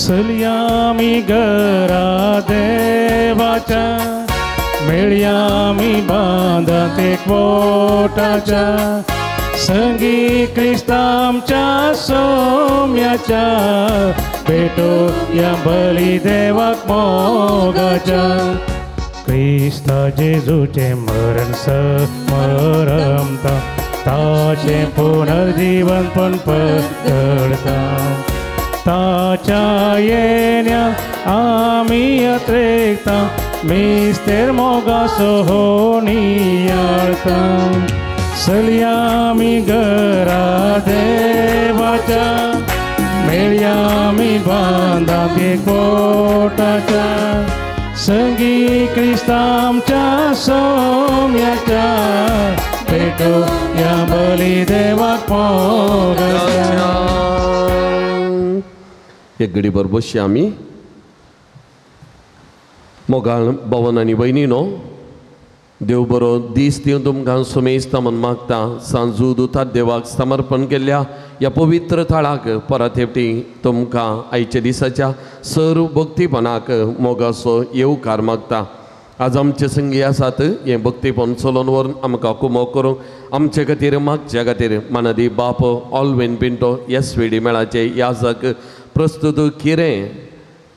चलया आमी घरा देवाच्या मेळया आमी बांदांत एकवटाच्या संगी क्रिस्तांच्या सोम्याच्या भेटोया बली देवाक मोगाच्या. क्रिस्ता जेजूचें मरण समरमता ताचें पुनर्जीवन पण पकडता ताच्या येण्या आमी अत्रेकता मिस्तेर मोगासो हो नियाळता. चलया आमी घरा देवाच्या मेळया आमी बांदांत एकवटाच्या संगी क्रिस्तांच्या सोम्याच्या भेटोया बली देवाक मोगाच्या. एक घडीभर बसया आमी. मोगाळ भवन आनी भयणीनो, देव बरो दीस दिवन तुमकां सुमेस्ता म्हूण मागता. सांजू दुतात देवाक समर्पण केल्ल्या ह्या पवित्र थळाक परत एकटी तुमकां आयच्या दिसाच्या सर्व भक्तीपणाक मोगाचो येवकार मागता. आज आमचे संगी आसात हें भक्तीपण चलोवन व्हरून आमकां कुमोक करूंक आमचे खातीर मागच्या खातीर मानादी बाप ऑलवेन पिंटो एस व्ही डी मेळाचे याजक प्रस्तुत किरें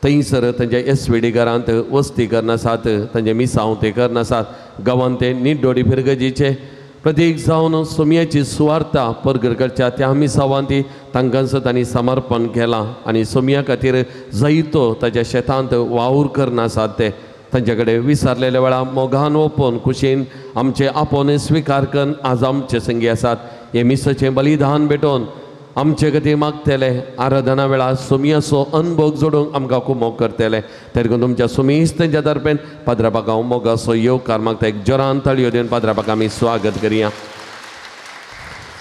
थंयसर तांच्या एस व्ही डी घरांत वस्ती करनासात, तांचे मिसांव ते करनासात. गांवांत ते निड्डोडी फिरगजीचे प्रतीक जावन सोमयाची सुवार्ता परगर करच्या त्या मिसांवांत ती तांकांसो तांणी समर्पण केलां आनी सोमया खातीर जायतो ताच्या शेतांत वावर करनासात. ते तांचे कडेन विसरलेल्या वेळा मोगान ओपून कुशीन आमचे आपोवन स्विकार करून आज आमचे संगी आसात. हे मिसाचें बलिदान भेटोवन आमचे खातीर मागतले आराधना वेळार सोमयाचो अनभोग जोडूंक आमकां कुमोक करतले. तेरकून तुमच्या सुमीस तेंच्या तर्फेन पाद्रापाक हांव मोगाचो येवकार मागता. एक जोरान ताळयो दिवन पाद्रापाक आमी स्वागत करया.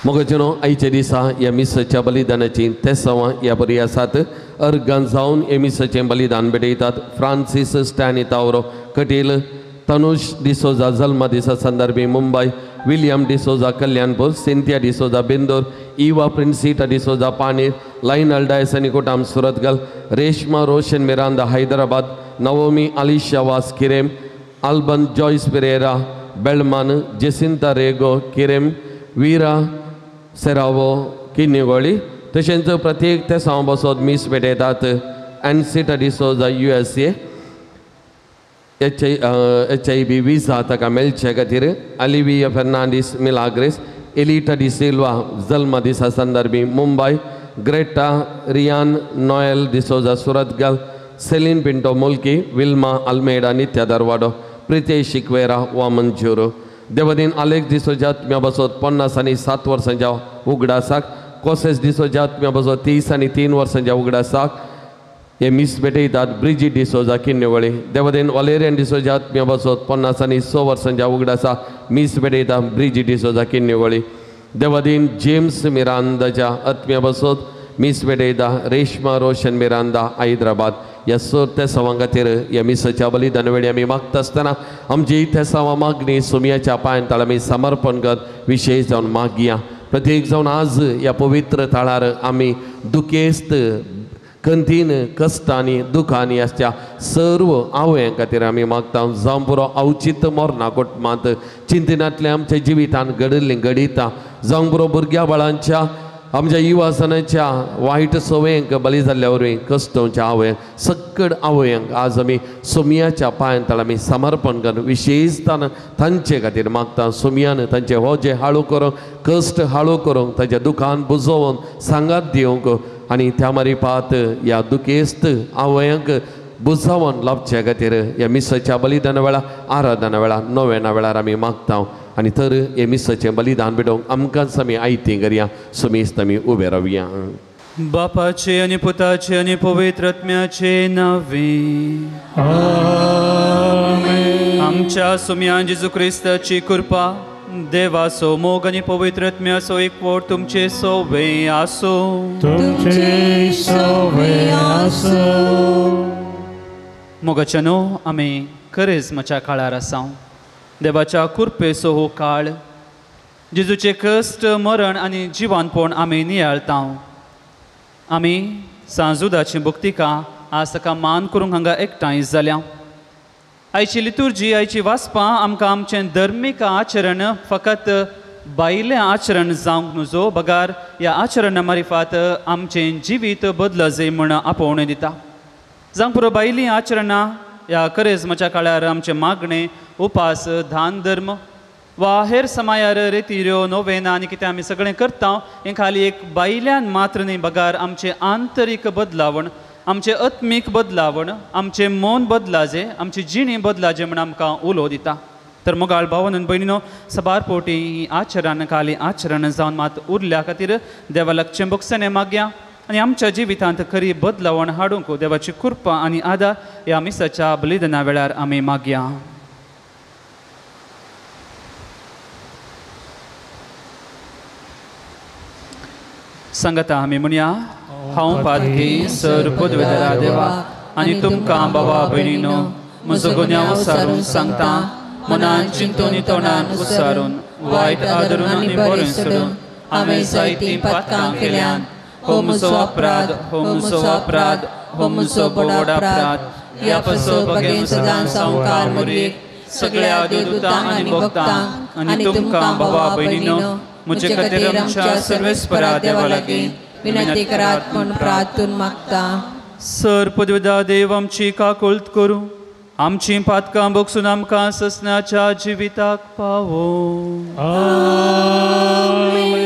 मोगाचे न्हू आयच्या दिसा ह्या मिसाच्या बलिदानाची तेसांवां ह्या बरी आसात. अर्गान जावन हे मिसाचें बलिदान भेटयतात फ्रांसीस स्टॅनी तावरो कटील, तनुष डिसोजा जल्मा दिसा संदर्भी Mumbai, William D'Souza Kalyanpur, Cynthia D'Souza Bindur, Eva Princita D'Souza Panir, Lionel Dias आनी Kotam Surathkal, Reshma Roshan Miranda Hyderabad, Naomi Alisha Vaz Quirem, Alban Joyce Pereira Belman, Jacinta Rego Quirem, Veera Seravo Kinnigoli. तशेंच प्रत्येक तेसांव बसोत मीस भेटयतात Ancita D'Souza U S A, H I B visa ताका मेळचे खातीर, अलिविया फेर्नांडीस मिलाग्रेस, एलिटा डिसिल्वा जल्मा दिसा संदर्भी Mumbai, Greta Rian Noel D'Souza Surathkal, Celine Pinto Mulki, Wilma Almeida Nitya Dharwad, Pritesh Sequeira Vamanjoor. Devadin Alex D'Souza आत्म्या बसोत 50 आनी 7 वर्सांच्या उगडासाक, causes D'Souza आत्म्या बसोत 30 आनी 3 वर्सांच्या उगडासाक हे मीस भेटयतात ब्रिजी डिसोजा किन्नेवळी. देवदेन वलेरियन डिसोजा आत्म्या बसोत 50 आनी 6 वर्सांच्या उगडासा मीस भेटयता ब्रिजी डिसोजा किन्नेवळी. देवदीन जेम्स मिरांदाच्या आत्म्या बसोत मीस भेटयता रेश्मा रोशन मिरांदा हैदराबाद. ह्या सर तेसांवां खातीर ह्या मिसाच्या बलिदान वेळी आमी मागता आसतना आमची तेसांवां मागणी सोमयाच्या पांयान ताळ आमी समर्पण कर विशेश जावन मागया. प्रत्येक जावन आज ह्या पवित्र थळार आमी दुखेस्त कंतीन कश्टांनी दुखांनी आसच्या सर्व आवयां खातीर आमी मागता. जावं पुरो अवचीत मरना कुटुंबांत चिंतनांतल्या आमच्या जिवितान घडिल्लीं घडितां, जावं पुरो भुरग्या बाळांच्या आमच्या युवासनाच्या वायट संवयांक बली जाल्ल्या वरवीं कश्टोवच्या आवयांक सक्कड आवयांक आज आमी सोमयाच्या पांयान ताळ आमी समर्पण करून विशेषतान तांचे खातीर मागता. सोमयान तांचे हो जे हाळू करूंक कश्ट हाळू करूंक तांच्या दुखान बुजोवन सांगात दिवंक आनी त्या मारिपात ह्या दुखेस्त आवयांक बुजावन लाभचे खातीर ह्या मिसाच्या बलिदाना वेळार आराधना वेळार नोवेना वेळार आमी मागता. आनी तर हे मिसाचें बलिदान भेटोवंक आमकांच आमी आयतीं करया. सुमेस्त आमी उबे रावया. बापाचे आनी पुताचे आनी पवित्र आत्म्याचे नांवे आमेन. आमच्या सुम्यान जेजू क्रिस्ताची कृपा, देवाचो मोग आनी पवित्र आत्म्याचो एकवट तुमचे सोवे आसूं. तुमचे सोवे आसूं. मोगाच्या न्हू आमी करेज्माच्या काळार आसा. देवाच्या कृपेचो हो काळ, जेजूचे कश्ट मरण आनी जिवानपण आमी नियाळता. आमी सांजुदाची भक्तिका आज ताका मान करूंक हांगा एकठांय जाल्या. आयची लितुर्जी, आयची वाचपां आमकां आमचें धर्मीक आचरण फकत भायलें आचरण जावंक नुजो, बगार ह्या आचरणा मारिफात आमचें जिवीत बदल जाय म्हूण आपोवणें दिता. जावंक पुरो भायलीं आचरणां ह्या करेजमाच्या काळार आमचें मागणें, उपास, दान धर्म वा हेर समायार रेतिऱ्यो, नोवेना आनी कितें आमी सगळें करता, हें खाली एक भायल्यान मात्र न्ही, बगार आमचें आंतरीक बदलावण, आमचें आत्मीक बदलावण, आमचें मन बदलाजें, आमची जिणी बदलाजें म्हूण आमकां उलो दिता. तर मोगाळ भावन आनी भयणीनो, सबार पोटी ही आचरण खाली आचरण जावन मात उरल्या खातीर देवा लागचें भोगसणें मागया आनी आमच्या जिवितांत खरी बदलावण हाडूंक देवाची कृपा आनी आदार ह्या मिसाच्या बलिदाना वेळार आमी मागया. सांगता आमी म्हणया, हांव पादकी सर पदवेदरा देवा आनी तुमकां बाबा भयणीनो म्हजो गुन्यांव सारून सांगता, मनान चिंतून तोंडान उसारून वायट आदरून आनी बरें सोडून हांवें जायतीं पातकां केल्यान. हो म्हजो अपराध, हो म्हजो अपराध, हो म्हजो व्हड अपराध. ह्या पासून बगेन सदां सावकार मोरयेक सगळ्या देवदूतांक आनी भक्तांक आनी तुमकां बाबा भयणीनो म्हजे खातीर आमच्या सर्वेस्परा देवा लागीं विनंती करात म्हूण प्रार्थून मागता. सर पदवेदा देव आमची काकुळट करूं, आमची पातकां भोगसून आमकां ससनाच्या जिविताक पावो. आमेन.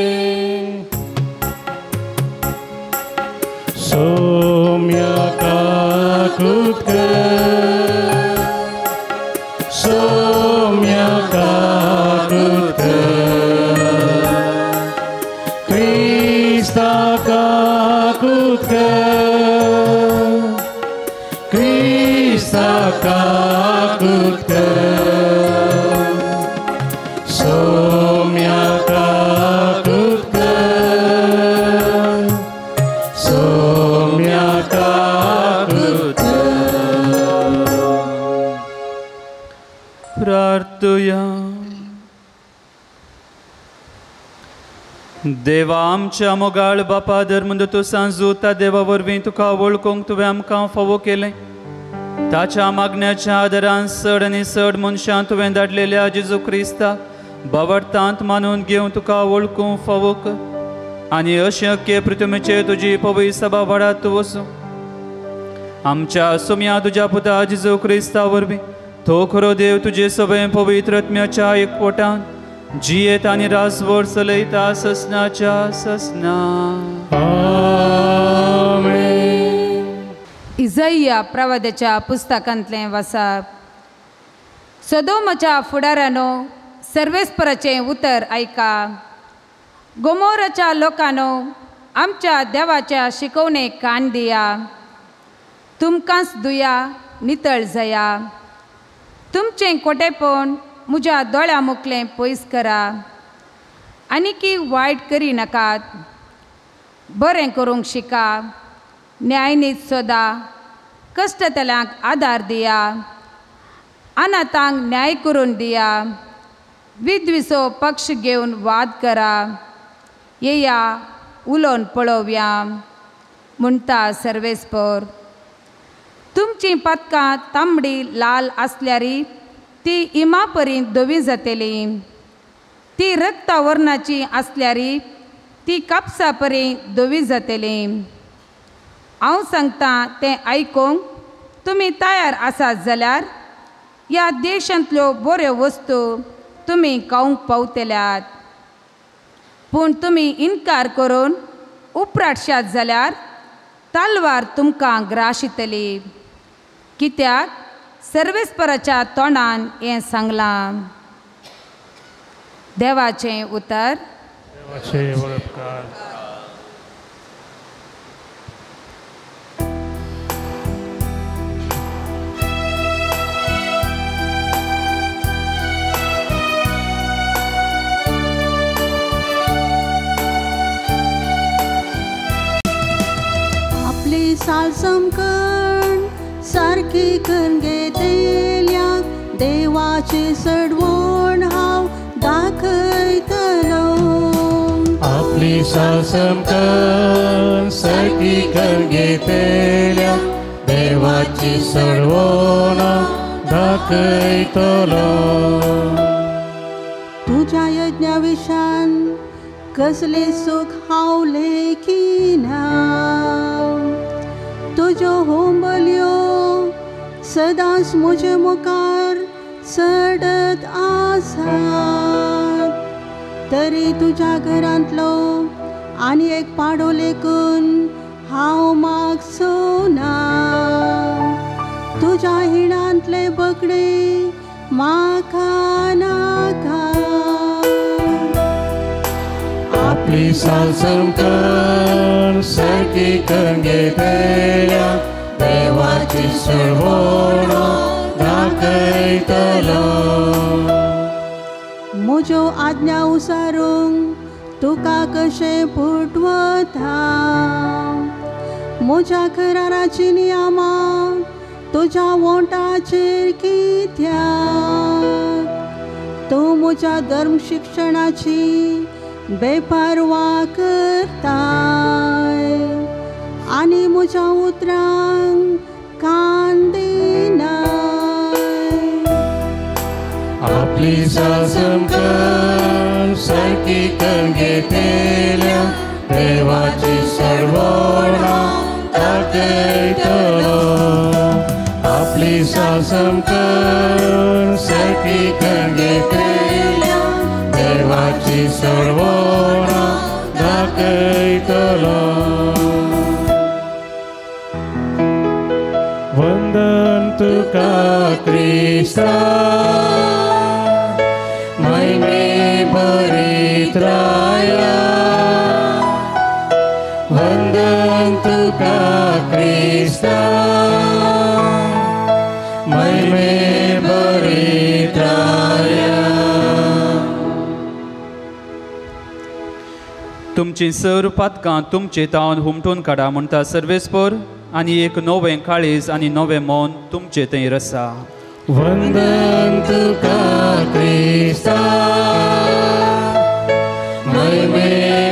सोम्या काकुळट कर, सोम्या काकुळट कर, क्रिस्ता काकुळट कर, क्रिस्ता काकुळट कर, सोम्या काकुळट कर, सोम्या काकुळट कर. प्रार्थुया. देवा आमच्या मोगाळ बापा, धर्मंद तूं सांजूता देवा वरवीं तुका वळखूंक तुवें आमकां फावो केलें. ताच्या मागण्याच्या आदारान चड आनी चड मनशां तुवें धाडलेल्या जेजू क्रिस्ताक बावडतांत मानून घेवन तुका वळखूंक फावो कर आनी अशें अख्खे पृथ्वीचेर तुजी पवी सभा वाडात तूं वसूं. आमच्या सुम्या तुज्या पुता जेजू क्रिस्ता वरवीं तो खरो देव तुजे सगळें पवित्र आत्म्याच्या एकवटान जियेत आनी रासभर चलयता ससनाच्या ससना. आमेन. इजैया प्रवाद्याच्या पुस्तकांतलें वाचप. सदोमाच्या फुडारानो सर्वेस्पराचें उतर आयका. गोमोराच्या लोकांनो आमच्या देवाच्या शिकवणेक कान दिया. तुमकांच दुया नितळ जाया. तुमचें कोटेपण म्हज्या दोळ्या मुखलें पयस करा. आनीकी वायट करी नाकात, बरें करूंक शिका. न्यायनीत सोदा, कश्टतल्यांक आदार दिया, अनाथांक न्याय करून दिया, विद्विसो पक्ष घेवन वाद करा. येया उलोवन पळोवया म्हणटा सर्वेस्पर. तुमचीं पातकां तांबडी लाल आसल्यारी ती इमा परी धवी जातली, ती रक्ता वर्णाची आसल्यारी ती कापसा परी धवी जातली. हांव सांगता तें आयकूंक तुमी तयार आसात जाल्यार ह्या देशांतल्यो बऱ्यो वस्तू तुमी खावंक पावतल्यात. पूण तुमी इनकार करून उपराटशात जाल्यार तलवार तुमकां ग्राशितली. कित्याक सर्वेस्पराच्या तोंडान हें सांगलां. देवाचें उतर. देवाचे उपकार. आपली सालसमकण सारकी करून घेतल्याक देवाचे सडवण हांव दाखयतलो. आपली सालसमकण सारकी करून घेतल्याक देवाची सडवण दाखयतलो. तुज्या यज्ञा विशान कसले सुख हांव लेखिना, तुज्यो होंबल्यो सदांच म्हजे मुखार चडत आसात. तरी तुज्या घरांतलो आनी एक पाडो लेखून हांव मागचो ना, तुज्या हिणांतले बकडे म्हाका नाका. आपली सालसमकण सारकी करून घेतल्या देवाची सडवण दाखयतलो. म्हज्यो आज्ञा उसारूंक तुका कशें पुटवता, म्हज्या कराराची नियमां तुज्या वोंटाचेर कित्याक, तूं म्हज्या धर्म शिक्षणाची बेपर्वा करताय आनी म्हज्या उतरांक कान दिनाय. आपली सासमकण सारकी करून घेतल्या देवाची सडवण दाखयतलो. आपली सासमकण सारकी करून घेतल्या देवाची सडवण दाखयतलो. वंदन तुका क्रिस्ता महिमे भरीत राया, वंदन तुका क्रिस्ता महिमे भरीत राया. तुमची सर पातकां तुमचे तावन हुमटून काडा म्हणटा सर्वेस्पर, आनी एक नवें काळीज आनी नवें मन तुमचे थंय रसा. वंदन तुका क्रिस्ता महिमे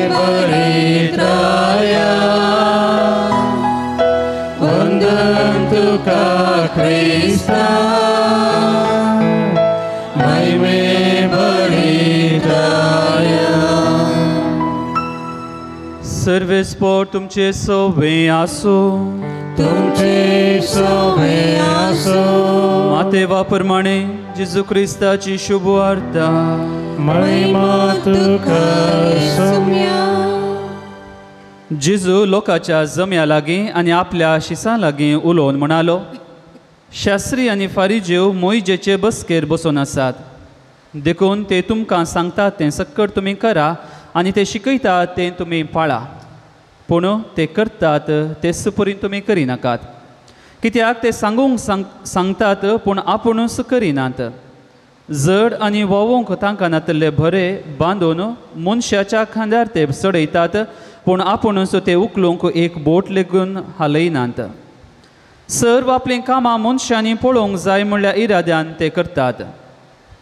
भरीत राया, वंदन तुका क्रिस्ता महिमे भरीत राया. सर्वेस्पर तुमचे सवे आसूं, तुमचे सवे आसूं. मातेवा प्रमाणे जेजू क्रिस्ताची शुभ वार्ता. महिमा तुका सोम्या. जेजू लोकांच्या जम्या लागीं आनी आपल्या शिसां लागीं उलोवन म्हणालो, शास्त्री आनी फारिजेव मोयजेचे बसकेर बसून आसात, देखून ते तुमकां सांगतात तें सक्कड तुमी करा आनी ते शिकयतात तें तुमी पाळा, पूण ते करतात ते सुपरीन तुमी करिनाकात, कित्याक ते सांगूंक सांगतात पूण आपुणूच करिनात. जड आनी व्हांवूंक तांकां नातल्ले भरे बांदून मनशाच्या खांद्यार ते चडयतात, पूण आपुणूच ते उखलूंक एक बोट लेगून हालयनात. सर्व आपलीं कामां मनशांनी पळोवंक जाय म्हणल्या इराद्यान ते करतात.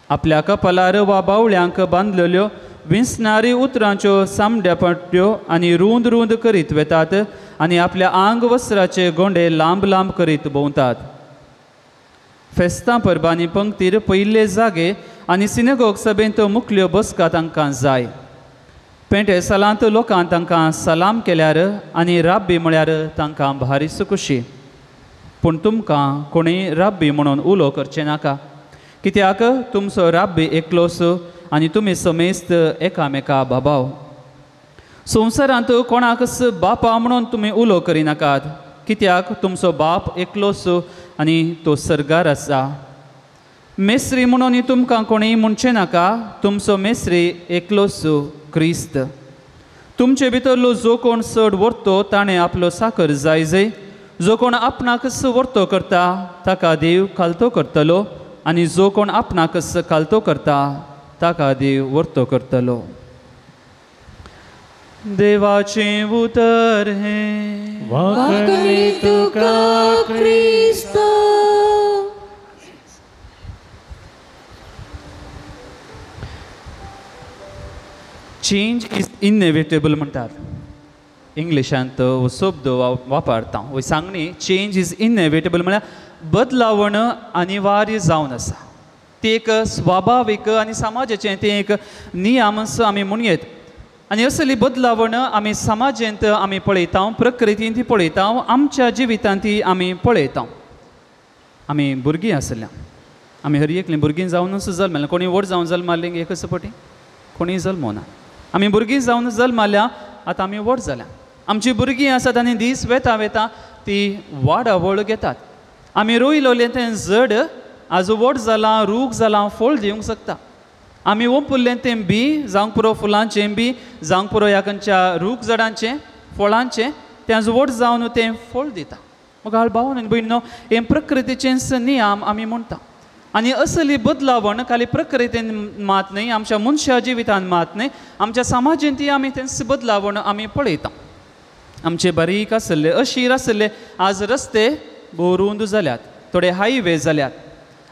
आपल्या कपालार वा बावळ्यांक बांदलेल्यो विंचणारी उतरांच्यो सामड्या पट्ट्यो आनी रूंद रूंद करीत वेतात आनी आपल्या आंग वस्त्राचे गोंडे लांब लांब करीत भोंवतात. फेस्तां परबांनी पंक्तीर पयिल्ले जागे आनी सिनेगोग सभेंत मुखल्यो बसका तांकां जाय. पेंटे सालांत लोकांक तांकां सलाम केल्यार आनी राब्बी म्हळ्यार तांकां भारी खुशी. पूण तुमकां कोणूय राब्बी म्हणून उलो करचें नाका, कित्याक तुमचो राब्बी एकलोस आनी तुमी समेस्त एकामेका बाबाव. संवसारांत कोणाकच बापा म्हणून तुमी उलो करिनाकात, कित्याक तुमचो बाप एकलोस आनी तो सर्गार आसा. मेस्त्री म्हणून तुमकां कोणीय म्हणचें नाका, तुमचो मेस्त्री एकलोस क्रिस्त. तुमचे भितरलो जो कोण चड व्हरतो ताणें आपलो साकर जाय जय, जो कोण आपणाकच व्हरतो करता ताका देव खालतो करतलो आनी जो कोण आपणाकच खालतो करता ताका देव व्हरतो करतलो. देवाचें उतर हें. वाकणी तुका क्रिस्त. चेंज is inevitable म्हणटात. इंग्लिशांत हो शब्द वापरता, हो सांगणी चेंज is इनएविटेबल म्हळ्यार बदलावण अनिवार्य जावन आसा. ती एक स्वाभावीक आनी समाजाचें तें एक नियम आमी म्हणयेत. आनी असली बदलावण आमी समाजेंत आमी पळयता, प्रकृतींत ती पळयता, आमच्या जिवितांत ती आमी पळयता. आमी भुरगीं आसल्या, आमी हर एकलीं भुरगीं जावनूच जल्मल्या, कोणी व्हड जावन जल्माल्लीं एकच पटी, कोणी जल्मना. आमी भुरगीं जावन जल्माल्या, आतां आमी व्हड जाल्या. आमचीं भुरगीं आसात आनी दीस वेता वेता ती वाडावळ घेतात. आमी रोयलोलें तें जड आज व्हड जालां, रूख जालां, फळ दिवंक शकता. आमी ओंपुल्लें तें बी जावंक पुरो फुलांचें बी, जावंक पुरो ह्या खंयच्या रूख झाडांचें फळांचें, तें आज व्हड जावन तें फळ दिता. मुखार भाव आनी भयणीनो, हें प्रकृतीचेंच नियम आमी म्हणटा. आनी असली बदलावण खाली प्रकृतीन मात न्हय, आमच्या मनशा जिवितान मात न्हय, आमच्या समाजेंत ती आमी तेंच बदलावण आमी पळयता. आमचे बारीक आसले, अशीर आसले, आज रस्ते भोव जाल्यात, थोडे हायवे जाल्यात.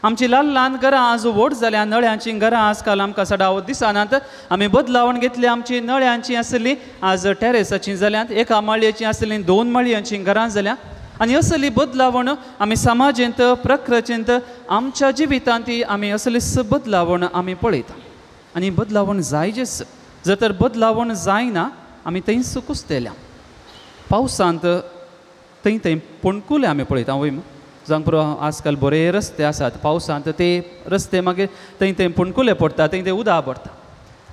आमची ल्हान ल्हान घरां आज व्हड जाल्या, नळ्यांचीं घरां आजकाल आमकां सदां दिसनात. आमी बदलावण घेतली, आमची नळ्यांची आसली आज टेरेसाचीं जाल्यात, एका माळयेचीं आसलीं दोन माळयांचीं घरां जाल्या. आनी असली बदलावण आमी समाजेंत, प्रकृतींत, आमच्या जिवितांत ती आमी असलीच बदलावण आमी पळयता. आनी बदलावण जायजेच, जर तर बदलावण जायना आमी थंयच कुसतल्या. पावसांत थंय थंय पणकुले आमी पळयता वय, जावंक पुरो आजकाल बरे रस्ते आसात, पावसांत ते रस्ते मागीर थंय थंय पणकुले पडटा, थंय थंय उदक पडटा.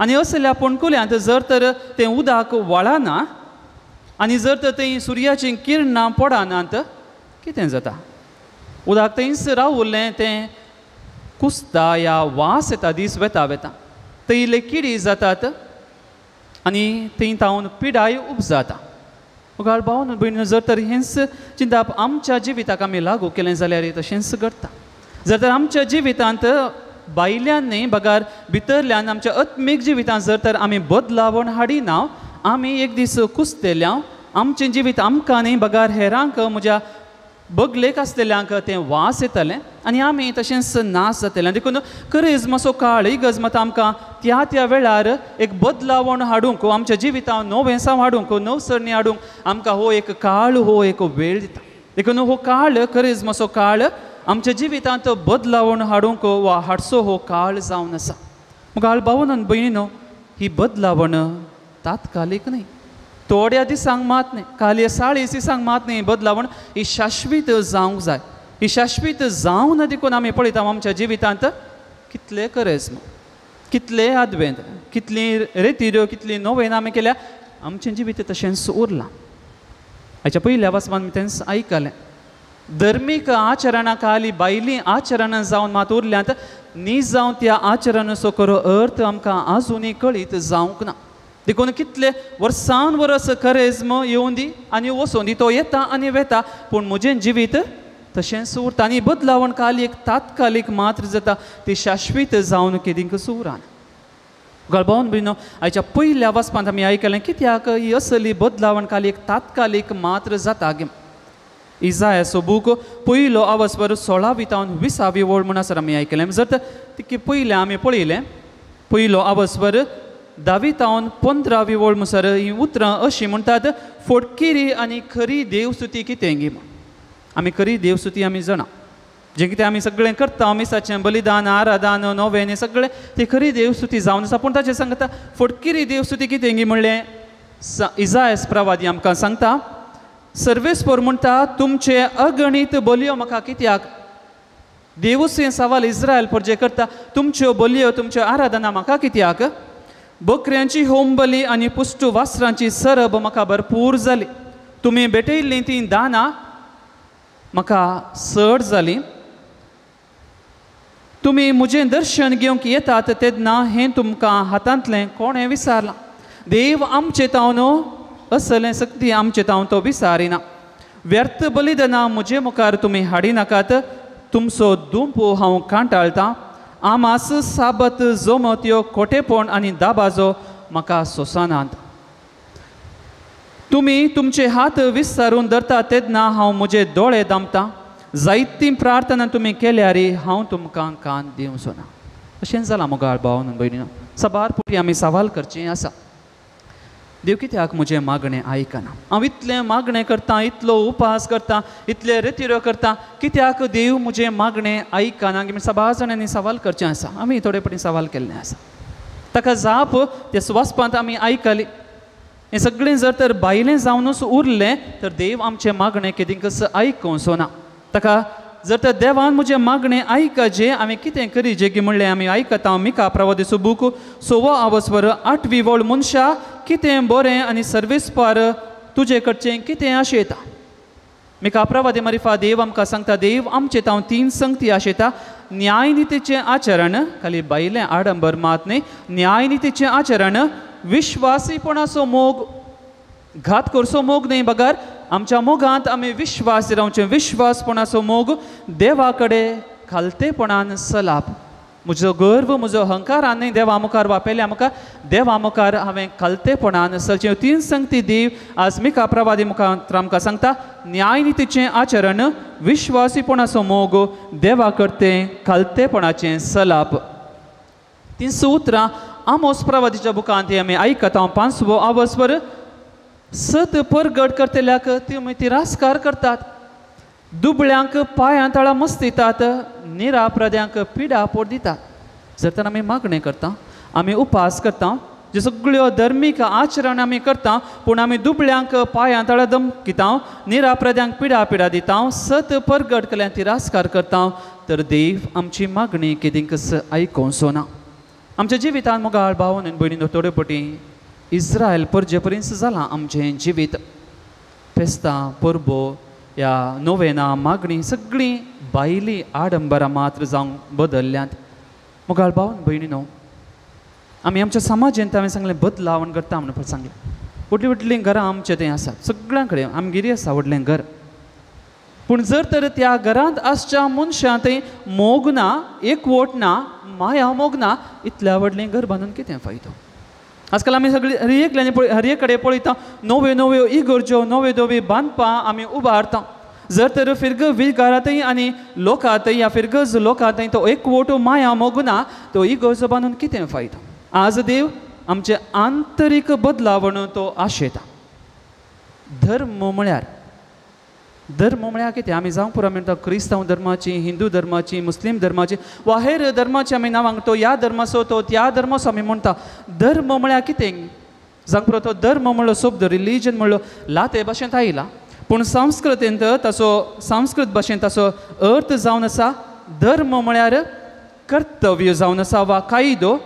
आनी असल्या पणकुल्यांत जर तर तें उदक वळना आनी जर तर थंय सुर्याचीं किरणां पडनात, कितें जाता? उदक थंयच रावलें, तें कुसता या वास येता दीस वेता वेता, थंय इल्ले किडी जातात आनी थंय तावन पिडाय उपजाता. मुखार भाव भयणीनो, जर तर हेंच चिंतप आमच्या जिविताक आमी लागू केलें जाल्यार तशेंच घडटा. जर तर आमच्या जिवितांत भायल्यान न्हय बगर भितरल्यान आमच्या आत्मीक जिवितांत जर तर आमी बदलावण हाडिना, आमी एक दीस कुसतल्या. आमचें जिवीत आमकां न्हय बगर हेरांक, म्हज्या बगलेक आसलेल्यांक तें वास येतलें आनी आमी तशेंच नाश जातलें. देखून करेजमाचो काळ इगर्ज मात आमकां त्या त्या वेळार एक बदलावण हाडूंक, आमच्या जिवितांत नवेंसांव हाडूंक, नवसरणी हाडूंक आमकां हो एक काळ, हो एक वेळ दिता. देखून हो काळ, करेजमाचो काळ आमच्या जिवितांत बदलावण हाडूंक वा हाडचो हो काळ जावन आसा. मुखार भावन आनी भयणीनो, ही बदलावण तात्कालीक न्हय, थोड्या दिसांक मात न्हय, खाली 40 दिसांक मात न्हय, बदलावण ही शाश्वीत जावंक जाय. ही शाश्वीत जावं ना देखून आमी पळयता आमच्या जिवितांत कितले करेज्म, कितले आदवेंत, कितली रेतिऱ्यो, कितली नोवेन आमी केल्या, आमचें जिवीत तशेंच उरलां. हाच्या पयल्या वाचपान आमी तेंच आयकलें, धर्मीक आचरणां खाली भायलीं आचरणां जावन मात उरल्यांत, न्ही जावन त्या आचरणाचो खरो अर्थ आमकां आजुनूय कळीत जावंक ना. देखून कितले वर्सान वर्स करेज्म येवन दी आनी वचोन दी, तो येता आनी वेता, पूण म्हजें जिवीत तशेंच उरता. आनी बदलावण खाली एक तात्कालीक मात्र जाता, ती शाश्वीत जावन केदींकच उरना. गळबावन भयणीनो, आयच्या पयल्या वाचपांत आमी आयकलें कित्याक ही असली बदलावण खाली एक तात्कालीक मात्र जाता गे. इजायाचो बूक पयलो आवसवर 16वी तावन 20वी वळ म्हणसर आमी आयकलें. जर तिकी पयलें आमी पळयलें, पयलो आवसवर 10वी तावन 15वी वळ म्हणसर ही उतरां अशीं म्हणटात, फोटकिरी आनी खरी देवस्तुती कितें गी. आमी खरी देवस्तुती आमी जाणा, जें कितें आमी सगळें करता, मिसाचें बलिदान, आराधन, नोवेन, सगळें ती खरी देवस्तुती जावन आसा. पूण ताचें सांगता फोटकिरी देवस्तुती कितें गी म्हणलें इजायस प्रवादी आमकां सांगता, सर्वेस्पोर म्हणटा तुमचे अगणीत बलयो म्हाका कित्याक. देवूच हें सवाल इस्रायल परजे करता, तुमच्यो बलयो, तुमच्यो आराधना म्हाका कित्याक. बकऱ्यांची होमबली आनी पुश्टू वासरांची सरब म्हाका भरपूर जाली, तुमी भेटयल्लीं तीं दानां म्हाका चड जालीं. तुमी म्हजें दर्शन घेवंक येतात तेन्ना हें तुमकां हातांतलें कोणें विसारलां. देव आमचे तावन असलें सक्ती आमचे तावन तो विसारिना. व्यर्थ बलिदानां म्हजे मुखार तुमी हाडिनाकात, तुमचो दुंपो हांव कांटाळटां. आमास साबत जोमत्यो खोटेपण आनी दाबाजो म्हाका सोंसनात. तुमी तुमचे हात विस्तारून धरता तेन्ना हांव म्हजे दोळे दामतां. जायतीं प्रार्थना तुमी केल्यार हांव तुमकां कान दिवचो ना. अशें जालां मोगाळ भाव भयणीनो, साबार पुटी आमी सवाल करचें आसा. देव कित्याक म्हजें मागणें आयकना, हांव इतलें मागणें करता, इतलो उपास करता, इतले रेतिरो करता, कित्याक देव म्हजें मागणें आयकना की सबार जाणांनी सवाल करचें आसा. आमी थोडे फावटी सवाल केल्लें आसा, ताका जाप त्या सुवासपांत आमी आयकली. हें सगळें जर तर भायलें जावनूच उरलें तर देव आमचें मागणें केदींकच आयकुचो ना. ताका जर तर देवान म्हजें मागणें आयकचें हांवें कितें करीचें की म्हणलें आमी आयकता मिका प्रवादेचो बूक 6वो आवस्वर 8वी वळ, मनशा कितें बरें आनी सर्वेस्पार तुजे कडचें कितें आशेता. मिका प्रवादे मारिफा देव आमकां सांगता, देव आमचे तांव 3 संगती आशेता. न्यायनितीचें आचरण, खाली भायलें आडंबर मात न्ही, न्यायनितीचें आचरण, विश्वासीपणाचो मोग, घात करचो मोग न्ही, बगर आमच्या मोगांत आमी विश्वास रावचें, विश्वासपणाचो मोग, देवा कडेन खालतेपणान सलाप. म्हजो गर्व म्हजो अहंकारान न्ही देवा मुखार वा पेल्या मुखार, देवा मुखार हांवें खालतेपणान सलचें. 3 संगती देव आज मिका प्रवादी मुखार आमकां सांगता, न्यायनितीचें आचरण, विश्वासीपणाचो मोग, देवा करते खालतेपणाचें सलाप. 3 उतरां आमोस प्रवादीच्या बुकांत आमी आयकता. 5वो आवस्वर, सत परगट करतल्याक तुमी तिरस्कार करतात, दुबळ्यांक पांयां तळा मस्तितात, निराप्रद्यांक पिडा पोट दितात. जर तर आमी मागणें करता, आमी उपास करता, जे सगळ्यो धर्मीक आचरण आमी करता, पूण आमी दुबळ्यांक पांयां तळा दमकिता, निराप्रद्यांक पिडा पिडा दिता, सत परगट केल्यान तिरस्कार करता, तर देव आमची मागणी केदींकच आयकुचो ना. आमच्या जिवितांत मोगाळ भाव आनी भयणीनो थोडे पटी इस्रायल परजे पर्यंत जालां आमचें जिवीत. फेस्तां, परबो, ह्या नोवेनां, मागणीं सगळीं भायलीं आडंबरां मात्र जावंक बदल्ल्यांत. मोगाळ भाव आनी भयणीनो, आमी आमच्या समाजेंत हांवें सांगलें बदलावण करता म्हणून सांगलें. व्हडलीं व्हडलीं घरां आमचें थंय आसात, सगळ्यां कडेन आमगेरी आसा व्हडलें घर, पूण जर तर त्या घरांत आसच्या मनशां थंय मोग ना, एकवट ना, माया मोग ना, इतल्या व्हडलें घर बांदून कितें फायदो. आजकाल आमी सगळी हर एकल्यानी हर एक कडेन पळयता, नव्यो नव्यो इगर्ज्यो, नव्यो नव्यो बांदपां आमी उबारता. जर तर फिरग विगारांतय आनी लोकांतय ह्या फिरगज लोकांतय तो एकवट माया मोग ना, तो इगर्जो बांदून कितें फायदो. आज देव आमचें आंतरीक बदलावण तो आशेता. धर्म म्हळ्यार, धर्म म्हळ्यार कितें? आमी जावंक पुरो म्हणटा क्रिस्तांव धर्माची, हिंदू धर्माची, मुस्लीम धर्माची वा हेर धर्माची आमी नांवां तो ह्या धर्माचो, तो त्या धर्माचो आमी म्हणटा. धर्म म्हळ्यार कितें? जावंक पुरो तो धर्म म्हणलो शब्द, रिलीजन म्हणलो लाते भाशेंत आयला, पूण संस्कृतेंत ताचो, संस्कृत भाशेंत ताचो अर्थ जावन आसा धर्म म्हळ्यार कर्तव्य जावन आसा वा कायदो,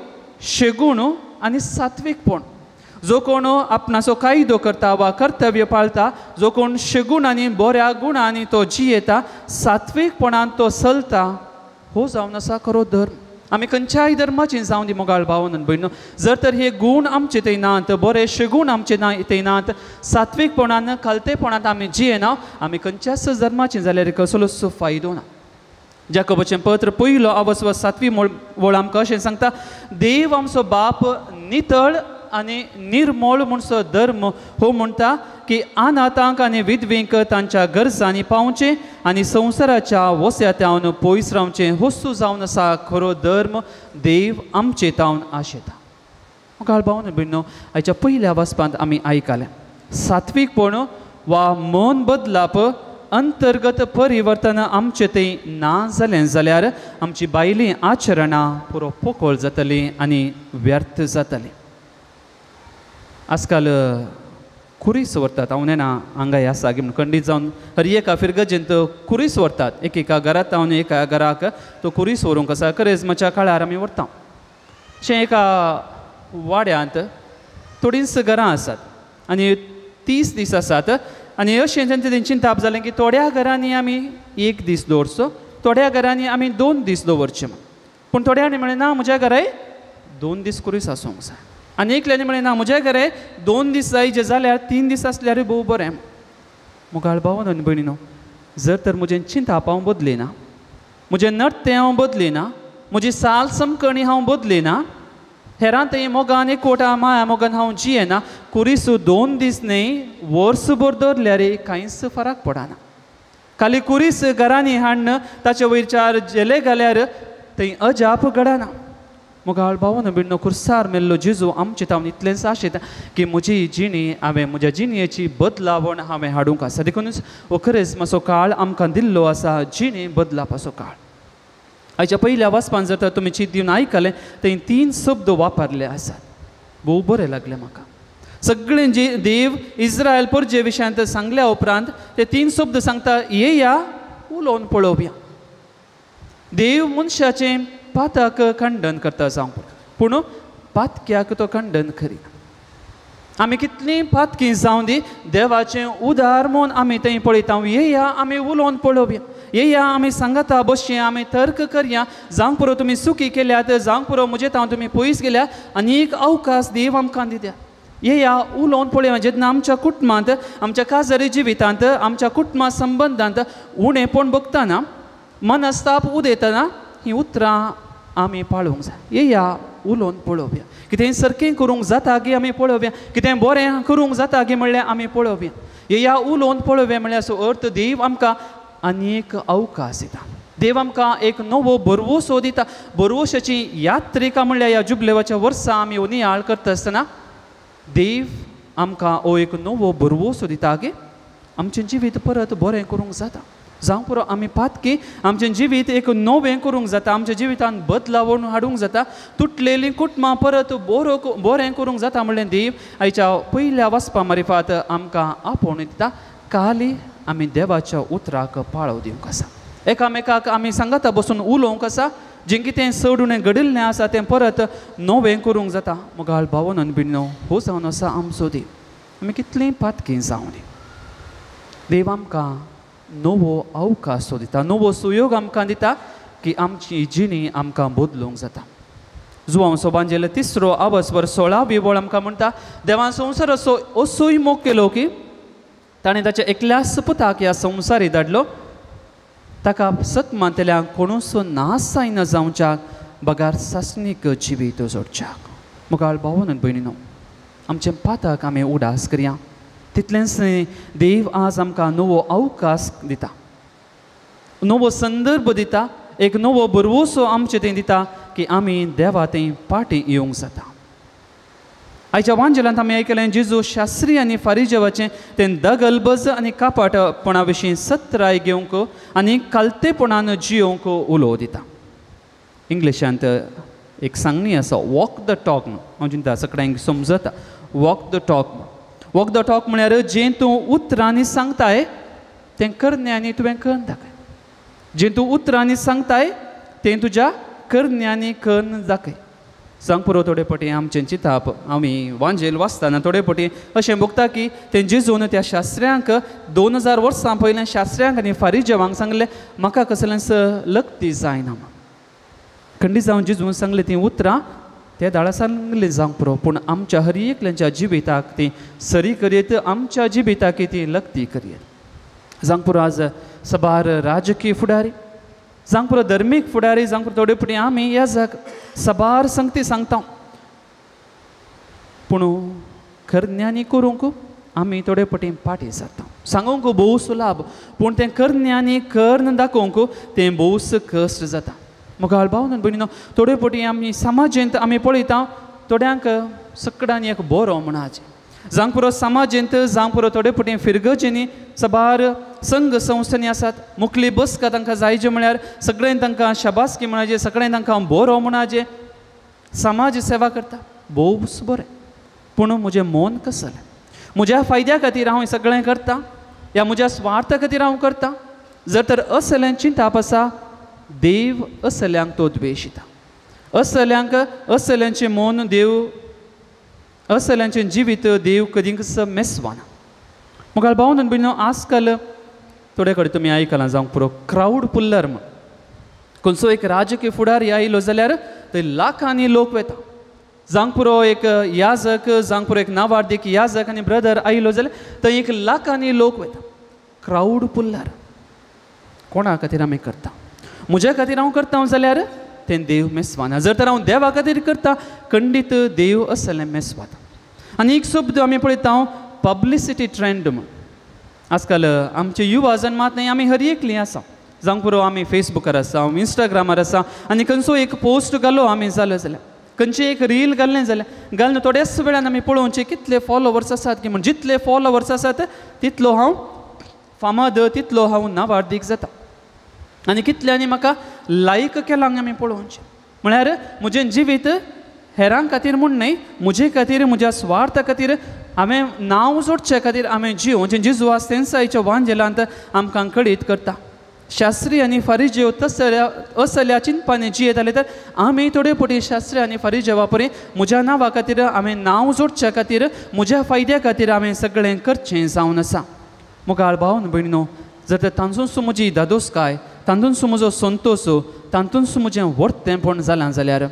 शेगूण आनी सात्वीकपण. जो कोण आपणाचो कायदो करता वा कर्तव्य पाळता, जो कोण शेगूण आनी बऱ्या गुणांनी तो जियेता, सात्वीकपणान तो चलता, हो जावन आसा खरो धर्म. आमी खंयच्याय धर्माची जावं दी मोगाळ भाव आनी भयणो, जर तर हे गूण आमचे थंय नात, बरे शेगूण आमचे ना थंय नात, सात्वीकपणान खालतेपणांत आमी जियेना, आमी खंयच्याच धर्माची जाल्यार कसलोच फायदो ना. जाकोबाचें पत्र 1 आवस्वर 7वी वळ आमकां अशें सांगता, देव आमचो बाप नितळ आनी निर्मोळ म्हणसो धर्म हो म्हणटा की अनाथांक आनी विधवींक तांच्या गरजांनी पावचें आनी संवसाराच्या वस्यातावन पयस रावचें, वस्तू जावन आसा खरो धर्म देव आमचे तावन आशेता. मोगाळ भाव आनी भयणीनो, आयच्या पयल्या वाचपांत आमी आयकलें सात्वीकपण वा मन बदलाप, अंतर्गत परिवर्तन आमचें थंय ना जालें जाल्यार आमची भायलीं आचरणां पुरो पोकळ जातलीं आनी व्यर्थ जातलीं. आजकाल खुरीस व्हरतात, हांव नेणा हांगाय आसा की म्हण खंडीत जावन हर एका फिरगजेंत खुरीस व्हरतात, एक एका घरांत हांव एका घराक तो खुरीस व्हरूंक आसा. करेजमाच्या काळार आमी व्हरता. अशें एका वाड्यांत थोडींच घरां आसात आनी 30 दीस आसात, आनी अशें तेंचें तेंची चिंताप जालें की थोड्या घरांनी आमी 1 दीस दवरचो, थोड्या घरांनी आमी 2 दीस दवरचे म्हण. पूण थोड्यांनी म्हणलें ना, म्हज्या घराय 2 दीस खुरीस आसूंक जाय, आनी एकल्यानी म्हणलें ना, म्हज्या घराय 2 दीस जाय, जे जाल्यार 3 दीस आसल्यारूय भोव बरें. मोगाळ भाव आनी भयणीनो, जर तर म्हजें चिंताप हांव बदली ना, म्हजें नर्तें हांव बदली ना, म्हजी साल समकणी हांव बदली ना, हेरां थंय मोगान एकवटा माया मोगान हांव जियेना, खुरीस 2 दीस न्हय वर्सभर दवरल्यार कांयच फरक पडना. खाली खुरीस घरांनी हाडून ताचे वयर 4 झेले घाल्यार थंय अजाप घडना. मोगाळ भावान बिण्णो कुर्सार मेल्लो जेजू आमचे तावन इतलेंच आशेता की म्हजी जिणी हांवें म्हज्या जिणयेची बदलावण हांवें हाडूंक आसा. देखूनच हो करेज्माचो काळ आमकां दिल्लो आसा, जिणी बदलापाचो काळ. आयच्या पयल्या वाचपान जर तर तुमी चीत दिवन आयकलें थंय 3 शब्द वापरले आसात. भोव बरें लागलें म्हाका. सगळें जे देव इस्रायल परजे विशयांत सांगल्या उपरांत ते 3 शब्द सांगता, येया उलोवन पळोवया. देव मनशाचें पातक खंडन करता जावंक, पूण पातक्याक तो खंडन करिना. आमी कितलीं पातकी जावं दी, देवाचें उदार म्हूण आमी थंय पळयता. येया आमी उलोवन पळोवया, येया आमी सांगाता बसया, आमी तर्क करया. जावंक पुरो तुमी सुखी केल्यात, जावंक पुरो म्हजे तावन तुमी पयस गेल्या, आनी एक अवकाश देव आमकां दिता. येया उलोवन पळोवया. जेन्ना आमच्या कुटुंबांत, आमच्या काजारी जिवितांत, आमच्या कुटुंबा संबंदांत उणेपण बघतना, मनस्ताप उदयतना हीं उतरां आमी पाळूंक जाय. येया उलोवन पळोवया, कितें सारकें करूंक जाता गी आमी पळोवया, कितें बरें करूंक जाता गी म्हणल्यार आमी पळोवया. येया उलोवन पळोवया म्हणल्यार असो अर्थ देव आमकां आनी एक अवकाश दिता. देव आमकां एक नवो भरवोसो दिता. भरवोशाची यात्रिका म्हणल्यार ह्या जुबलेवाच्या वर्सा आमी नियाळ करता आसतना देव आमकां हो एक नवो भरवोसो दिता की आमचें जिवीत परत बरें करूंक जाता. जावं पुरो आमी पातकी, आमचें जिवीत एक नवें करूंक जाता, आमच्या जिवितांत बदलावण हाडूंक जाता, तुटलेलीं कुटुंबां परत बरें करूंक जाता म्हणलें देव आयच्या पयल्या वाचपा मारिफात आमकां आपोवन दिता. काली आमी देवाच्या उतराक पाळो दिवंक आसा, एकामेकाक आमी सांगाता बसून उलोवंक आसा. जें कितें चड उणें घडिल्लें आसा तें परत नवें करूंक जाता. मोगाळ भावोन बिण्णो हो जावन आसा आमचो देव. आमी कितलीं पातकी जावं दी, देव आमकां नवो अवकाश दिता, नवो सुयोग आमकां दिता की आमची जिणी आमकां बदलूंक जाता. जुवांव सोबांजेले 3 आवसवर 16 वळ आमकां म्हणटा, देवान संवसार असो असोय मोग केलो की ताणें ताच्या एकल्याच पुताक ह्या संवसारी धाडलो, ताका सत मानतल्यांक कोणूच नाश जायना जावच्याक बगार सासणीक जिवीत जोडच्याक. मोगाळ भावान भयणीनो, आमचें पातक आमी उडास करया. तितलेंच न्ही, देव आज आमकां नवो अवकाश दिता, नवो संदर्भ दिता, एक नवो भरवोसो आमचे थंय दिता की आमी देवा थंय फाटीं येवंक जाता. आयच्या वांजेलांत आमी आयकलें जेजू शास्त्री आनी फारिजेवाचें तें दगलबज आनी कापाटपणा विशीं सत्राय घेवंक आनी कालतेपणान जियोवंक उलो दिता. इंग्लिशांत एक सांगणी आसा, वॉक the talk. हांव चिंता सगळ्यांक समजता walk the talk. Walk the talk म्हळ्यार जें तूं उतरांनी सांगताय तें करण्यांनी तुवें करून दाखय. जें तूं उतरांनी सांगताय तें तुज्या करण्यांनी करून दाखय. सांग पुरो थोडे पटी आमचें चिंताप आमी वांजेल वाचतना थोडे पटी अशें भोगता की तें जेजून त्या शास्त्र्यांक 2000 वर्सां पयलें शास्त्र्यांक आनी फारिजेवांक सांगलें, म्हाका कसलेंच लक्ती जायना. खंडीत जावन जेजून सांगलें तीं उतरां ते दाळा सांगलें जावंक पुरो, पूण आमच्या हर एकल्यांच्या जिविताक ती सरी करयत, आमच्या जिविताक ती लक्ती करयत. जावंक पुरो आज सबार राजकीय फुडारी, जावंक पुरो धर्मीक फुडारी, जावंक पुरो थोडे फावटी आमी ह्या जाग सबार संगती सांगता, पूण करण्यांनी करूंक आमी थोडे फावटी फाटीं सरता. सांगूंक भोव सुलाभ, पूण तें करण्यांनी करून दाखोवंक तें भोवच कश्ट जाता. मोगाळ भाव भयणीनो, थोडे फावटी आमी समाजेंत आमी पळयता थोड्यांक सगळ्यांनी एक बरो म्हणाचें. जावंक पुरो समाजेंत, जावंक पुरो थोडे फावटी फिरगजेनी सबार संघ संस्थांनी आसात. मुखली बसका तांकां जायचे म्हळ्यार सगळ्यांनी तांकां शाबासकी म्हणाचे, सगळ्यांनी तांकां बरो म्हणाचे. समाज सेवा करता भोवच बरें, पूण म्हजें मन कसलें? म्हज्या फायद्या खातीर हांव सगळें करता या म्हज्या स्वार्था खातीर हांव करता? जर तर असलें चिंताप आसा, देव असल्यांक तो द्वेशिता. असल्यांक असल्यांचें मन देव, असल्यांचें जिवीत देव कदींच मेसवाना. मोगाळ भाव भयणीनो, आजकाल थोडे कडेन तुमी आयकलां जावंक पुरो क्रावड पुल्लर म्हण खंयचो एक राजकीय फुडारी आयलो जाल्यार थंय लाखांनी लोक वेता. जावंक पुरो एक याजक, जावंक पुरो एक नावार्दीक याजक आनी ब्रदर आयलो जाल्यार थंय एक लाखांनी लोक वेता. क्रावड पुल्लर कोणा खातीर आमी करता? म्हज्या खातीर हांव करता जाल्यार तें देव मेसवाना. जर तर हांव देवा खातीर करता, खंडीत देव असलें मेसवाता. आनी एक शब्द आमी पळयता, पब्लिसिटी ट्रेंड म्हण. आजकाल आमचे युवा जन मात न्ही, आमी हर एकलीं आसा. जावंक पुरो आमी फेसबुकार आसा, इंस्टाग्रामार आसा, आनी खंयचो एक पोस्ट घालो आमी जालो जाल्यार खंयची एक रील घाल्लें जाल्यार घालून थोड्याच वेळान आमी पळोवचें कितले फॉलोवर्स आसात की म्हण जितले फॉलोवर्स आसात तितलो हांव फामाद, तितलो हांव नावार्दीक जाता आनी कितल्यांनी म्हाका लायक केलां आमी पळोवचें. म्हळ्यार म्हजें जिवीत हेरां खातीर म्हूण न्हय, म्हजे खातीर, म्हज्या स्वार्था खातीर, हांवें नांव जोडचे खातीर हांवें जियोवचें. जेजू आस्तेन्सायच्या वांजेलांत आमकां कळीत करता. शास्त्री आनी फारिजेव तसल्या असल्या चिंतपांनी जियेताले तर आमी थोडे फावटी शास्त्री आनी फारिजेवा परी म्हज्या नांवा खातीर, हांवें नांव जोडच्या खातीर, म्हज्या फायद्या खातीर हांवें सगळें करचें जावन आसा. मुखार भावन भयणीनो, जर तर तांचोसो म्हजी दादोसकाय, तातूंतसो म्हजो संतोश, तातूंतसो म्हजें वर्तेंपण जालां जाल्यार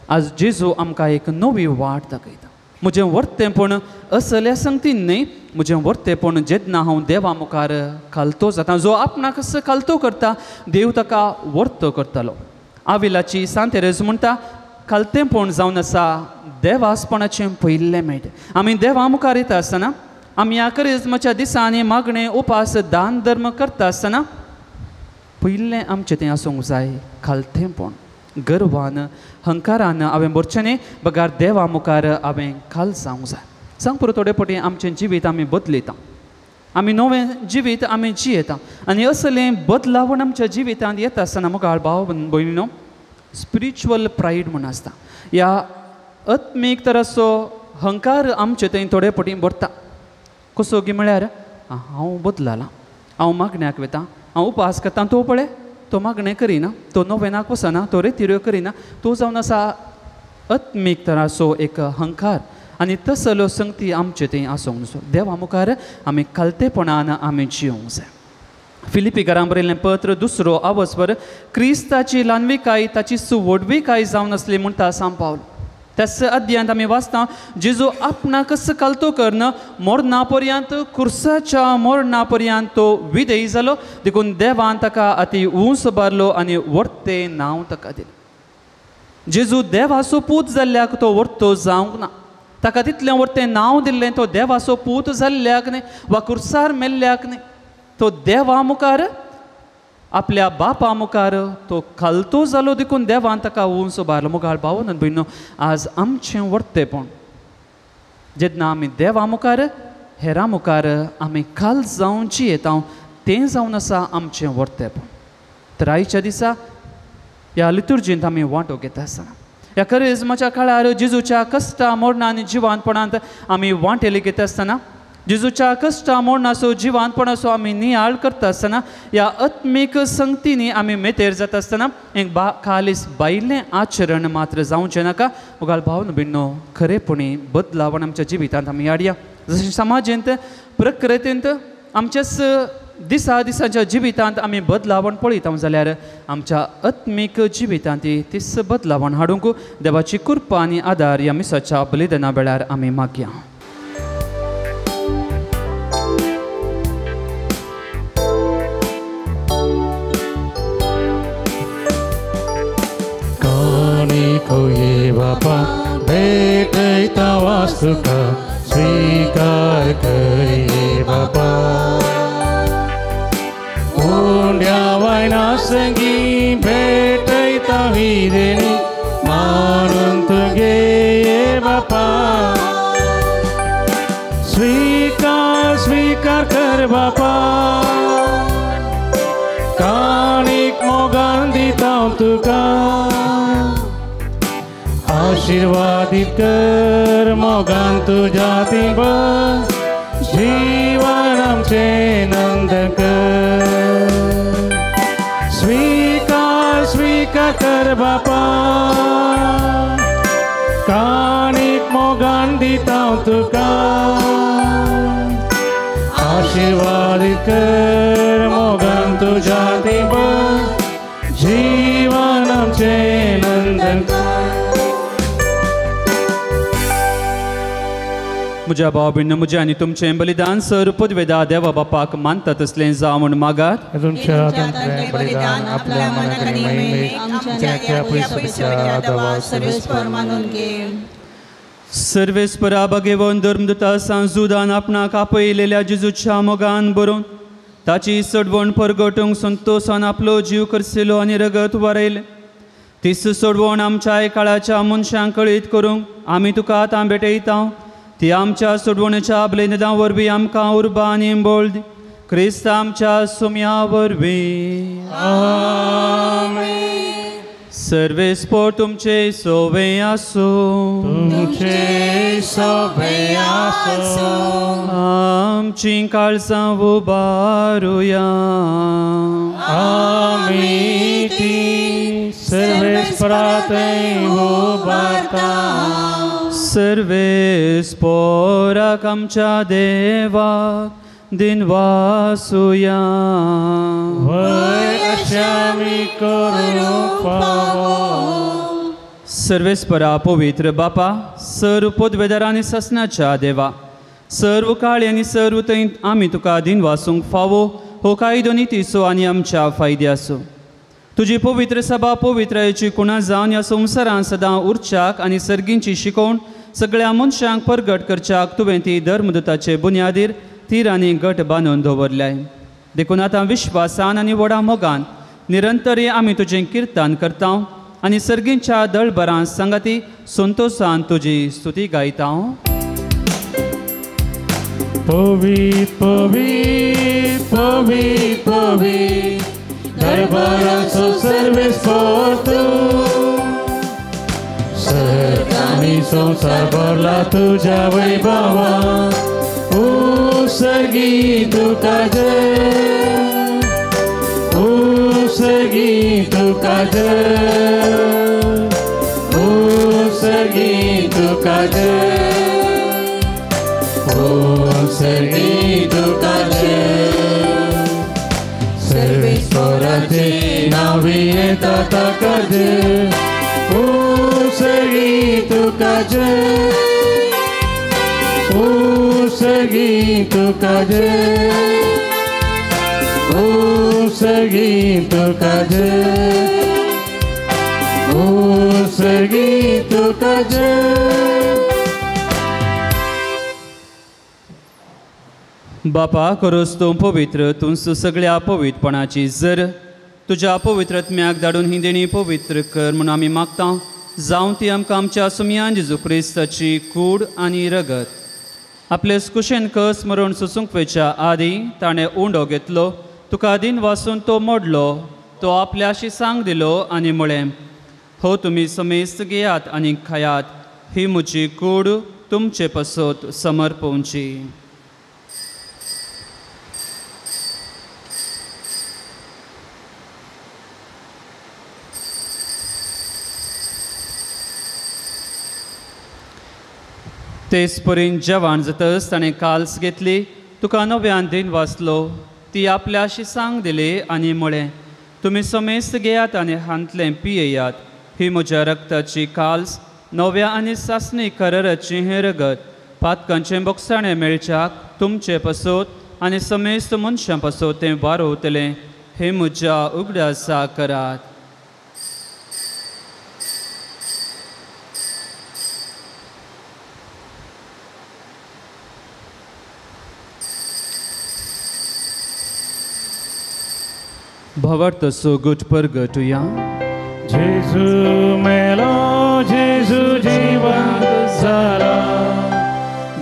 आज जेजू आमकां एक नवी वाट दाखयता. म्हजें वर्तेंपण असल्या संगतीन न्हय, म्हजें वर्तेंपण जेन्ना हांव देवा मुखार खालतो जाता, जो आपणाक खालतो करता देव ताका वर्तो करतालो. आविलाची सांतेरेज म्हणटा खालतेंपण जावन आसा देवासपणाचें पयिल्लें मेट. आमी देवा मुखार येता आसतना, आमी ह्या करिज्माच्या दिसांनी मागणें, उपास, दान धर्म करता आसतना पयिल्लें आमचें तें आसूंक जाय खालतेंपण. गर्वान, हंकारान हांवें भरचें न्ही, बगार देवा मुखार हांवें खाल जावंक जाय. सांग पुरो थोडे फावटी आमचें जिवीत आमी बदलयता, आमी नवें जिवीत आमी जियेता आनी असलें बदलावण आमच्या जिवितांत येता आसतना मुखार भाव भयणीनो स्पिरिच्युअल प्रायड म्हूण आसता. ह्या आत्मीक तराचो हंकार आमचे थंय थोडे फावटी भरता. कसो की म्हळ्यार हांव बदलालां, हांव मागण्याक वता, हांव उपास करता, तो पळय तो मागणें करिना, तो नोवेनाक वचना, तो रेतिऱ्यो करिना, तो जावन आसा आत्मीक तराचो एक हंकार. आनी तसलो संगती आमचे थंय आसूंक न्हय. देवा मुखार आमी खालतेपणान आमी जियोंक जाय. फिलिपीकारां बरयल्लें पत्र दुसरो आवसवर क्रिस्ताची ल्हानविकाय ताची सुवडविकाय जावन आसली म्हणटा सांग पावल. त्याच अध्यायांत आमी वाचता जेजू आपणाकच खालतो करून मरणा पर्यंत, कुर्साच्या मरणा पर्यंत तो विधेयी जालो. देखून देवान ताका अती उंच बारलो आनी वर्तें नांव ताका दिलें. जेजू देवाचो पूत जाल्ल्याक तो वर्तो जावंक ना, ताका तितलें वर्तें नांव दिल्लें तो देवाचो पूत जाल्ल्याक न्हय वा कुर्सार मेल्ल्याक न्हय, तो देवा मुखार आपल्या बापा मुखार तो खालतो जालो. देखून देवान ताका उंच बारलो. मुखार भावन भयणो, आज आमचें वर्तेपण जेन्ना आमी देवा मुखार, हेरां मुखार आमी खाल जावन जियेता तें जावन आसा आमचें वर्तेपण. तर आयच्या दिसा ह्या लितुर्जींत आमी वांटो घेता आसतना ह्या करिज्माच्या काळार जेजूच्या कश्टा, मरणा आनी जिवानपणांत आमी वांटेली घेता आसतना, जेजूच्या कश्टा, मरणाचो, जिवानपणाचो आमी नियाळ करता आसतना, ह्या आत्मीक संगतींनी आमी मेतेर जाता आसतना एक खालीस भायलें आचरण मात्र जावचें नाका. मुखार भावन भयणो, खरेपणी बदलावण आमच्या जिवितांत आमी हाडया. जशें समाजेंत, प्रकृतींत, आमच्याच दिसा दिसाच्या जिवितांत आमी बदलावण पळयता जाल्यार आमच्या आत्मीक जिवितांत तीच बदलावण हाडूंक देवाची कृपा आनी आदार ह्या मिसाच्या बलिदाना वेळार आमी मागया. बापा भेटयता वास्तुका स्वीकार करिये बापा. उंड्या वायना संगी भेटयता ही देणी मानून तुगे बापा. स्वीकार स्वीकार कर बापा, काणीक मोगान दिता तुका. आशीर्वादित कर मोगान तुज्या तिबर, जीवन आमचें नंदन कर. स्वीकार स्वीकार कर बापा, काणीक मोगान दिता तुका. आशीर्वादित कर मोगान तुज्या तिबर, जीवन आमचें नंदन कर. म्हज्या भाव भयणींनो, म्हजें आनी तुमचें बलिदान सर पदवेदा देवा बापाक मानता तसलें जावं म्हूण मागात. बलिदान आपल्या मनाक आनी महिमेक आमच्या मानून घे. सर्वेस्परा भगेवन धर्मदूता सांजुदान आपणाक आपयलेल्या जेजूच्या मोगान बरोवन ताची सडवण परगटूंक संतोसान आपलो जीव करसिलो आनी रगत वारयलें. तीच सोडवण आमच्या काळाच्या मनशांक कळीत करूंक आमी तुका आतां भेटयता. ती आमच्या सोडवणेच्या बलिदानां वरवीं आमकां उर्बा आनी बळ दी. क्रिस्त आमच्या सुम्या वरवीं. आमेन. सर्वेस्पोर तुमचे सोवे आसूं. तुमचे सोवे आसूं. आमची काळजां उबारुया. आमी ती सर्वेस्परा थंय उबारता. सर्वेस्पोराक आमच्या देवाक दिनवासुया. वय अशें आमी करूंक फावो. सर्वेस्परा पवित्र बापा, सर्व पदवेदार आनी सासणाच्या देवा, सर्व काळी आनी सर्व थंय आमी तुका दिनवासूंक फावो हो कायदो नितीचो आनी आमच्या फायद्याचो. तुजी पवित्र सभा पवित्रायेची कुणा जावन ह्या संवसारांत सदां उरच्याक आनी सर्गींची शिकोवण सगळ्या मनशांक परगट करच्याक तुवें ती धर्मदूताचे बुन्यादीर तीर आनी गट बांदून दवरल्याय. देखून आतां विश्वासान आनी व्हडा मोगान निरंतरी आमी तुजें किर्तन करता आनी सर्गींच्या दळभरां सांगाती संतोशान तुजी स्तुती गायता. पवित्र पवित्र पवित्र पवित्र दरबाराचो सर्वेस्पोर तूं, सर्ग आनी संवसार भरला तुज्या वैभवान. ओ सर्गी तुका जय, ओ सर्गी तुका जय, ओ सर्गी तुका जय, ओ सर्गी तुका जय. सर्वेस्पराचे नांवी येता ताका जय, ओ सर्गी तुका जय, ओ सर्गी तुका जय, ओ सर्गी तुका जय, ओ सर्गी तुका जय. बापा खरोच तूं पवित्र, तूं सगळ्या पवित्रपणाची जर तुज्या पवित्रत्म्याक धाडून ही देणी पवित्र कर म्हूण आमी मागता. जावं ती आमकां आमच्या सुमयान जेजू क्रिस्ताची कूड आनी रगत. आपले कुशेन कस मरण सोसूंक वयच्या आदीं ताणें उंडो घेतलो, तुका दिन वासून तो मोडलो, तो आपल्याशी सांग दिलो आनी म्हळें, हो तुमी समेस्त घेयात आनी खायात, ही म्हजी कूड तुमचे पासत समर्पवची. तेच परीन जेवण जातच ताणें काल्स घेतली, तुका नव्यान दिन वाचलो, ती आपल्याशी सांग दिली आनी म्हळें, तुमी समेस्त घेयात आनी हांतलें पियेयात, ही म्हज्या रक्ताची काल्स, नव्या आनी सासणी कराराची हें रगत, पातकांचें बोगसाणें मेळच्याक तुमचे पासत आनी समेस्त मनशां पासत तें वारोवतलें, हें म्हज्या उगडासा करात. भावार्थ सोगट परगटुया. जेजू मेलो, जेजू जिवंत जाला,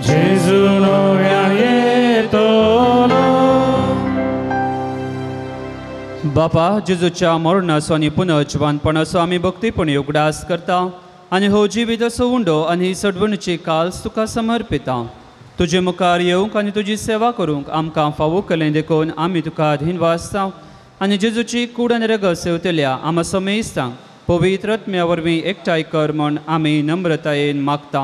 जेजू नव्यान येतलो. बापा, जेजूच्या मरणाचो आनी पुनर्जिवंतपणाचो आमी भक्तीपणी उगडास करता आनी हो जिवीत असो उंडो आनी ही सडवणीची काल्स तुका समर्पिता. तुजे मुखार येवंक आनी तुजी सेवा करूंक आमकां फावो केलें देखून आमी तुका अधीन वाचता आनी जेजूची कूड आनी रगत सेवतल्या आमा समेस्तांक पवित्र आत्म्या वरवीं एकठांय कर म्हूण आमी नम्रतायेन मागता.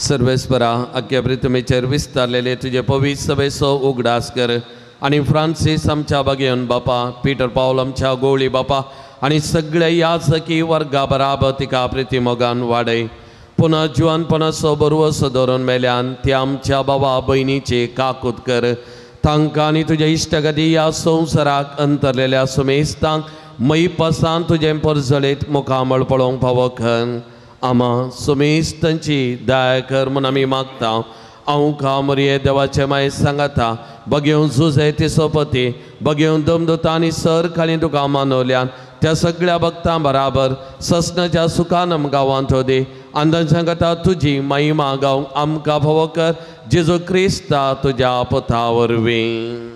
सर्वेस्परा, आख्या पृथ्वीचेर विस्तारलेले तुजे पवित्र सभेचो उगडास कर आनी फ्रांसीस आमच्या बागेवन बापा, पीटर पावल आमच्या गोवळी बापा आनी सगळ्या याचकी वर्गा बराबर तिका प्रिती मोगान वाडय. पुनः जिवनपणाचो बरवसो दवरून मेल्यान ती आमच्या बाबा भयणीची काकूत कर. तांकां आनी तुज्या इश्टगती ह्या संवसाराक अंतरलेल्या सुमेस्तांक मैपासान तुजें परजळीत मुखामळ पळोवंक फावो खन. आमा सुमेस्तांची दया कर म्हूण आमी मागता. हांव कामरिये देवाचे माय सांगाता बगेवन जुजे तिसोपती बगेवन दमदुता आनी सर खाली तुका मानवल्यान त्या सगळ्या भक्तां बराबर ससनाच्या सुखानम गांवांत दी आनी सांगता तुजी महिमा गावंक आमकां फावो कर जेजू क्रिस्ता तुज्या पुता वरवीं.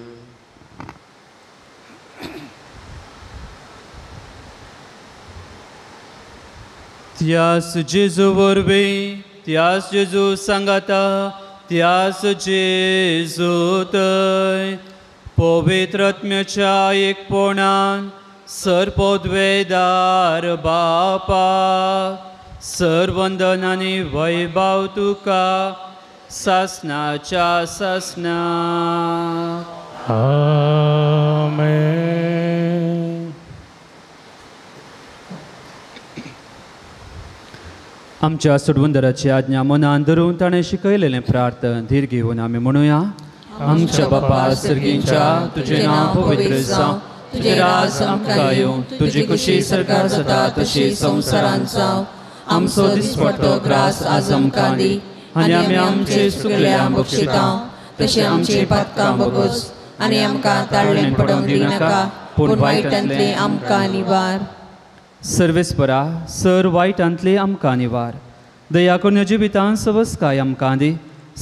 त्यास जेजू वरवीं, त्यास जेजू सांगाता, त्यास जेजू थंय पवित्र आत्म्याच्या एकपणान सर्पोद्वेदार बापा सर्वंदन आनी वैभव तुका सासनाच्या सासनाक. आमेन. आमच्या सोडवंदराची आज्ञा मनान धरून ताणें शिकयलेलें प्रार्थन धीर घेवन आमी म्हणुया. आमच्या बापा सर्गींच्या, तुजें नांव पवित्र जावं, तुजें राज आमकां येवं, तुजी खुशी सरकार जाता तशी संवसारांत जावं. आमचो दिसपट्टो ग्रास आज आमकां दी आनी आमी आमचे चुकल्या बक्षिता तशें आमचे पातकां बगोस आनी आमकां ताळ्ळें पडोवंक दिनाका, पूण वायटांतलें आमकां निवार. सर्वेस्परा सर वायटांतलें आमकां निवार. दया करून जिवितान सवस्काय आमकां दी.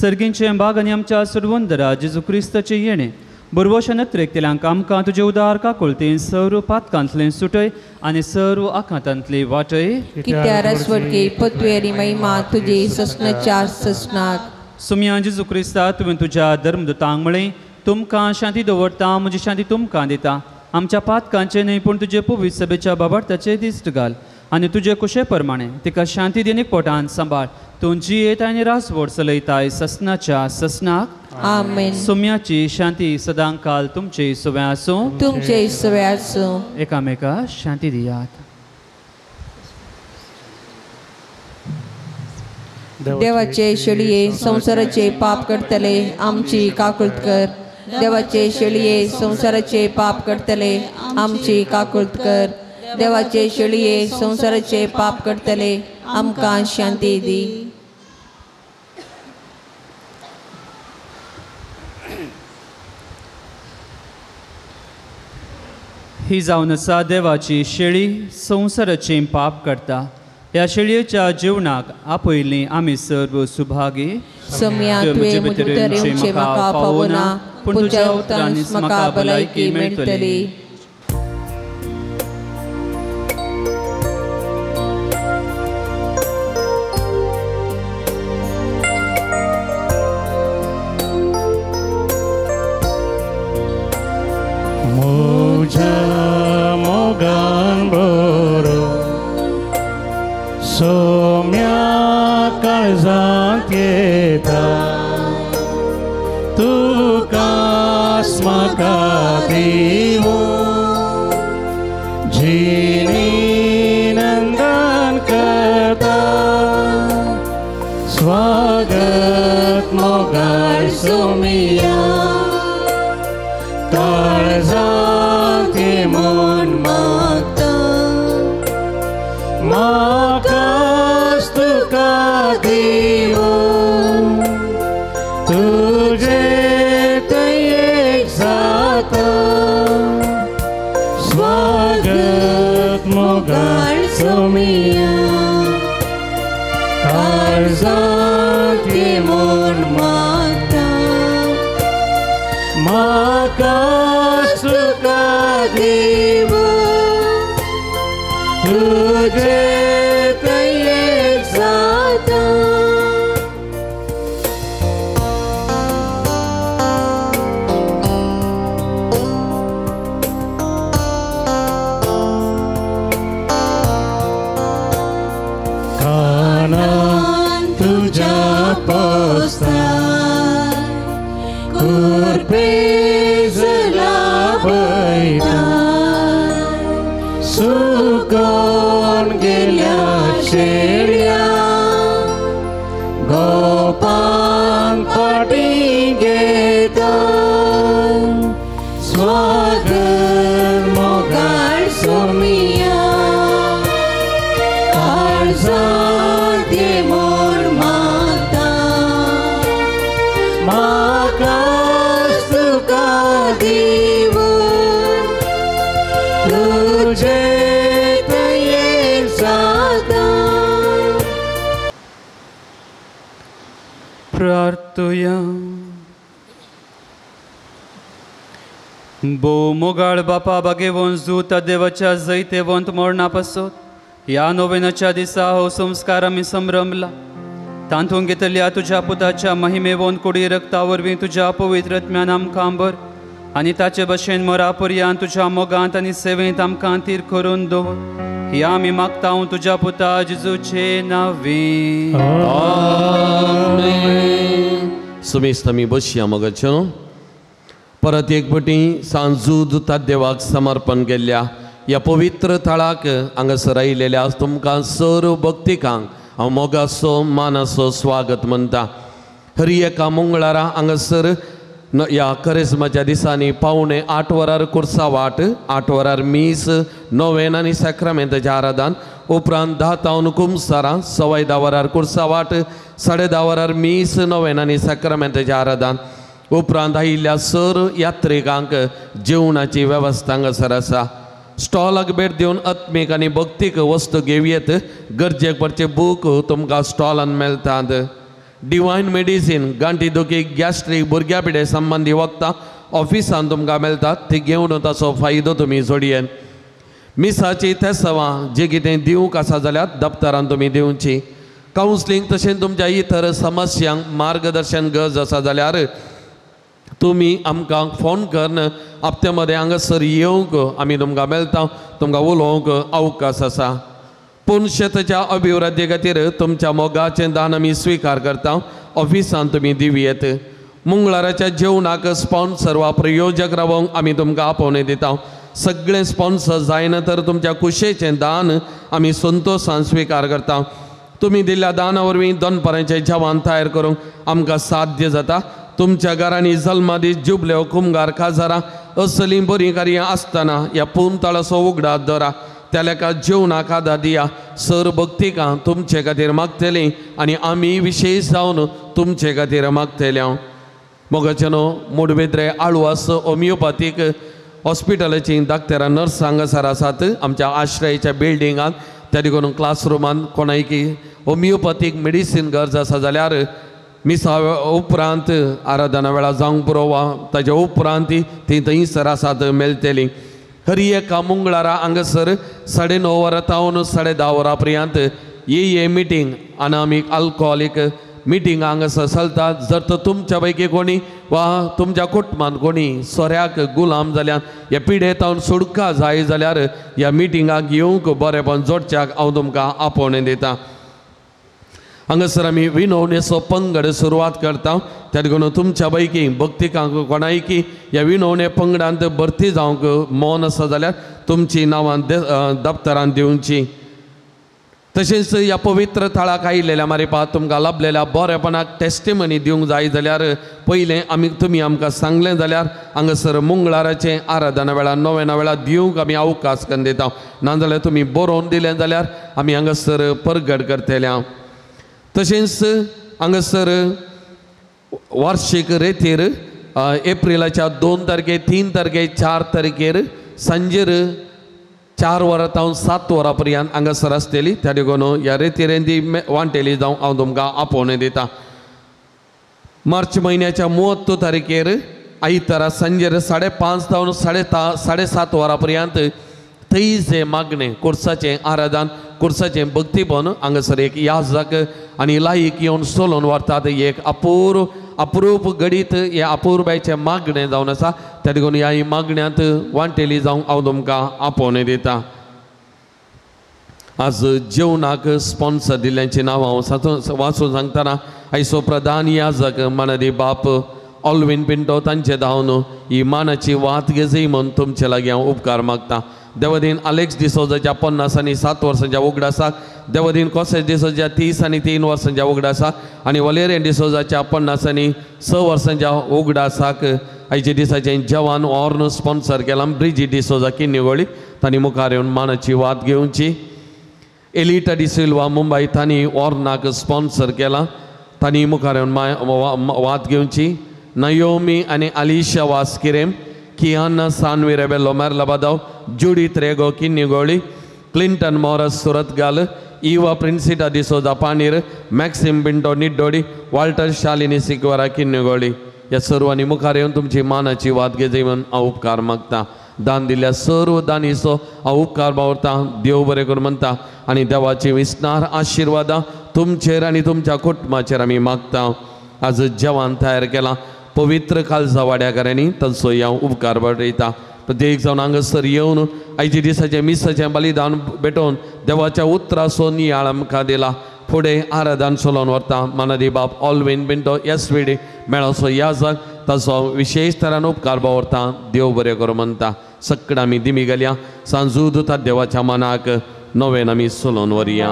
सर्गींचें बाग आनी आमच्या सुरवंदरा जेजू क्रिस्ताचें येणें बरवश नत्रेकतेल्यांक आमकां तुजें उदार काकुळतीन सर्व पातकांतलें सुटय आनी सर्व आखातांतली वाटय. कित्याक स्वर्गी पत्वे आनी महिमा तुजी ससनाच्या ससनाक. सुमया जेजू क्रिस्ता, तुवें तुज्या धर्मदूतांक म्हळें, तुमकां शांती दवरता, म्हजी शांती तुमकां दिता. आमच्या पातकांचें न्हय पूण तुजे पवित्र सभेच्या बाबार्थाचें दिश्ट घाल आनी तुजे कुशे प्रमाणे तिका शांती दिनीक पोटान सांबाळ. तूं जियेत आनी रासवड चलयताय ससनाच्या ससनाक. आमेन. सोम्याची शांती सदां काल तुमचे सवे आसूं, तुमचे सवे आसूं. एकामेका शांती दियात. देवाचे शेळये संवसाराचे पाप करतले आमची काकुळत कर. देवाचे शेळये संवसाराचे पाप करतले आमची काकुळत कर. देवाचे शेळये संवसाराचे पाप करतले आमकां शांती दी. ही जावन आसा देवाची शेळी संवसाराचें पाप करता. ह्या शेळयेच्या जेवणाक आपयलीं आमी सर्व सुभागी. सोम्या तुवें म्हजे भितर येवचें म्हाका फावना, पूण तुज्या उतरांनीच म्हाका भलायकी मेळटली. म्हज्या मोगान बरो सोम्या काळजांत येता, तुकाच म्हाका दिवूं जिणी नंदन करता. स्वागत मोगाळ सोमिया, काळजांत मन मागता, म्हाकाच तुका दिवूं तुजे थंय एक जाता. स्वागत मोगाळ सोमिया, काळजांत मन मागता, म्हाकाच तुका दिवूं तुजे थंय एक जाता. कानान तुज्या पोस्तार कुरपेज प्रार्थुया. भोव मोगाळ बापा बागेवन जुता देवाच्या जैतेवंत मरणा पासत ह्या नोवेनाच्या दिसा हो संस्कार आमी संभ्रमला. तांतूंत घेतल्या तुज्या पुताच्या महिमेवन कुडी रक्ता वरवीं तुज्या पवित्र आत्म्यान आमकां भर आनी ताचे भशेन मरा पर्यंत तुज्या मोगांत आनी सेवेंत आमकां तीर करून दवर. ह्या आमी मागता तुज्या पुता जेजूचे नांवे. आमेन. सुमेस्त आमी बसया मोगाच्यो. परत एक पटी सांजूद देवाक समर्पण केल्ल्या ह्या पवित्र थळाक हांगासर आयिल्ल्या तुमकां सर्व भक्तिकांक हांव मोगाचो मानाचो स्वागत म्हणटा. हर एका मंगळारा हांगासर ह्या करेजमाच्या दिसांनी 7:45 वरार कुर्सा वाट, 8 वरार मीस, नोवेन आनी साक्रामेंताचें आराधन, उपरांत 10 तावन कुमसारां, 10:15 वरार कुर्सा वाट, 10:30 वरार मीस, नोवेन आनी साक्रामेंताचें आराधन, उपरांत आयिल्ल्या सर यात्रिकांक जेवणाची वेवस्था हांगासर आसा. स्टॉलाक भेट दिवन आत्मीक आनी भक्तीक वस्तू घेवयेत. गरजेक पडचे बूक तुमकां स्टॉलान मेळटात. डिवायन मेडिसीन, गांठी दुखी, गॅस्ट्रीक, भुरग्या पिडे संबंदी वखदां ऑफिसान तुमकां मेळटात, ती घेवन ताचो फायदो तुमी जोडयेन. मिसाची तेसवां जे कितें दिवंक आसा जाल्यार दप्तरान तुमी दिवची. कावन्सिलींग तशेंच तुमच्या इतर समस्यांक मार्गदर्शन गरज आसा जाल्यार तुमी आमकां फोन करून हप्ते मदें हांगासर येवंक आमी तुमकां मेळटा, तुमकां उलोवंक अवकाश आसा. पूण शेताच्या अभिवृद्धी खातीर तुमच्या मोगाचें दान आमी स्विकार करता. ऑफिसान तुमी दिवयेत. मंगळाराच्या जेवणाक स्पॉन्सर वा प्रयोजक रावोंक आमी तुमकां आपोवणें दिता. सगळें स्पॉन्सर जायना तर तुमच्या कुशेचें दान आमी संतोशान स्विकार करता. तुमी दिल्ल्या दाना वरवीं दनपारांचें जेवण तयार करूंक आमकां साध्य जाता. तुमच्या घरांनी जल्मादीस, जुबल्यो, कुमगार, काजारां असलीं बरीं कार्यां आसतना ह्या पुंतळाचो उगडास दवरा. त्या लेखा जेवणाक आदार दिया. सर भक्तिकां तुमचे खातीर मागतलीं आनी आमी विशेश जावन तुमचे खातीर मागतले. मोगाचे न्हू मुडबेद्रे आळवास होमियोपॅथीक हॉस्पिटलाची डाक्टरां नर्स हांगासर आसात आमच्या आश्रयाच्या बिल्डिंगांत. त्या देखून क्लासरुमान कोणायकी होमियोपॅथीक मेडिसीन गरज आसा जाल्यार मिसा उपरांत आराधना वेळार जावंक पुरो वा ताच्या उपरांत ती थंयसर आसात मेळटली. हर एका मंगळारा हांगासर 9:30 वरां तावन 10:30 वरां पर्यंत ए मिटींग, अनामीक अल्कोहोलीक मिटींग हांगासर चलता. जर तर तुमच्या पैकी कोणी वा तुमच्या कुटुंबांत कोणी सोऱ्याक गुलाम जाल्यार ह्या पिडे तावन सुटका जाय जाल्यार ह्या मिटिंगाक येवंक बरेपण जोडच्याक हांव तुमकां आपोवणें दिता. हांगासर आमी विनवणेचो पंगड सुरवात करता. त्या देखून तुमच्या पैकी भक्तिकांक कोणायकी ह्या विनवणे पंगडांत भरती जावंक मन आसा जाल्यार तुमची नांवां दप्तरान दिवची. तशेंच ह्या पवित्र थळाक आयिल्ल्या मारिपा तुमकां लाभलेल्या बरेपणाक टेस्टिमनी दिवंक जाय जाल्यार पयलें आमी तुमी आमकां सांगलें जाल्यार हांगासर मंगळाराचें आराधना वेळार नोवेना वेळार दिवंक आमी अवकाश करून दिता. नाजाल्यार तुमी बरोवन दिलें जाल्यार आमी हांगासर परगट करतले. तशेंच हांगासर वार्षीक रेतीर एप्रिलाच्या 2 तारखेर, 3 तारखेर, 4 तारखेर सांजेर 4 वरां तावन 7 वरां पर्यंत हांगासर आसतली. त्या देखून ह्या रेतीरेन ती वांटेली जावं हांव तुमकां आपोवणें दिता. मार्च म्हयन्याच्या 30 तारखेर आयतारा सांजेर 5:30 तावन 7:30 वरां पर्यंत थंय मागणें कोर्साचें आराधन, कोर्साचें भक्तीपण हांगासर एक याजक आनी लायक येवन सोलोवन व्हरतात. एक अप्रूप घडीत हे अपुरबायचें मागणें जावन आसा. त्या देखून ह्या मागण्यांत वांटेली जावंक हांव तुमकां आपोवणें दिता. आज जेवणाक स्पॉन्सर दिल्ल्यांची नांवां हांव वाचून सांगतना आयचो प्रधान याजक मानादी बाप ऑलवीन पिंटो तांचे धांवन ही मानाची वात घेजय म्हूण तुमचे लागीं हांव उपकार मागता. देवदीन अलेक्स डिसोजाच्या 50 आनी 7 वर्सांच्या उगडासाक, देवदीन कोसेस डिसोजाच्या 30 आनी 3 वर्सांच्या उगडासाक आनी वलेरियन डिसोजाच्या 50 आनी 6 वर्सांच्या उगडासाक आयच्या दिसाचें जेवण ऑर्न स्पॉन्सर केलां ब्रिजी डिसोजा किन्नीगोळी तांणी मुखार येवन मानाची वात घेवची. एलिटा डिसिल्वा मुंबय तांणी ऑर्नाक स्पॉन्सर केलां तांणी मुखार येवन वात घेवची. नयोमी आनी Alisha वास्किरेम, Kiana Sanvi Rebello Merlabadav, Judith Rego Kinnigoli, Clinton Morris Surathkal, Eva Princita D'Souza Panir, Maxim Pinto Niddodi, Walter Shalini Siqueira Kinnigoli ह्या सर्वांनी मुखार येवन तुमची मानाची वात घेजय म्हूण हांव उपकार मागता. दान दिल्ल्या सर्व दानीचो हांव उपकार बावरता. देव बरें करूं म्हणटा आनी देवाची विस्नार आशिर्वादां तुमचेर आनी तुमच्या कुटुंबाचेर आमी मागता. आज जेवण तयार केलां पवित्र कालजा वाड्याकारांनी तांचो हांव उपकार बरयता. प्रत्येक जावन हांगासर येवन आयच्या दिसाचें मिसाचें बलिदान भेटोवन देवाच्या उतराचो नियाळ आमकां दिला. फुडें आराधन चलोवन व्हरता मानादी बाप ऑलवीन पिंटो एस वी डी मेळोसो याजक ताचो विशेश तरान उपकार बावरता. देव बरें करूं म्हणटा. सगळें आमी दिमी गेल्या सांजू दुता देवाच्या मनाक नवेन आमी चलोवन व्हरया.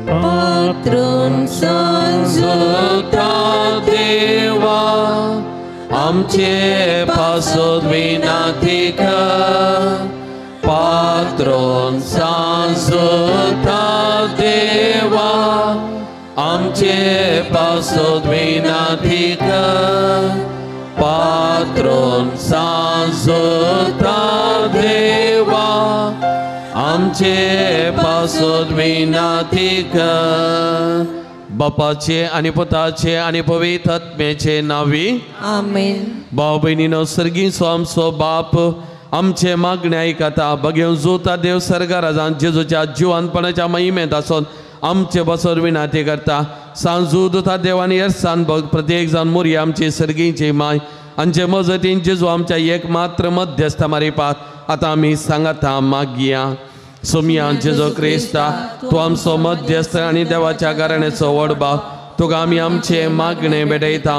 पात्रून सांजुता देवा आमचे पासत विनाती कर, पात्रून सांजुता देवा आमचे पासत विनाती कर, पात्रून सांजुता देवा आमचे पासत विनाती कर. बापाचे आनी पुताचे आनी पवित्र आत्म्याचे नांवी आमेन. भाव भयणीनो, सर्गीचो आमचो बाप आमचे मागणे आयकता. बगेवन जोता देव सर्गाराजान जेजूच्या जिवानपणाच्या महिमेंत आसून आमचे बसर विनाती करता. सांजू दुता देवान येरसान बग प्रत्येक जावन मोरया आमची सर्गीची माय आमचे मजतीन जेजू आमच्या एक मात्र मध्यस्थ मारिपात आतां आमी सांगाता मागया. सोमया जेजू क्रिस्ता तूं आमचो मध्यस्थ आनी देवाच्या घराण्याचो व्हड बाप, तुका आमी आमचे मागणे भेटयता.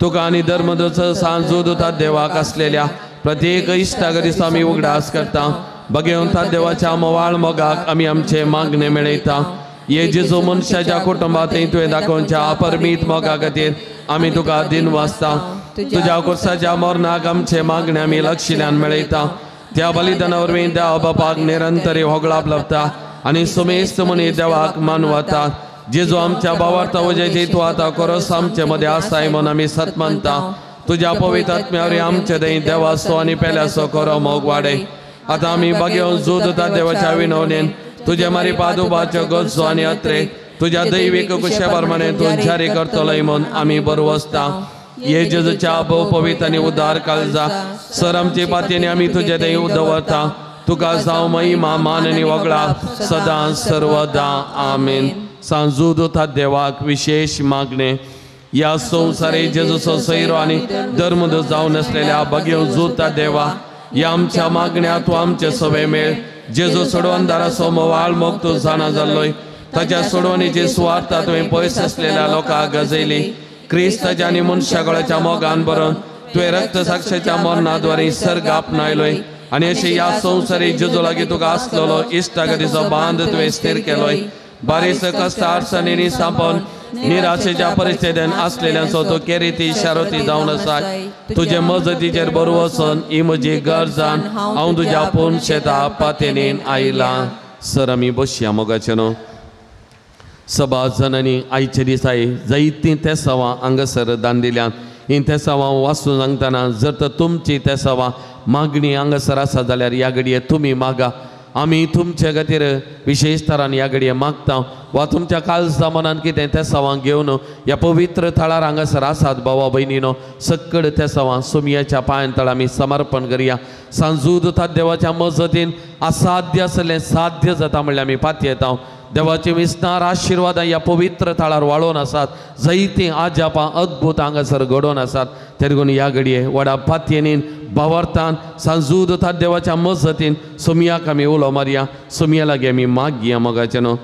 तुका आनी धर्मदूत सांजू दुता देवाक आसलेल्या प्रत्येक इश्टागतीचो आमी उगडास करता. बगेवन ता देवाच्या मोवाळ मोगाक आमी आमचे मागणे मेळयता. हे जेजू मनशाच्या कुटुंबात तुवें दाखोवच्या अपरमीत मोगा खातीर आमी तुका दिन वाचता. तुज्या कुर्साच्या मरणाक आमचे मागणे आमी लक्षिल्यान मेळयता. त्या बलिदाना वरवीं देवा बापाक निरंतरी होगळाप लाबता आनी सुमेस्त मनी देवाक मानवता. जेजू आमच्या भावार्था वजेची तूं आतां कोरोस आमचे मदें आसाय म्हूण आमी सत मानता. तुज्या पवित्र आत्म्या वरवीं आमचे दही देवाचो आनी पेल्याचो खरो मोग वाडय. आतां आमी बागेवन जोदता देवाच्या विनवणेन तुजे मारी पादुबाच्यो गरजो आनी अत्रे तुज्या दैवीक कुशे प्रमाणे तूं जारी करतलोय म्हूण आमी बरवसता. हे जेजूच्या भोव पवित्र आनी उदार काळजा सर आमचे पातयेनी आमी तुजे थंय दवरता. तुका जावं महिमा मान आनी वगळा सदां सर्वदा आमेन. सांजू दुता देवाक विशेश मागणे ह्या संवसारी जेजूचो सैरो आनी धर्मदूत जावन आसलेल्या बगेवन जुता देवा ह्या आमच्या मागण्या तूं आमचे सवे मेळ. जेजू सोडवणदाराचो मोवाळ मोग तूं जाणा जाल्लोय. ताच्या सोडवणीची सुवार्ता तुवें पयस आसलेल्या लोकांक गजयली. क्रिस्ताच्या आनी मनशा गळ्याच्या मोगान भरून तुवें रक्त साक्षाच्या मरणाद्वारे सर्ग आपणायलोय आनी अशें ह्या संवसारी जेजू लागीं तुका आसलेलो इश्टागतीचो बांद तुवें स्थीर केलोय. बारीस कश्ट अडचणींनी सांपोवन निराशेच्या परिस्थितीन आसलेल्यांचो तूं केरिती शारोती जावन आसाय. तुजे मजतीचेर बरो वचून ही म्हजी गरजान हांव तुज्या पूर्ण शेता पातेनीन आयलां. सर आमी बसया मोगाचे न्हू. सभा जनांनी आयचे दिसाय जायतीं तेसावां हांगासर दान दिल्यात. हीं तेसावां वाचून सांगतना जर तर तुमची तेसावां मागणी हांगासर आसा जाल्यार ह्या घडये तुमी मागा. आमी तुमचे खातीर विशेश तरान ह्या घडये मागता वा तुमच्या काळजा मनान कितें तेसावां घेवन ह्या पवित्र थळार हांगासर आसात भावा भयणीनो, सकड तेसावां सोमयाच्या पांयां तळ आमी समर्पण करया. सांजू दुता देवाच्या मजतीन असाध्य आसलें साध्य जाता म्हणल्यार आमी पातयेता. देवाचे विस्तार आशिर्वादां ह्या पवित्र थळार वाळोवन आसात. जायतीं आजापां अद्भुत हांगासर घडोवन आसात. तेरगून ह्या घडये व्हडा पातयेनीन भावार्थान सांजू दुता देवाच्या मजतीन सोमयाक आमी उलो मारया. सोमया लागीं आमी मागया मोगाचें न्हू.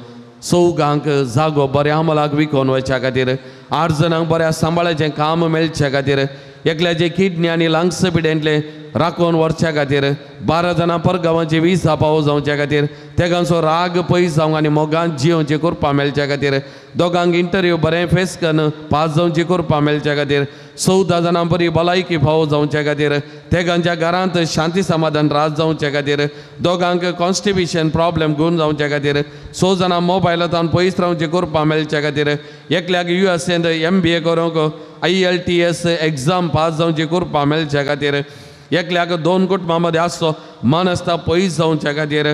चौगांक जागो बऱ्या मोलाक विकोवन वचच्या खातीर, 8 जाणांक बऱ्या सांबाळाचें काम मेळचे खातीर, एकल्याचे किडनी आनी लंग्स पिडेंतले राखून व्हरच्या खातीर, 12 जाणां परगांवाची विजा पावो जावच्या खातीर, तेगांचो राग पयस जावंक आनी मोगान जियोवची कृपा मेळच्या खातीर, दोगांक इंटरव्यू बरें फेस करून पास जावची कृपा मेळच्या खातीर, 14 जाणां बरी भलायकी फावो जावच्या खातीर, तेगांच्या घरांत शांती समाधान राज जावच्या खातीर, दोगांक कॉन्स्टिपेशन प्रॉब्लेम गुण जावच्या खातीर, 6 जाणां मोबायलांत पयस रावची कृपा मेळच्या खातीर, एकल्याक USA MBA करूंक IELTS exam pass जावची कृपा मेळच्या खातीर, एकल्याक 2 कुटुंबां मदें आसचो मानसता पयस जावच्या खातीर,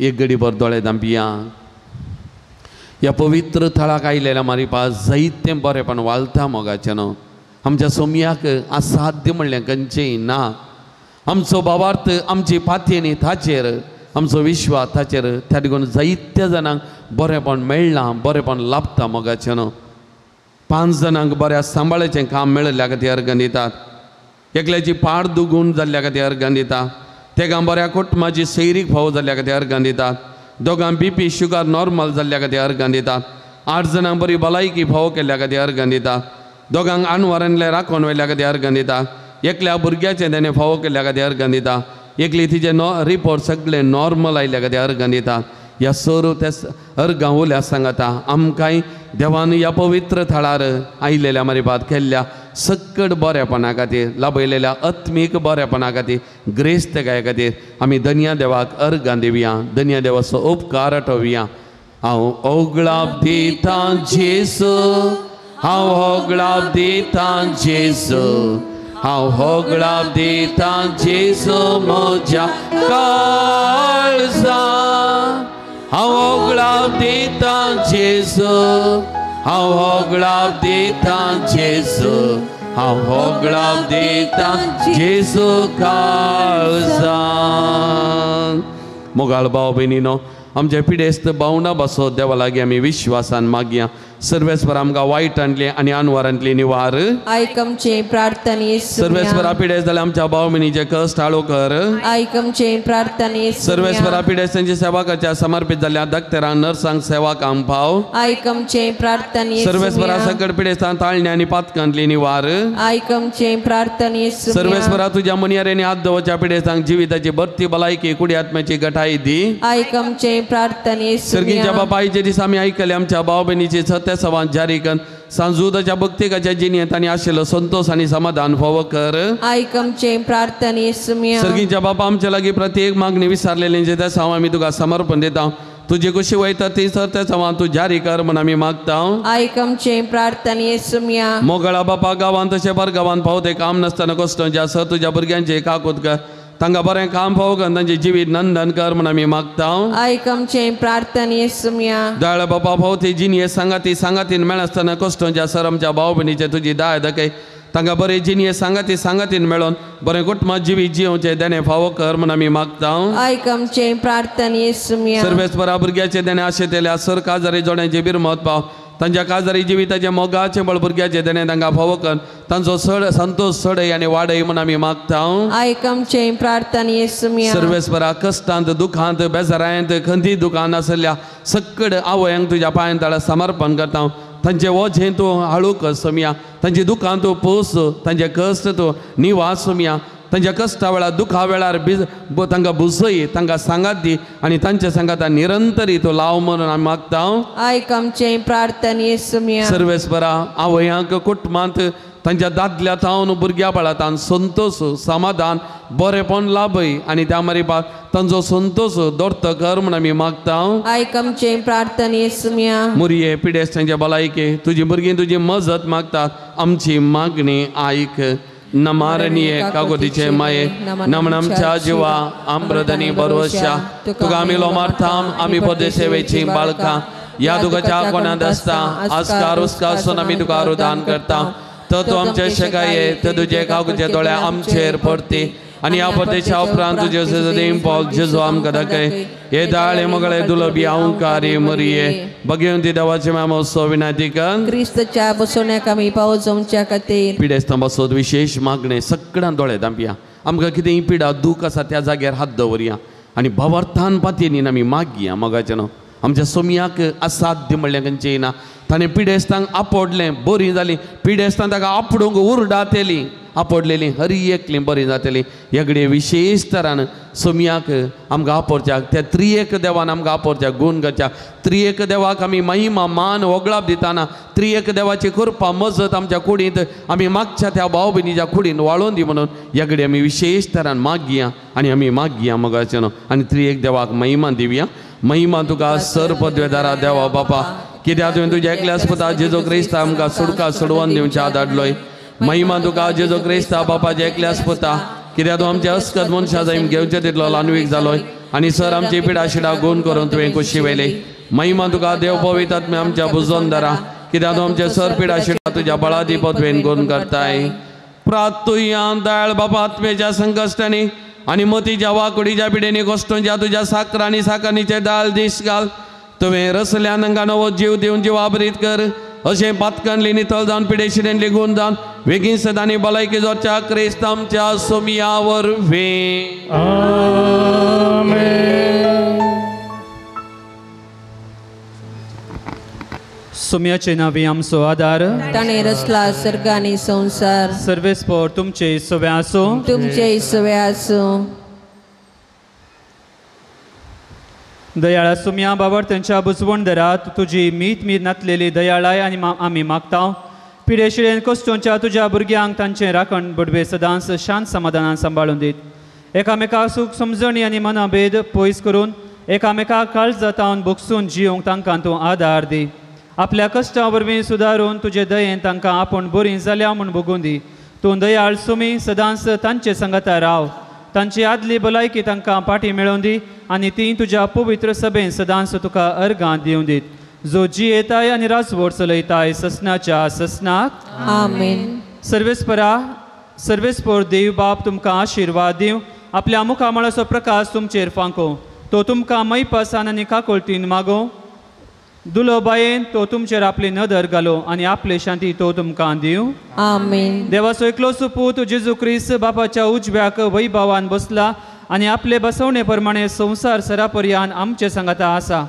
एक गडीभर दोळे धांपिया. ह्या पवित्र थळाक आयलेल्या मारिपा जायतें बरेंपण वालता मोगाचें न्हू. आमच्या सोमयाक असाध्य म्हणलें खंयचेंय ना. आमचो भावार्थ आमची पातयेनी ताचेर, आमचो विश्वास ताचेर, त्या देखून जायत्या जाणांक बरेंपण मेळ्ळां, बरेंपण लाभता मोगाचें न्हू. 5 जाणांक बऱ्या सांबाळाचें काम मेळिल्ल्या खातीर अर्गां दितात. एकल्याची पाड दुगून जाल्ल्या खातीर अर्गां दिता. तेगां बऱ्या कुटुंबाची सैरीक फावो जाल्ल्या खातीर अर्गां दितात. दोगां बीपी शुगर नॉर्मल जाल्ल्या खातीर अर्गां दितात. 8 जाणांक बरी भलायकी फावो केल्ल्या खातीर अर्गां दितात. दोगांक आनवरांतले राखून व्हेल्ल्या खातीर अर्गां दिता. एकल्या भुरग्याचें तेणें फावो केल्ल्या खातीर अर्गां दिता. एकली तिजे रिपोर्ट सगळे नॉर्मल आयिल्ल्या खातीर अर्गां दिता. ह्या सर त्या अर्गां उल्या सांगता आमकांय देवान ह्या पवित्र थळार आयिल्ल्या मारिपात केल्ल्या सक्कड बरेपणा खातीर, लाभयलेल्या आत्मीक बरेपणा खातीर, ग्रेस्तकाये खातीर आमी धन्या देवाक अर्गां दिवया. धन्या देवाचो उपकार आठोवया. हांव ओगळाप दितां जेजू, हांव होगळाप दितां जेजू, हांव होगळाप दितां जेजू म्हज्या काळजा. हांव होगळाप दितां जेजू, हांव होगळाप दितां जेजू, हांव होगळाप दितां जेजू काळजा. मोगाळ भाव भयणीनो, आमच्या पिडेस्त भावना बसो देवा लागीं आमी विश्वासान मागया. सर्वेस्पर आमकां वायटांतली आनी अनवरांतली निवार. आयक आमचे प्रार्थने. सर्वेस्परा पिडेस्त जाल्यार आमच्या भाव भयणीचे कश्ट हाळू कर. आयक आमचे प्रार्थने. सर्वेस्परा पिडेस्तांची सेवा करच्या समर्पित जाल्ल्या डॉक्टरांक नर्सांक सेवा काम पाव. आयक आमचे प्रार्थने. सर्वेस्परा सकट पिडेस्तांक ताळणे आनी पातकांतली निवार. आयक आमचे प्रार्थने. सर्वेस्परा तुज्या मनियारेनी हात दवरच्या पिडेस्तांक जिविताची बत्ती भलायकी कुडी आत्म्याची गठाई दी. आयक आमचे प्रार्थने. सर्गीच्या बापायचे दीस आमी आयकले आमच्या भाव भयणीचे सत्य सवान जारी कर. सांजुदाच्या भक्तिकाच्या जिणेंत आनी आशिल्लो संतोष आनी समाधान फावो कर. आयक आमचे प्रार्थने. सर्गीच्या बापा आमच्या लागीं प्रत्येक मागणी विसारलेली जे त्या साव आमी तुका समर्पण दिता. तुजी कुशी वयता ती सत्य सवान तूं जारी कर म्हूण आमी मागता. आयक आमचे प्रार्थने. मोगळा बापा गांवांत तशें पर गांवांत पावते काम नासतना कश्ट जे आसा तुज्या भुरग्यांचे काकूत कर. तांकां बरें काम फावो कर, तांचें जिवीत नंदन कर म्हूण आमी मागता. आयक आमचे प्रार्थने. दयाळ बापा फावती जिणये सांगाती सांगातीन मेळनासतना कश्ट ज्या सर आमच्या भाव भयणीचे तुजी दाय दाखय. तांकां बरें जिणये सांगाती सांगातीन मेळोन बरें कुटुंबात जिवीत जियोवचें देणें फावो कर म्हूण आमी मागता. आयक आमचे प्रार्थने. सर्वेस्परा भुरग्याचें देणें आशेतल्या सर काजारी जोड्यांचे बिरमत पाव. तांच्या काजारी जिविताचें मोगाचें बळ भुरग्याचें देणें तांकां फावो कर. तांचो सड संतोष सडय आनी वाडय म्हूण आमी मागता. आयक आमचे प्रार्थने. सर्वेस्परा कश्टांत दुखांत बेजारांत खंती दुकान आसल्या सक्कड आवयांक तुज्या पांयां तळा समर्पण करता. तांचे वजें तूं हाळू कर सोमया, तांची दुकान तूं पोस, तांचे कश्ट तूं निवास सोमया. तांच्या कश्टा वेळार दुखा वेळार तांकां बुजय, तांकां सांगात दी आनी तांच्या सांगाता निरंतरी तूं लाव म्हणून आमी मागता. आयक आमचे प्रार्थने. सर्वेस्परा आवयांक कुटुंबांत तांच्या दादल्या तावन भुरग्या बाळांत संतोष समाधान बरेपण लाभय आनी त्या मारिपाक तांचो संतोष दोर्त कर म्हूण आमी मागता. आयक आमचे प्रार्थने. मुरये पिडेस्त तांच्या भलायके तुजी भुरगीं तुजी मजत मागतात. आमची मागणी आयक. नमारणीये कागोदीचे माये नमन आमच्या जिवा आम्रदनी बरोशा तुका आमी लोमार्थाम आमी परदेशेवेची बाळकां ह्या तुकाच्या कोणांत आसता आस्कार उस्कासून आमी तुका रुदान करता. तर तूं आमचे शेकाये तर तुजे कागुचे दोळे आमचेर पडती आनी ह्या परदेशा उपरांत तुजे सदीम पावल जेजू आमकां दाखय. हे दाळे मगळे दुलबी अंकारी मरिये भगवंती देवाचे मामोत्सव विनंती कर. क्रिस्तच्या बसवण्याक आमी पावस जावच्या खातीर पिडेस्तां बसोत विशेश मागणे सगळ्यां दोळे धांपया. आमकां कितेंय पिडा दूख आसा त्या जाग्यार हात दवरया आनी भावार्थान पातयेन आमी मागया. मोगाचें न्हू आमच्या सोमयाक असाध्य म्हणलें खंयचें ना. ताणें पिडेस्तांक आपोडलें बरीं जालीं. पिडेस्तांक ताका आपडूंक उरडातेली आपोडलेली हरी एकली बरी जातली. हेगडे विशेश तरान सोमयाक आमकां आपोरच्याक त्या त्रियेक देवान आमकां आपोरच्याक गुण करच्याक त्रियेक देवाक आमी महिमा मान वगळाप दिताना त्रियेक देवाची कृपा मजत आमच्या कुडींत आमी मागच्या त्या भाव भयणीच्या कुडीन वाळोवन दी म्हणून हेगडे आमी विशेश तरान मागया आनी आमी मागया मोगाचें न्हू आनी त्रियेक देवाक महिमा दिवया. महिमा तुका सर पदवेदारा देवा बापा कित्याक तुवें तुज्या एकल्याच पुता जेजू क्रिस्ता आमकां सुडका सोडवून दिवच्या धाडलोय. महिमा तुका जेजू क्रिस्ता बापाच्या एकल्याच पुता कित्याक तूं आमच्या अस्कत मनशा जाय घेवचे तितलो लानवीक जालोय. आनी सर आमची पिडाशिडा गुण करून तुवें कुशी वेली महिमा तुका देव पवित्र आत्म्या आमच्या बुजोन दारा कित्याक तूं आमचे सर पिडाशिडा तुज्या बळादी पदवेन गुण करताय. प्रातुया दयाळ बापा आत्मेच्या संकश्टांनी आनी मतीच्या वाकुडीच्या पिडेनी कोश्टोंच्या तुज्या साकर आनी साकरणीचे दाल दीस घाल. तुवें रसल्या नंगा नवो जीव दिवन जिवाबरीत कर अशें पातकांली नितळ जावन पिडेशिडेन लिगून जावन वेगीन सदांनी भलायकी जोडच्या क्रिस्त आमच्या सोमिया वरवीं. सोम्याचे नावी आमचो आदार ताणें रचला सर्ग आनी संवसार. सर्वेस्पोर तुमचे सवे आसूं. तुमचे सवे आसूं. दयाळा सुम्या बाबर तेंच्या बुजवण दरात तुजी मीत मीत नातलेली दयाळाय आनी आमी मागता. पिडेशिडेन कश्टोंच्या तुज्या भुरग्यांक तांचें राखण बडवे सदांच शांत समाधानान सांबाळून दीत. एकामेका सूख समजणी आनी मनाभेद पयस करून एकामेका काळजा तावन भोगसून जिवंक तांकां तूं आदार दी. आपल्या कश्टां वरवीं सुदारून तुजे दयेन तांकां आपूण बरीं जाल्या म्हूण भोगून दी. तूं दयाळ सुमी सदांच तांचे संगता राव. तांची आदली भलायकी तांकां पाटी मेळोवन दी आनी ती तुज्या पवित्र सभेन सदांच तुका अर्गां दिवन दीत. जो जियेताय आनी राजवट चलयताय ससनाच्या ससनाक. आमेन. सर्वेस्परा सर्वेस्पोर देव बाप तुमकां आशिर्वाद दिवं. आपल्या मुखामळाचो प्रकाश तुमचेर फांको. तो तुमकां मैपासान आनी काकोळतीन मागो. दुलोबायेन तो तुमचेर आपली नदर घालो आनी आपले शांती तो तुमकां दिवं. आमेन. देवाचो एकलो सुपूत जेजू क्रिस्त बापाच्या उजव्याक वैभवान बसला आनी आपले बसवणे प्रमाणे संवसार सरापर्यान आमचे सांगाता आसा.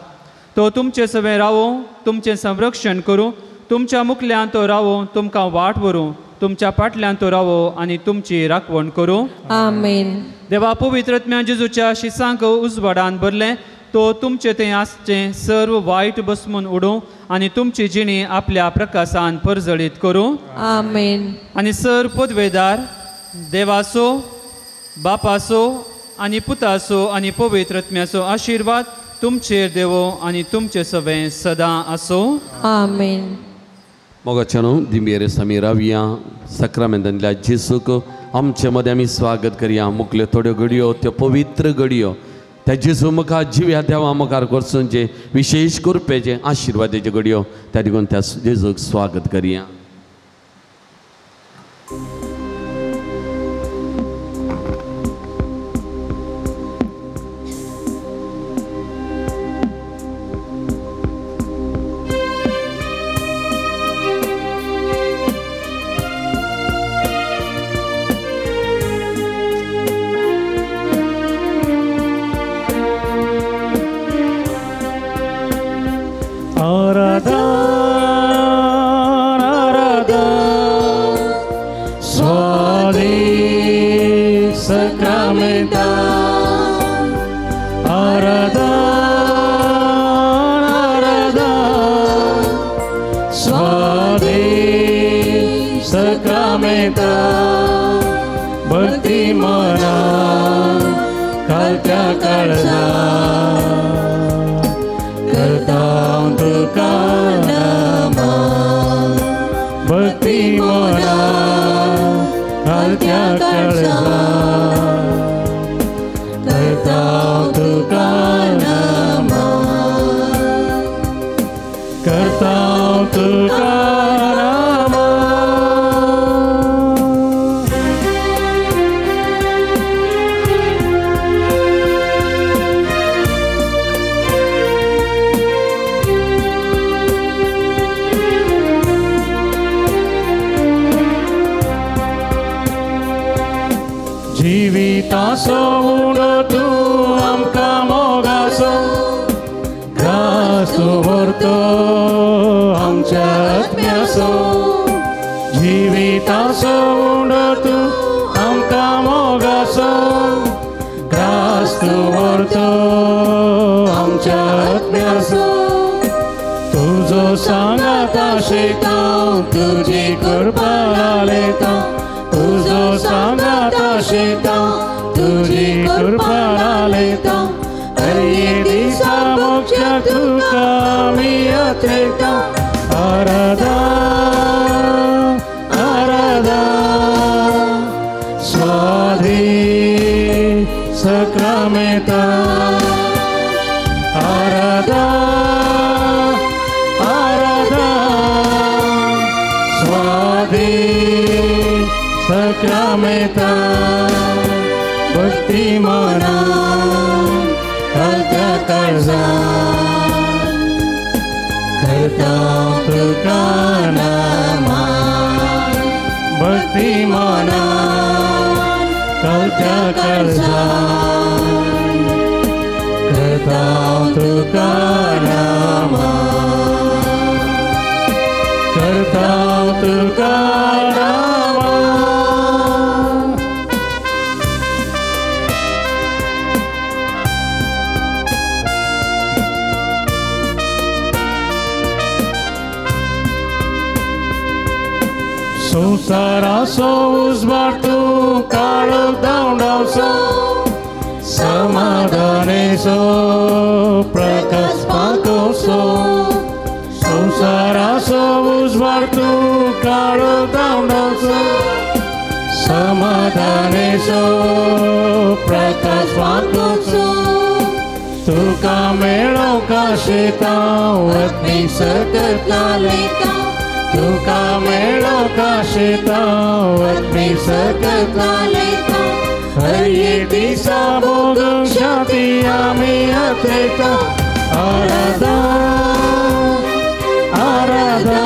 तो तुमचे सवें रावो, तुमचें संरक्षण करूं. तुमच्या मुखल्यान तो रावो, तुमकां वाट व्हरूं. तुमच्या फाटल्यान तो रावो आनी तुमची राखवण करूं. आमेन. देवा पवित्र आत्म्या जेजूच्या शिसांक उजवाडान भरलें तो तुमचे थंय आसचें सर्व वायट बसमून उडोवं आनी तुमची जिणी आपल्या प्रकाशान परजळीत करूं. आमेन. आनी सर पदवेदार देवाचो बापाचो आनी पुताचो आनी पवित्र आत्म्याचो आशिर्वाद तुमचेर देवो आनी तुमचे सवें सदां आसूं. आमेन. मोगाच्यानो दिंबेर आमी रावया साक्रामेंतांतल्या जेजूक आमचे मदें आमी स्वागत करया. मुखल्यो थोड्यो घडयो त्यो पवित्र घडयो त्या जेजू मुखार जिव्या देवा मुखार करसूनचे विशेश कृपेचे आशिर्वादाचे घडयो त्या देखून त्या जेजूक स्वागत करया. Sacramento. स्वादे सक्रामेता भक्ती मना कलत्या काळजा करता तुका नमन भक्ती मना कलत्या काळजा करता तुका नमन करता तुका नमन। संसाराचो उजवाड तूं काळो धांवडावचो समाधानेचो प्रकाश पातोवचो संसाराचो उजवाड तूं काळो धांवडावचो समाधानेचो प्रकाश पातोवचो तुका मेळोवंक आशेता वतनी सकत घालयता तुका मेळोवंक आशेता वतनी सकत घालयता हर एक दिसा भोगूंक शांती आमी अथयता आराधा आराधा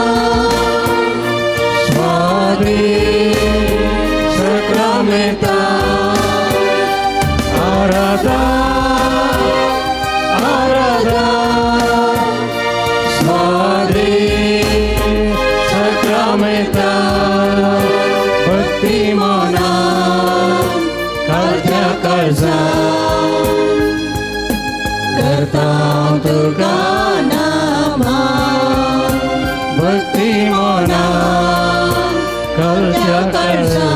स्वादे सक्रामेता आराधा आराधा स्वादे सक्रामेता भक्ती मना काळजा काळजा करता तुका नमन भक्ती मना काळजा काळजा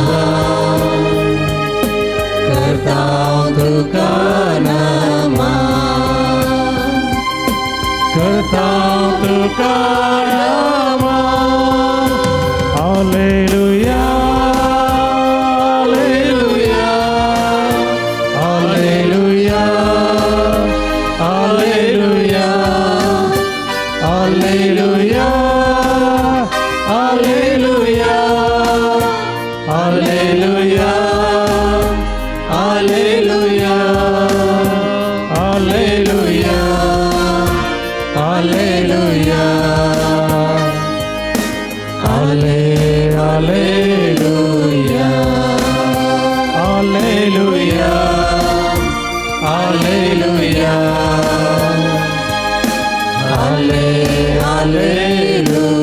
करता तुका नमन करता तुका नमन। Hallelujah hallelujah hallelujah hallelujah hallelujah hallelujah hallelujah hallelujah hallelujah hallelujah hallelujah hallelujah hallelujah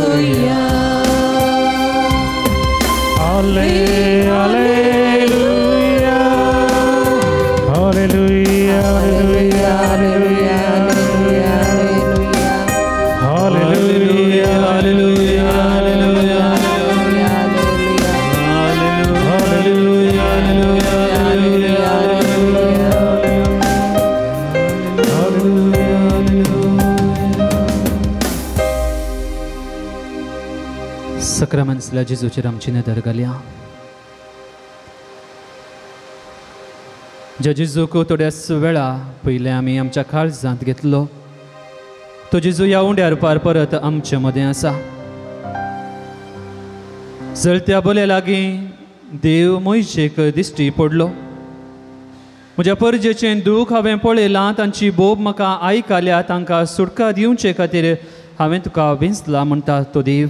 hallelujah hallelujah hallelujah hallelujah hallelujah hallelujah hallelujah सक्रामेंसल्या जेजूचेर आमची नदर घालया। ज्या जेजूक थोड्याच वेळा पयलें आमी आमच्या काळजांत घेतलो तो जेजू ह्या उंड्यार पार परत आमचे मदें आसा। जळत्या बले लागीं देव मोयजेक दिश्टी पडलो। म्हज्या परजेचें दूख हांवें पळयलां, तांची बोब म्हाका आयकल्या, तांकां सुटका दिवचे खातीर हांवें तुका विंचला म्हणटा तो देव।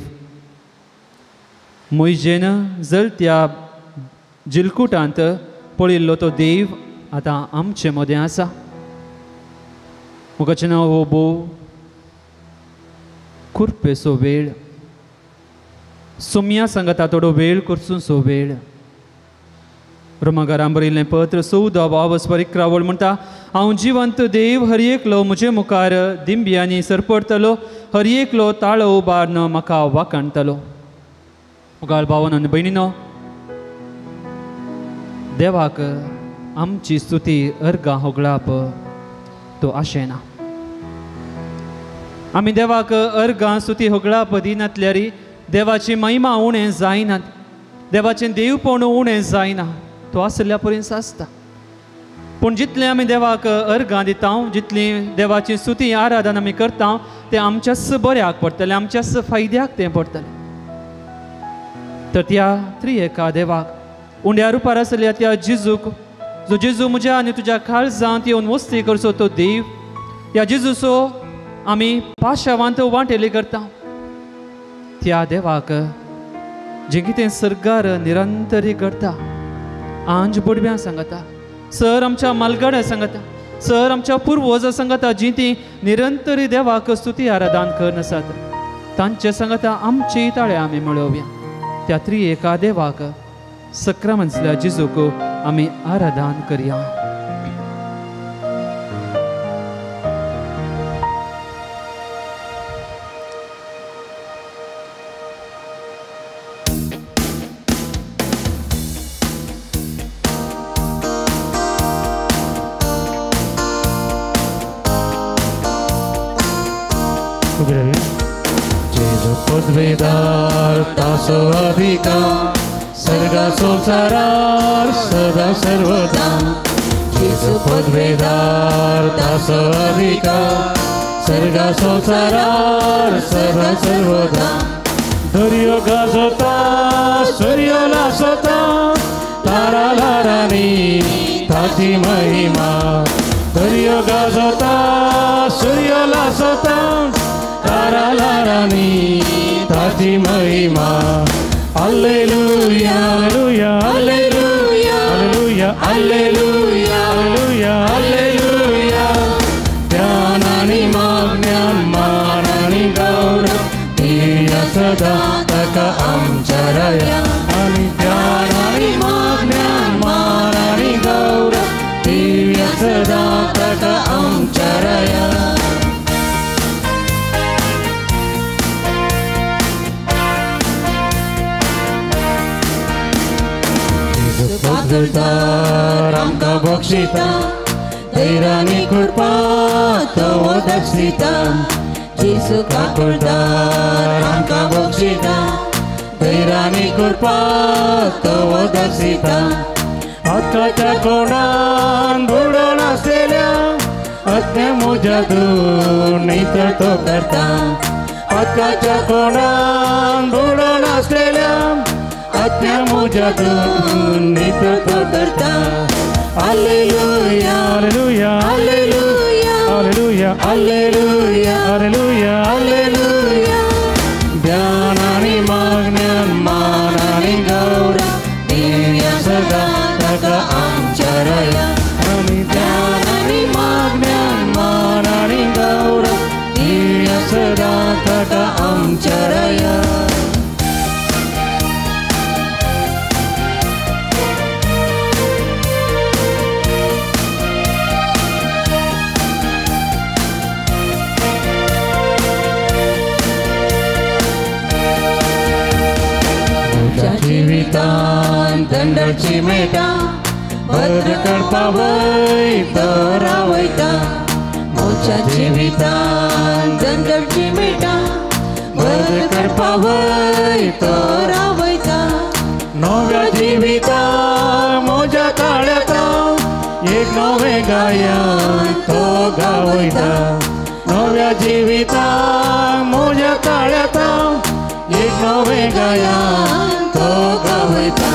मोयजेन जळत्या जिलकुटांत पळयल्लो तो देव आतां आमचे मदें आसा। मुखाचें नांव हो भोव कुरपेचो वेळ, सोम्या सांगता थोडो वेळ करचो वेळ। रोमागारां बरयल्लें पत्र 14 बावस परिक्रावळ म्हणटा, हांव जिवंत देव हर एकलो म्हजे मुखार दिंब्यांनी सरपडटलो, हर एकलो ताळो उबारून म्हाका वाखाणटलो। मुगाळ भावन आनी भयणीनो, देवाक आमची स्तुती अर्गां होगळाप तो आशेना। आमी देवाक अर्गां स्तुती होगळाप दिनातल्यारी देवाची महिमा उणें जायना, देवाचें देवपण उणें जायना, तो आसल्या पर्यंत आसता। पूण जितलें आमी देवाक अर्गां दिता, जितली देवाची स्तुती आराधना आमी करता, तें आमच्याच बऱ्याक पडटलें, आमच्याच फायद्याक तें पडटलें। तर त्या त्रिएका देवाक उंड्या रुपार आसल्या त्या जेजूक, जो जेजू म्हज्या आनी तुज्या काळजांत येवन वस्ती करचो तो देव, ह्या जेजूचो आमी पाशावांत वांटेली करता. त्या देवाक जें कितें सरकार निरंतरी करता, आंज बोडव्यां सांगता, सर आमच्या मालगाड्या सांगता, सर आमच्या पुर्वजां सांगता, जी ती निरंतरी देवाक स्तुती आराधन कर आसात, तांचे सांगता आमची ताळे आमी मेळोवया. त्या त्रिएका देवाक सक्रामंतल्या जेजूक आमी आराधन करया. पदवेदार तासो अधिकार सर्गा संसारार सदा सर्वदा. जेजू पदवेदार तासो अधिकार सर्गा संसारार सदा सर्वदा. दर्यो गाजता सूर्य लासता तारा ल्हारांनी ताची महिमा. दर्यो गाजता सूर्य लासता तारा ल्हारांनी ताची महिमा. Hallelujah hallelujah hallelujah hallelujah hallelujah hallelujah hallelujah. ज्ञान आनी माज्ञान मान आनी गौरव दिया सदा ताका आमच्या राया. आनी ज्ञान आनी माज्ञान मान आनी गौरव दिया सदा ताका आमच्या राया. पदवेदार आमकां बक्षिता धैर्यानी कृपा तो दक्षिता. जेजू काकुळदार आमकां बक्षिता धैर्यानी कृपा तो दक्षिता. हक्काच्या कोणान बुडोवन आसलेल्या आत्म्या म्हज्या न्ही तो करता. हक्काच्या कोणान बुडोवन आसलेल्या आत्म्या म्हज्या न्ही तो करता. Hallelujah hallelujah hallelujah hallelujah hallelujah hallelujah hallelujah. ज्ञान आनी माज्ञान मान आनी गौरव दिया सदा ताका आमच्या राया. आनी ज्ञान आनी माज्ञान मान आनी गौरव दिया सदा ताका आमच्या राया. जिवितान दंडाची मेटा भद्र करपा वय तो रावयता. म्हज्या जिवितान दंडाची मेटा भद्र करपा वय तो रावयता. नव्या जिविता म्हज्या ताळ्याता एक नवें गायन तो गावयता. नव्या जिविता म्हज्या ताळ्याता एक नवें गायन तो गावयता.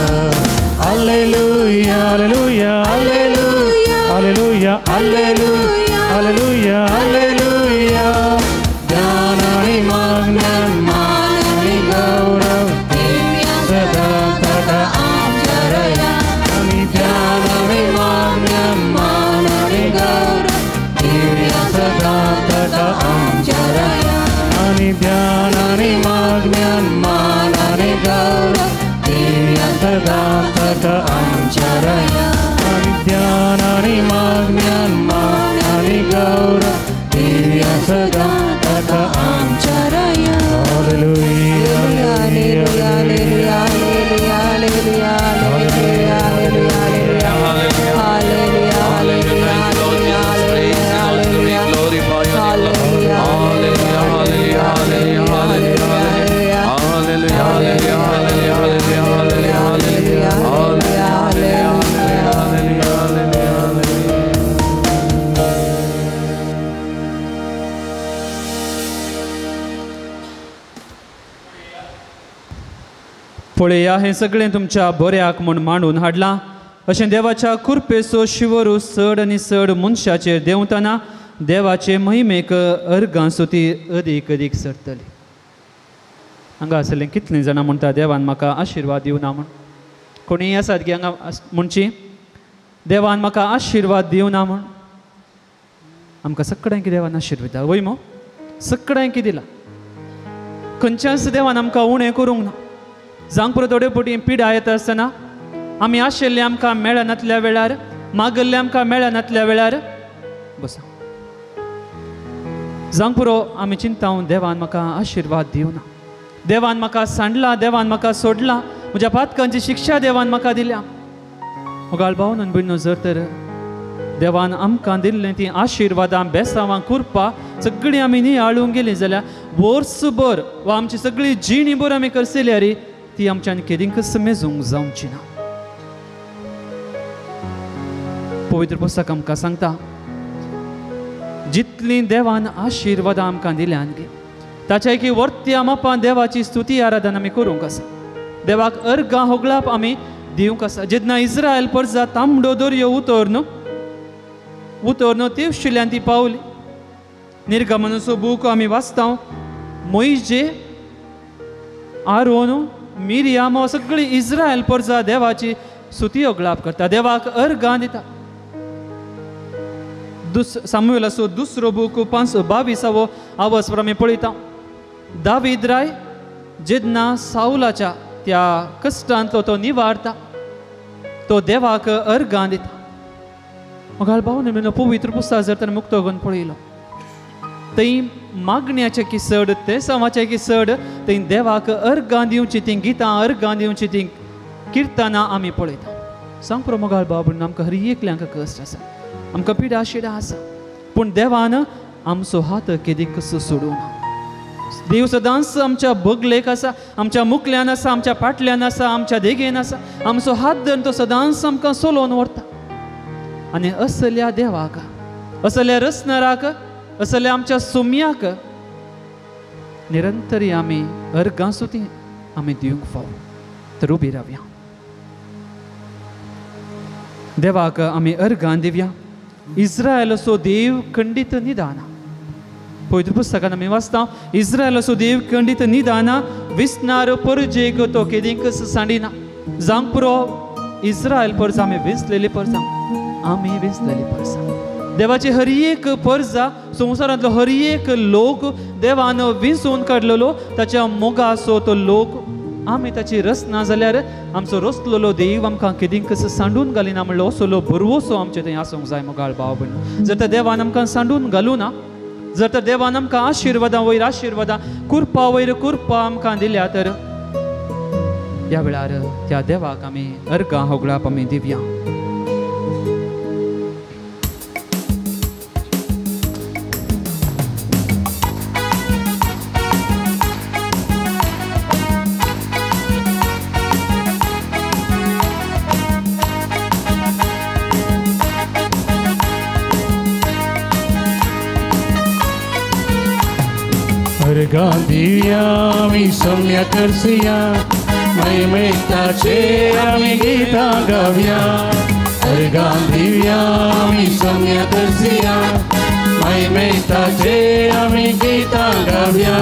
Hallelujah hallelujah hallelujah hallelujah hallelujah hallelujah hallelujah. ज्ञान आनी माज्ञान मान आनी गौरव सदा ताका आमच्या राया. आनी ज्ञान आनी माज्ञान मान आनी गौरव दिया सदा ताका आमच्या राया. आनी ज्ञान आनी माज्ञान मान आनी गौरव दिया सदा ताका आमच्या राया. आनी ज्ञान आनी माज्ञान मान आनी गौरव दिया सदा ताका आमच्या राया. Hallelujah hallelujah hallelujah hallelujah hallelujah hallelujah hallelujah hallelujah hallelujah hallelujah hallelujah hallelujah hallelujah hallelujah hallelujah hallelujah hallelujah hallelujah. पळया हें सगळें तुमच्या बऱ्याक म्हूण मांडून हाडलां. अशें देवाच्या कृपेचो शिवरू चड आनी चड मनशाचेर देंवतना देवाचे महिमेक अर्गां स्तुती अदीक अदीक चडटली. हांगा आसलें कितलीं जाणां म्हणटा देवान म्हाका आशिर्वाद दिवना म्हूण? कोणीय आसात की हांगा म्हणची देवान म्हाका आशिर्वाद दिवना म्हूण? आमकां सगळ्यांक देवान आशिर्वाद दिला वय मो, सगळ्यांक दिला. खंयच्याच देवान आमकां उणें करूंक ना. जावंक पुरो थोडे फावटी पिडा येता आसतना आमी आशिल्ले आमकां मेळनातल्या वेळार, मागल्ले आमकां मेळनातल्या वेळार बसा जावंक पुरो आमी चिंता देवान म्हाका आशिर्वाद दिवना, देवान म्हाका सांडला, देवान म्हाका सोडला, म्हज्या पातकांची शिक्षा देवान म्हाका दिल्या. मोगाळ भाव भयणो, जर तर देवान आमकां दिल्लें तीं आशिर्वादां बेसांवां कुरपा सगळीं आमी नियाळूंक गेलीं जाल्यार वर्सभर वा आमची सगळी जिणीभर आमी करसल्यार ती आमच्यान केदींकच मेजूंक जावची ना. पवित्र पुस्तक आमकां सांगता जितलीं देवान आशिर्वादां आमकां दिल्यान ताच्या की वर्त्या मापान देवाची स्तुती आराधना आमी करूंक आसा, देवाक अर्गां होगळाप आमी दिवंक आसा. जेन्ना इस्रायल परजा तांबडो दर्यो उतरन उतरन तेवशिल्यान ती पावली. निर्गमनाचो बूक आमी वाचता, मोयजे आरोन मिरियाम सगळी इस्रायल परजा देवाची स्तुती होगळाप करता, देवाक अर्गां दिता. सामुएलाचो दुसरो बूक 5:22 आवस आमी पळयता, दावीद राय जेन्ना सावलाच्या त्या कश्टांतलो तो निवारता, तो देवाक अर्गां दिता. मोगाळ भाव न्हय, पवित्र पुस्तक जर तर मुक्त करून पळयलो थंय मागण्याचें की चड, तेसांवाचें की चड, थंय देवाक अर्गां दिवची तीं गितां, अर्गां दिवची तीं किर्तनां आमी पळयता. सांग पुरो मोगाळ भाव म्हणून आमकां हर एकल्यांक कश्ट आसा, आमकां पिडा शिडा आसा, पूण देवान आमचो हात केदीकच सोडूं ना. देव सदांच आमच्या बगलेक आसा, आमच्या मुखल्यान आसा, आमच्या पाटल्यान आसा, आमच्या देगेन आसा. आमचो हात धरून तो सदांच आमकां चलोवन व्हरता. आनी असल्या देवाक, असल्या रचणाराक, असल्या आमच्या सोम्याक निरंतरी आमी अर्गां स्तुती आमी दिवंक फाव. तर उबी रावया, देवाक आमी अर्गां दिवया. इस्रायलाचो देव खंडीत निदाना. पवित्र पुस्तकान आमी वाचता, इस्रायलाचो देव खंडीत निदाना, विसनार परजेक तो केदींकच सांडिना. जावंक पुरो इस्रायल परजा आमी विसलेली परजा, आमी विसलेली परजा. देवाची हर एक परजा, संवसारांतलो हर एक लोक देवान विंचून काडलेलो, ताच्या मोगाचो तो लोक. आमी ताची रचना जाल्यार आमचो रचलेलो देव आमकां केदींकच सांडून घालिना म्हणलो असलो भरवसो आमचे थंय आसूंक जाय. मोगाळ भाव भयण, जर तर देवान आमकां सांडून घालूं ना, जर तर देवान आमकां आशिर्वादां वयर आशिर्वादां, कुरपा वयर कुरपा आमकां दिल्या, तर ह्या वेळार त्या देवाक आमी अर्गां होगळाप आमी दिवया. अर्गां दिवया आमी सम्या करसिया, महिमेताचे आमी गितां गावया. अर्गां दिवया आमी सम्या करसिया, महिमेताचे आमी गितां गावया.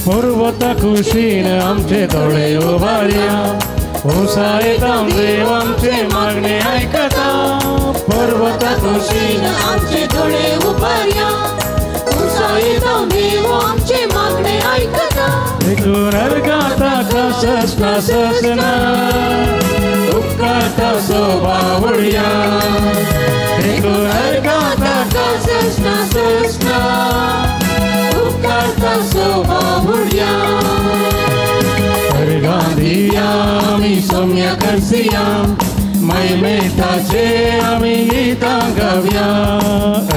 पर्वता कुशीन आमचे दोळे उबारया, उसायता देव आमचे मागणे आयकता. पर्वता कुशीन आमचे दोळे उबारया, उसायता देव आमचे मागणे आयकता. देखून अर्गां ताका ससना ससना, उपकारता सोबावडया. देखून अर्गां ताका ससना ससना, उपकारता सोबावडया. अर्गां दिवया आमी सम्या करसिया, महिमेताचे आमी गितां गावया.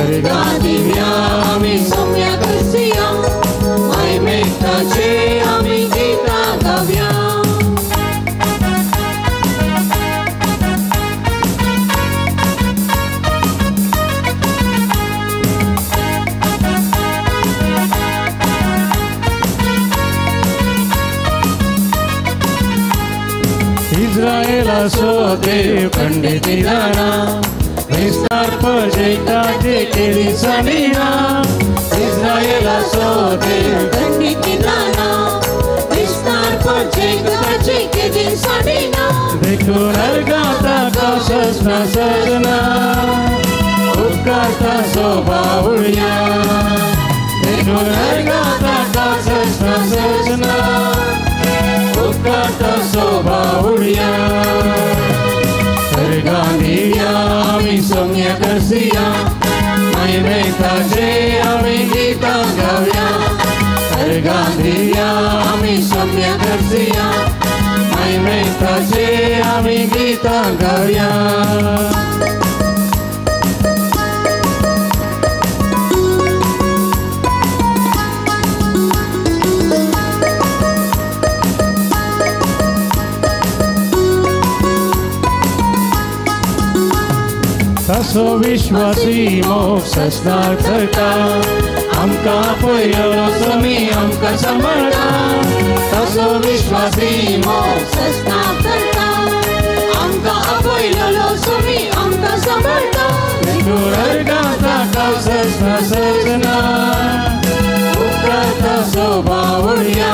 अर्गां दिवया आमी सम्या करसिया, महिमेताचे आमी गितां गावया. इस्रायेलाचो देव खंडिती जाणा विस्तार पळयताचे केली सणिना इस्रायेलाचो देव खंडिती जाणा विस्तार पळयताचे केली सणिना देखून अर्गाता सजना सजना उपकारता सोबावुया देखून अर्गाता सजना सजना उपकारता सोबावुया अर्गांदिया आमी सोम्या करसिया महिमेताचे आमी गीतां गावया अर्गांदिया आमी सोम्या करसिया महिमेताचे आमी गीतां गावया. तसो विश्वासी मोग ससनार करता आमकां पयलो समी आमकां सांबाळटा तसो विश्वासी मोग ससनार करता आमकां आपयलो समी आमकां सांबाळटा देखून अर्गाता सजना सजना उपकारता सोबावुया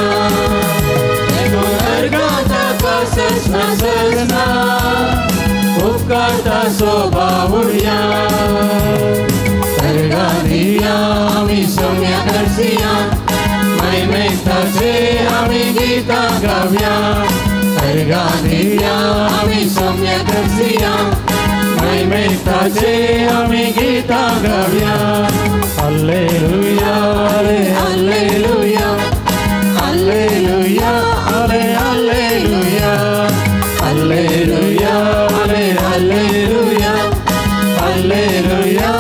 देखून अर्गाता सजना सजना उपकारता सोबावुया अर्गांदिया आमी सोम्या करसिया महिमेताचे आमी गीतां गावया अर्गांदिया आमी सोम्या करसिया महिमेताचे आमी गीतां गावया. Hallelujah hallelujah hallelujah hallelujah hallelujah hallelujah hallelujah hallelujah hallelujah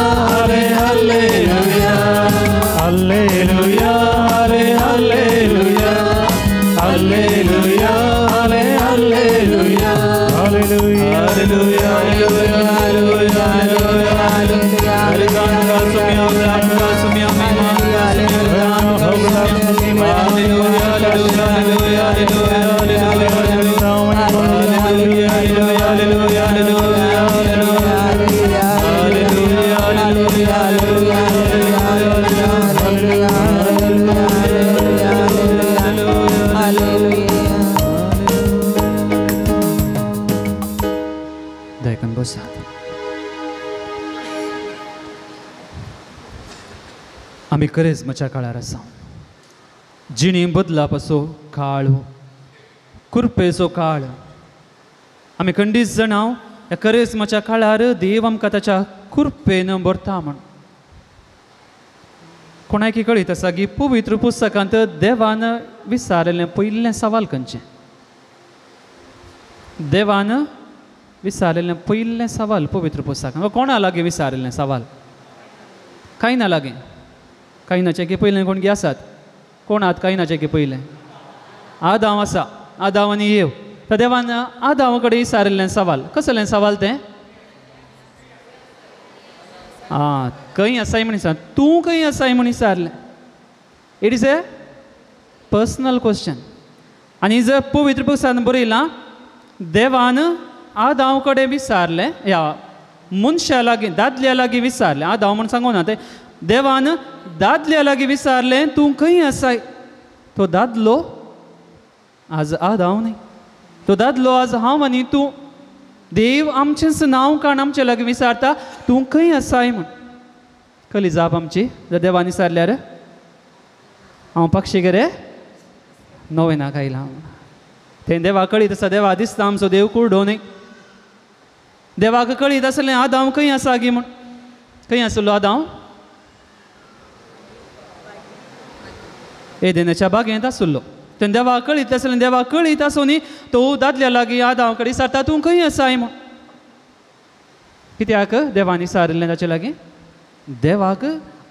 hallelujah hallelujah hallelujah hallelujah hallelujah आमी करेजमाच्या काळार आसा. जिणे बदलापाचो काळ, कुरपेचो काळ. आमी खंडीत जाणां ह्या करेजमाच्या काळार देव आमकां ताच्या कुरपेन भरता म्हण. कोणाकी कळीत आसा की पवित्र पुस्तकांत देवान विचारिल्लें पयलें सवाल खंयचें? देवान विचारिल्लें पयलें सवाल पवित्र पुस्तकांत कोणा लागीं विचारिल्लें सवाल? कांय ना लागीं. कायनाचे की पयलें कोण गी आसात? कोण आहात कायनाचे की पयलें? आदांव आसा. आदांव आनी येव. तर देवान आदांव कडेन विचारिल्लें सवाल कसलें सवाल तें? आं, खंय आसाय म्हण विचार, तूं खंय आसाय म्हण विचारलें. It is a personal question. आनी जर पवित्र पुस्तकान बरयलां देवान आदांव कडेन विचारलें, ह्या मनशा लागीं दादल्या लागीं विचारलें. आदांव म्हण सांगू ना तें. देवान दादल्या लागीं विचारलें तूं खंय आसाय? तो दादलो आज आदांव न्ही, तो दादलो आज हांव आनी तूं. देव आमचेंच नांव काण आमचे लागीं विचारता तूं खंय आसाय म्हण. कसली जाप आमची जर देवान विचारल्यार? हांव पक्षी गे रे नवेनाक आयला. तें देवा कळीत आसा. देवा दिसता आमचो देव कुरडो न्ही. देवाक कळीत आसलें आदांव खंय आसा गी म्हण. खंय आसलो आदांव? एदेनाच्या बागेंत आसलो. तेन्ना देवा कळीत आसलें. देवा कळीत आसूं न्ही तो दादल्या लागीं आदांव कडेन विचारता तूं खंय आसाय म्हूण. कित्याक देवान विचारिल्लें ताचे लागीं? देवाक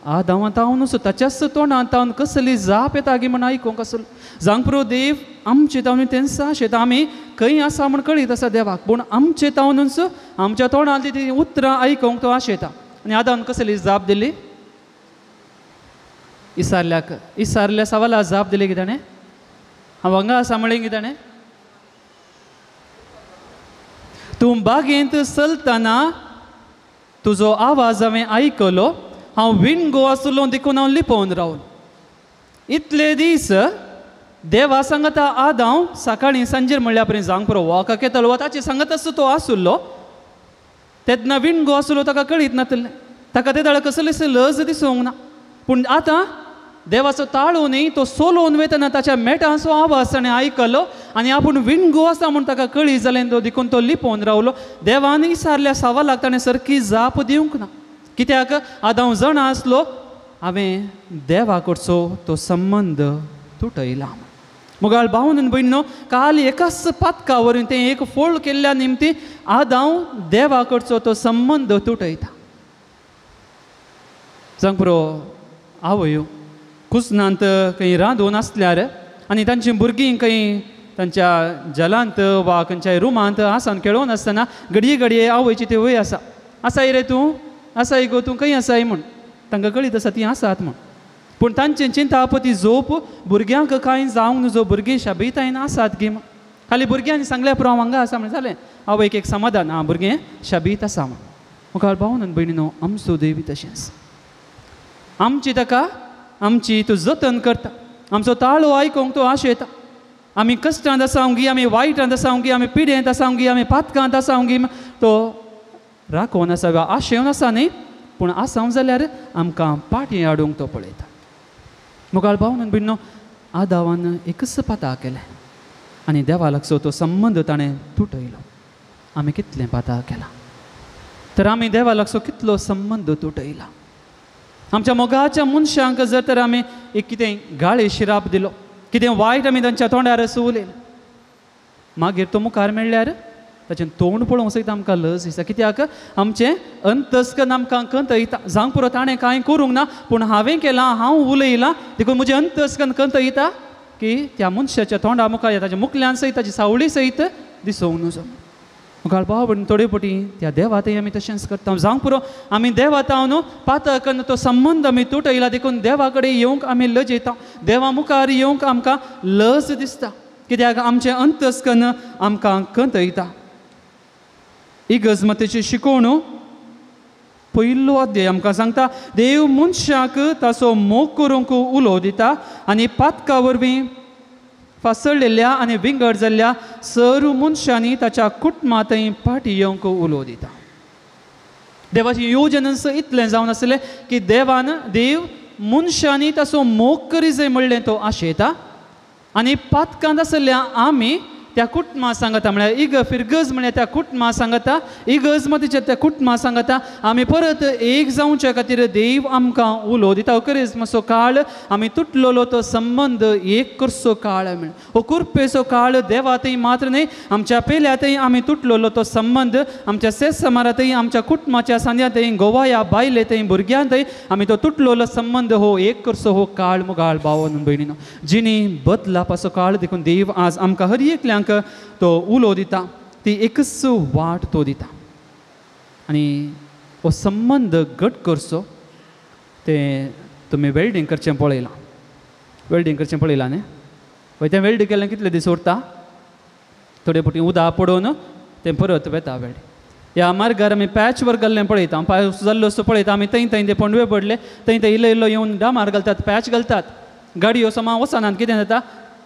आदांवां तावनूच ताच्याच तोंडांत तावन कसली जाप येता गी म्हण आयकूंक आसलो. जावंक पुरो देव आमचे तावन तेंच आशेता आमी खंय आसा म्हण कळीत आसा देवाक, पूण आमचे तावनूच आमच्या तोंडांतली ती उतरां आयकूंक तो आशेता. आनी आदान कसली जाप दिली? विचारल्याक विचारल्या सवाला जाप दिली की ताणें? हांव हांगा आसा म्हणलें की ताणें? तूं बागेंत चलतना तुजो आवाज हांवें आयकलो, हांव विणगो आसलो देखून हांव लिपोवन रावलो. इतले दीस देवा सांगता आदांव सकाळीं सांजेर म्हणल्यार पर्यंत जावंक पुरो वॉकाक येतालो वा ताचे सांगत आसतो तो आसुल्लो. तेन्ना विणगो आसलो ताका कळीत नातलें, ताका ते दाळ कसलीच लज दिसूंक ना. पूण आतां देवाचो ताळो न्ही तो सोलोवन वयतना ताच्या मेटांचो आवाज ताणें आयकलो आनी आपूण विणगो आसा म्हूण ताका कळी जालें तो देखून तो लिपोवन रावलो. देवान विचारल्या सवालाक ताणें सारकी जाप दिवंक ना, कित्याक आदांव जाणा आसलो हांवें देवा कडचो तो संबंद तुटयला. मुगाळ भावन आनी भयणीनो, काल एकाच पातका वरवीं तें एक फोळ केल्ल्या निमती आदांव देवा कडचो तो संबंद तुटयता. जावंक पुरो आवयो कुसनांत खंय रांदून आसल्यार आनी तांची भुरगीं खंय तांच्या जलांत वा खंयच्याय रुमांत आसान खेळोवन आसतना घडये घडये आवयची ती वय आसा, आसाय रे तूं, आसाय गो तूं, खंय आसाय म्हूण तांकां कळीत आसा तीं आसात म्हूण. पूण तांचे चिंताप ती झोप भुरग्यांक कांय जावंक नुजो, भुरगीं शाबीतायन आसात गी म्हूण. खाली भुरग्यांनी सांगल्या पुरो हांव हांगा आसा म्हण जालें, आवयक एक समाधान, आं भुरगें शाबीत आसा म्हूण. मुखार भावन आनी भयणीनो, आमचो देवी तशेंच आमची ताका आमची तूं जतन करता, आमचो ताळो आयकूंक तूं आशेता. आमी कश्टांत आसावंगी, आमी वायटांत आसावंगी, आमी पिडेंत आसावंगी, आमी पातकांत आसावंगी, तो राखोवन आसा वा आशेवन आसा न्ही, पूण आसावं जाल्यार आमकां पाटी हाडूंक तो पळयता. मुखार भावन आनी भयणीनो, आदावान एकच पाता केलें आनी देवा लागचो तो संबंद ताणें तुटयलो. आमी कितलें पाता केलां तर आमी देवा लागचो कितलो संबंद तुटयला. आमच्या मोगाच्या मनशांक जर तर आमी एक कितें गाळी शिराप दिलो, कितें वायट आमी तांच्या तोंडार उलयलें, मागीर तो मुखार मेळ्ळ्यार ताचें तोंड पळोवंक सयत आमकां लज दिसता, कित्याक आमचें अंतस्कन आमकां कंतयता. जावंक पुरो ताणें कांय करूंक ना पूण हांवें केलां, हांव उलयलां, देखून म्हजें अंतस्कन कंतयता की त्या मनशाच्या तोंडा मुखार ताच्या मुखल्यान सयत ताची सावळी सयत दिसूंक नुजो. मुखार भाव भयण, थोडे पटी त्या देवातय आमी तशेंच करता. जावंक पुरो आमी देवाताव न्हू पातक तो संबंद आमी तुटयला, देखून देवा कडेन येवंक आमी लजेता, देवा मुखार येवंक आमकां लज दिसता, कित्याक आमचें अंतस्कन आमकां कंतयता. इगर्जमतेची शिकवण पयलो अध्याय आमकां सांगता, देव मनशाक ताचो मोग करूंक उलो दिता आनी पातका वरवीं फासळलेल्या आनी विंगड जाल्ल्या सर्व मनशांनी ताच्या कुटुंबांतय फाटी येवंक उलो दिता. देवाची योजन इतलें जावन आसलें की देवान देव मनशांनी ताचो मोग करी जाय म्हणलें तो आशेता आनी पातकांत आसल्या आमी त्या कुटुंबा सांगता, म्हळ्यार इग फिरगज म्हळ्यार त्या कुटुंबा सांगता, इगर्ज मतीच्या त्या कुटुंबा सांगता आमी परत एक जावच्या खातीर देव आमकां उलो दिता. अकरेजमाचो काळ आमी तुटलेलो तो संबंद एक करचो काळ म्हण, हो कुरपेचो काळ देवातय मात्र न्हय आमच्या पेल्यातय आमी तुटलेलो तो संबंद, आमच्या सेस समारातय, आमच्या कुटुंबाच्या सांद्यांतय, गोवाया बायलेतय, भुरग्यांतय आमी तो तुटलेलो संबंद हो एक करचो हो काळ मुगाळ भावन भयणीनो जिणी बदलापाचो काळ. देखून देव आज आमकां हर एकल्यांक तो उलो दिता, ती एकच वाट तो दिता आनी हो संबंद घट करचो. तें तुमी वेल्डींग करचें पळयलां, वेल्डींग करचें पळयलां न्ही, पळय तें वेल्ड केल्यार कितले दीस उरता, थोडे फावटी उदक पडोवन तें परत वेता वेल्ड. ह्या मार्गार आमी पॅच वर्क घाल्लें पळयता, पावस जाल्लो असो पळयता आमी, थंय थंय ते पोंडवे पडले थंय थंय इल्लो इल्लो येवन डामार घालतात, पॅच घालतात, गाडयो समा वचनात, कितें जाता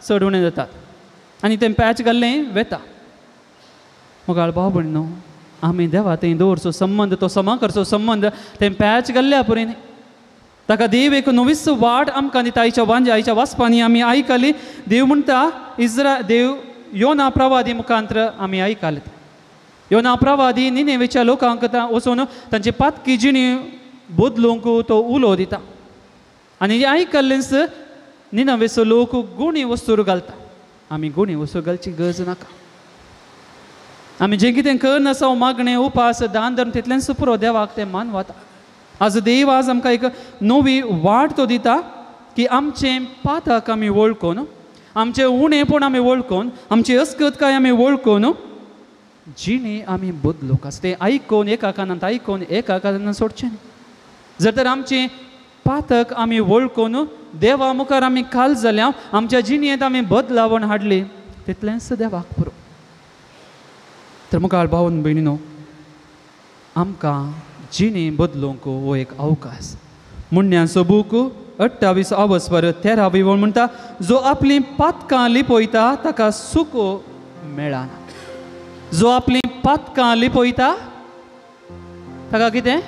चड उणें जातात आनी तें पॅच घाल्लें वेता. मुखार भाव भयण न्हू, आमी देवा थंय दवरचो संबंद तो समा करचो संबंद तें पॅच घाल्ल्या पुरी न्ही. ताका देव एक नवीच वाट आमकां दिता. आयच्या वांज्या आयच्या वाचपांनी आमी आयकली, देव म्हणटा इज्रा देव योना प्रवादी मुखांत्र आमी आयकले, योना प्रवादी निनेवेच्या लोकांक वचून तांची पातकी जिणी बदलूंक तो उलो दिता आनी आयकल्लेंच निनेवेचो लोक गुणी वस्तूर घालता. आमी गुणी वस्तू घालची गरज नाका, आमी जें कितें करनासा मागणें उपास दान धर्म तितलेंच पुरो देवाक तें मानवता. आज देव आज आमकां एक नवी वाट तो दिता की आमचें पातक आमी वळखून, आमचें उणेपण आमी वळखून, आमची अस्कतकाय आमी वळखून जिणे आमी बदलूंक आसा. तें आयकून एका कानांत आयकून एका कानांत सोडचें न्ही. जर तर आमचें पातक आमी वळखून देवा मुखार आमी खाल जाल्या, आमच्या जिणेंत आमी बदलावण हाडली, तितलेंच देवाक पुरो. तर मुखार भावन भयणीनो आमकां जिणे बदलूंक हो एक अवकाश. मुण्यांचो बूक 28 ऑगस्ट 13 वळ म्हणटा, जो आपलीं पातकां लिपयता ताका सुख मेळना. जो आपलीं पातकां लिपयता ताका कितें?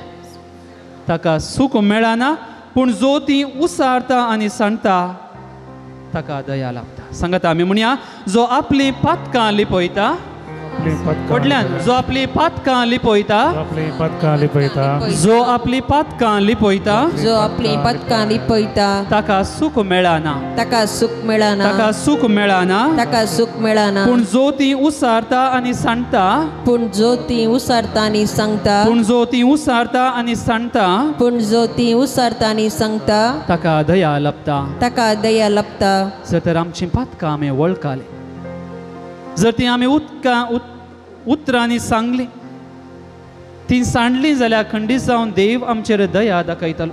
ताका सुख मेळना. पूण जो ती उसारता आनी सांडटा ताका दया लाभता. सांगता आमी म्हणया, जो आपलीं पातकां लिपयता, व्हडल्यान, जो आपली पातकां लिपयता, जो आपली पातकां लिपयता, जो आपली पातकां लिपयता ताका सुख मेळना, ताका सुख मेळना, ताका सुख मेळना, ताका सुख मेळना. पूण जो ती उसारता आनी सांडटा, पूण जो ती उसारता आनी सांगता, पूण जो ती उसारता आनी सांडटा, पूण जो ती उसारता आनी सांगता ताका दया लाभता, ताका दया लाभता. जर तर आमची पातकां आमी वळखाली, जर ती आमी उतरांनी सांगली, ती सांडली जाल्यार खंडीत जावन देव आमचेर दया दाखयतलो.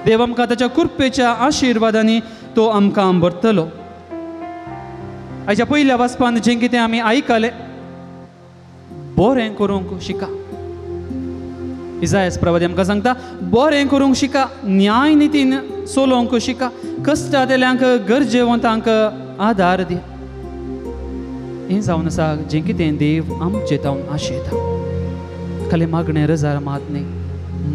देव आमकां ताच्या कृपेच्या आशिर्वादांनी तो आमकां भरतलो. आयच्या पयल्या वाचपान जें कितें आमी आयकलें, बरें करूंक शिका. इजायस प्रवादी आमकां सांगता, बरें करूंक शिका, न्याय नितीन चलोवंक शिका, कश्टांतल्यांक गरजेवंतांक आदार दी. हें जावन आसा जें कितें देव आमचें तावन आशेता. खाली मागणें रजार मात न्ही,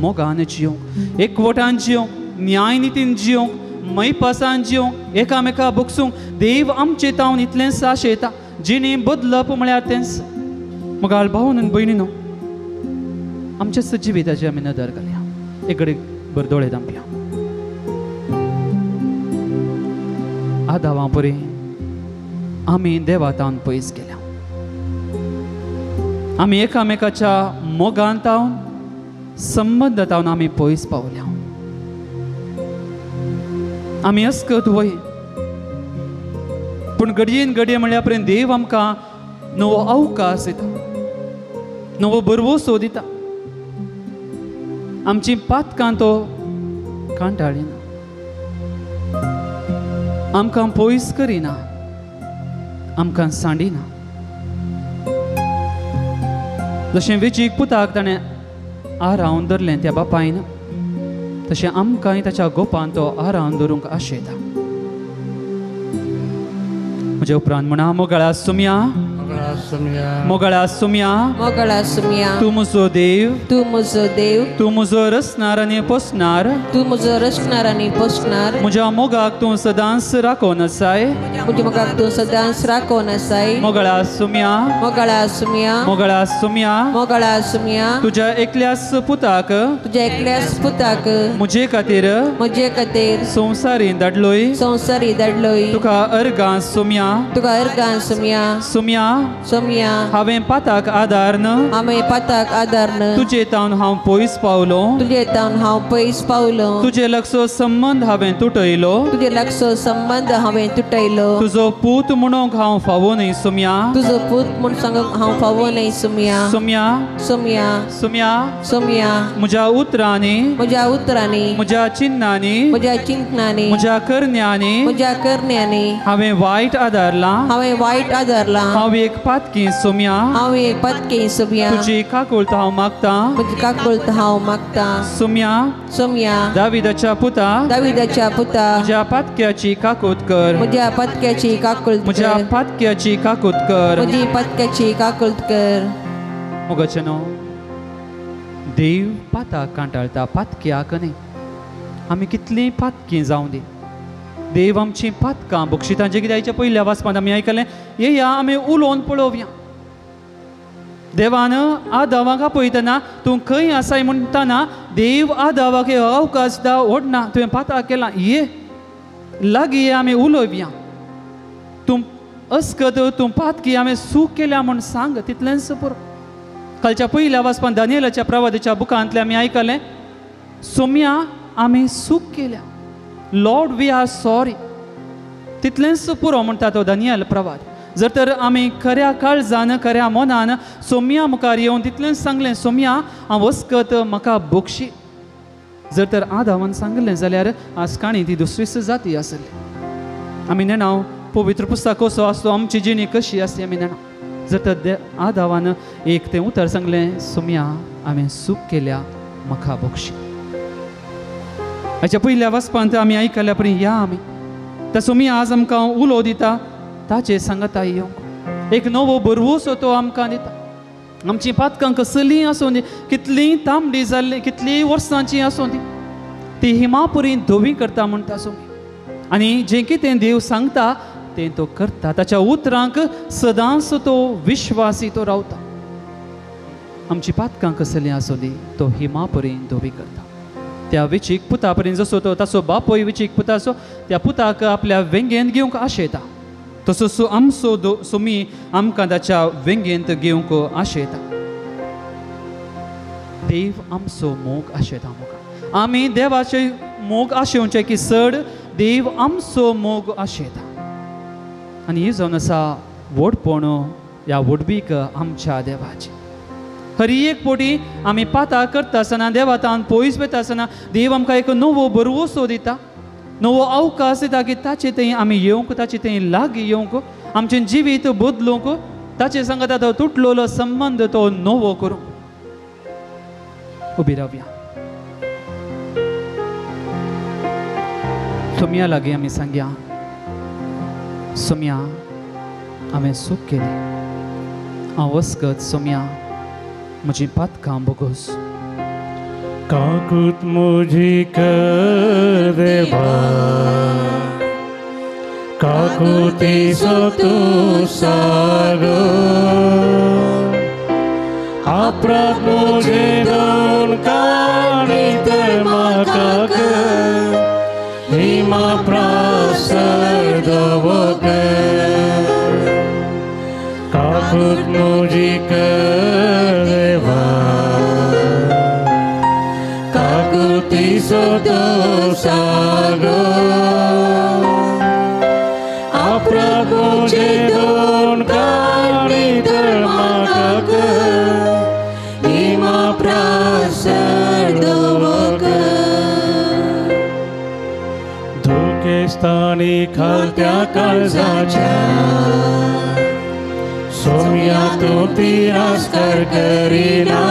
मोगान जियोंक, एकवटान जियोंक, न्याय नितीन जियोंक, मैपासान जियोंक, एकामेका बगसूंक देव आमचें तावन इतलेंच आशेता. जिणे बदलप म्हळ्यार तेंच. मुगाल भावन आनी भयणीनो, आमच्या जिविताची आमी नदर घालया. एक घडी भर दोळे धांपया. आदावां परी आमी देवा तावन पयस गेल्या. आमी एकामेकाच्या मोगान तावन, संबंद तावन आमी पयस पावल्या. आमी अस्कत वय, पूण घडयेन घडये म्हणल्या पर्यंत देव आमकां नवो अवकाश दिता, नवो भरवसो दिता. आमची पातकां तो कांटाळिना, आमकां पयस करिना, आमकां सांडिना. जशें वेचीक पुताक ताणें आरावन धरलें त्या बापायन, तशें आमकांय ताच्या गोपान तो आरावन धरूंक आशेता. म्हज्या उपरांत म्हणा, मोगळा सुमया, मोगळा सुमया, मोगळा सुमया, तूं म्हजो देव, तूं म्हजो देव, तूं म्हजो रचणार आनी पोसणार, तूं म्हजो रचणार आनी पोसणार, म्हज्या मोगाक तूं सदांच राखोन आसाय, म्हज्या मोगाक तूं सदांच राखोन आसाय. मोगळा सुमया, मोगळा सुमया, मोगळा सुमया, मोगळा सुमया, तुज्या एकल्याच पुताक, तुज्या एकल्याच पुताक म्हजे खातीर, म्हजे खातीर संवसारी धाडलोय, संवसारी धाडलोय. तुका अर्गां सुमया, तुका अर्गां सुमया, सुमया, सोमया, हांवें पाताक आदारन, हांवें पाताक आदारन, तुजे तावन हांव पयस पावलो, तुजे तावन हांव पयस पावलो, तुजे लागचो संबंद हांवें तुटयलो, तुजे लागचो संबंद हांवें तुटयलो, तुजो पूत म्हणूंक हांव फावो न्हय सुमया, तुजो पूत म्हूण सांगूंक हांव फावो न्हय सुमया, सुमया, सुमया, सुमया, सुमया, म्हज्या उतरांनी, म्हज्या उतरांनी, म्हज्या चिन्नांनी, म्हज्या चिंतनांनी, म्हज्या करण्यांनी, म्हज्या करण्यांनी हांवें वायट आदारलां, हांवें वायट आदारलां, हांव एक पातकी सोम्या, हांव एक पातकी सोम्या, तुजी काकुळत हांव मागतां, तुजी काकुळत हांव मागतां, सोम्या, सोम्या, दाविदाच्या पुता, दाविदाच्या पुता, म्हज्या पातक्याची काकूत कर, म्हज्या पातक्याची काकुळत कर, म्हज्या पातक्याची काकूत कर, म्हजी पातक्याची काकुळत कर. मोगाचें न्हू, देव पाताक कांटाळटा, पातक्याक न्ही. आमी कितलीं पातकी जावं दी, देव आमची पातकां बक्षितां. जें कितें आयच्या पयल्या वाचपांत आमी आयकलें, येया आमी उलोवन पळोवया. देवान आदावाक आपयतना तूं खंय आसाय म्हणटना देव आदावाक अवकाश दा ओडना, तुवें पाताक केलां, ये लागीं ये आमी उलोवया, तूं अस्कत तूं पातकी हांवें चूक केल्या म्हूण सांग, तितलेंच पुरो. कालच्या पयल्या वाचपांत दानियलाच्या प्रवादाच्या बुकांतलें आमी आयकलें, सोम्या आमी चूक केल्या, लॉर्ड we are sorry, तितलेंच पुरो म्हणटा तो दानियल प्रवाद. जर तर आमी खऱ्या काळजान खऱ्या मनान सोम्या मुखार येवन तितलेंच सांगलें, सोम्या हांव वस्कत म्हाका बक्षी, जर तर आदावान सांगलें जाल्यार आज काणी ती दुसरीच जाती आसली. आमी नेणा पवित्र पुस्तक कसो आसतो, आमची जिणी कशी आसली आमी नेणा. जर तर आदावान एक तें उतर सांगलें, सोम्या हांवें चूक केल्या, म्हाका बक्षी. हाच्या पयल्या वाचपांत आमी आयकल्या परी या आमी त्या सोम्या आज आमकां उलो दिता, ताचे सांगता येवंक एक नवो बरवसो तो आमकां दिता. आमची पातकां कसलीं आसूं दी, कितलीं तांबडी जाल्लीं, कितलीं वर्सांची आसूं दी, ती हिमापुरी धवी करता म्हणटा सोमी. आनी जें कितें देव सांगता तें तो करता. ताच्या उतरांक सदांच तो विश्वासी तो रावता. आमची पातकां कसलीं आसूं दी, तो हिमापुरी धवी करता. त्या विचीक पुता पर्यंत जसो तो ताचो बापूय विचीक पुता आसो, त्या पुताक आपल्या वेंगेंत घेवंक आशेता, तसो आमचो सोमी आमकां ताच्या वेंगेंत घेवंक आशेता. देव आमचो मोग आशेता मोगा. आमी देवाचे मोग आशेवचें की चड देव आमचो मोग आशेता. आनी ही जावन आसा व्हडपण ह्या व्हडवीक आमच्या देवाची. हर एक पोटी आमी पाता करता आसतना, देवातान पयस वता आसतना, देव आमकां एक नवो बरवसो दिता, नवो अवकाश दिता की ताचे थंय आमी येवंक, ताचे थंय लागीं येवंक, आमचें जिवीत बदलूंक, ताचे सांगता तो तुटलेलो संबंद तो नवो करूंक. उबी रावया. सोम्या लागीं आमी सांगया, सोम्या हांवें चूक केली, हांव वस्कत सोम्या म्हजी पातकां बोगोस. काकूत मुझी कर देवा, काकुती सो तू सागो, अपराध मुझे दोन काणी तर म्हाका कर, हिमा प्रासर दवो कर. काकूत मुझी कर देवा, काकुती सो तू सागो, अपराध मुझे दोन काणी तर म्हाका कर, हिमा प्रासर दवो कर. धोकेस्तानी खालत्या काळजाच्या सोम्या तूं तिरस्कार करिना,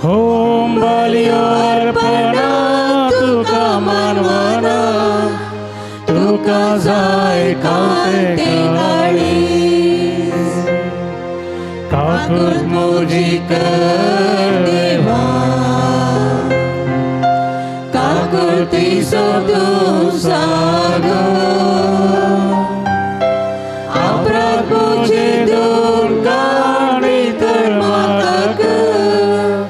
होम बलियो अर्पणा तुका मानवना, तुका जाय खाते काळीज. काकूत मुझी कर देवा, काकुती सो तू सागो, अपराध मुझे दोन काणी तर म्हाका कर,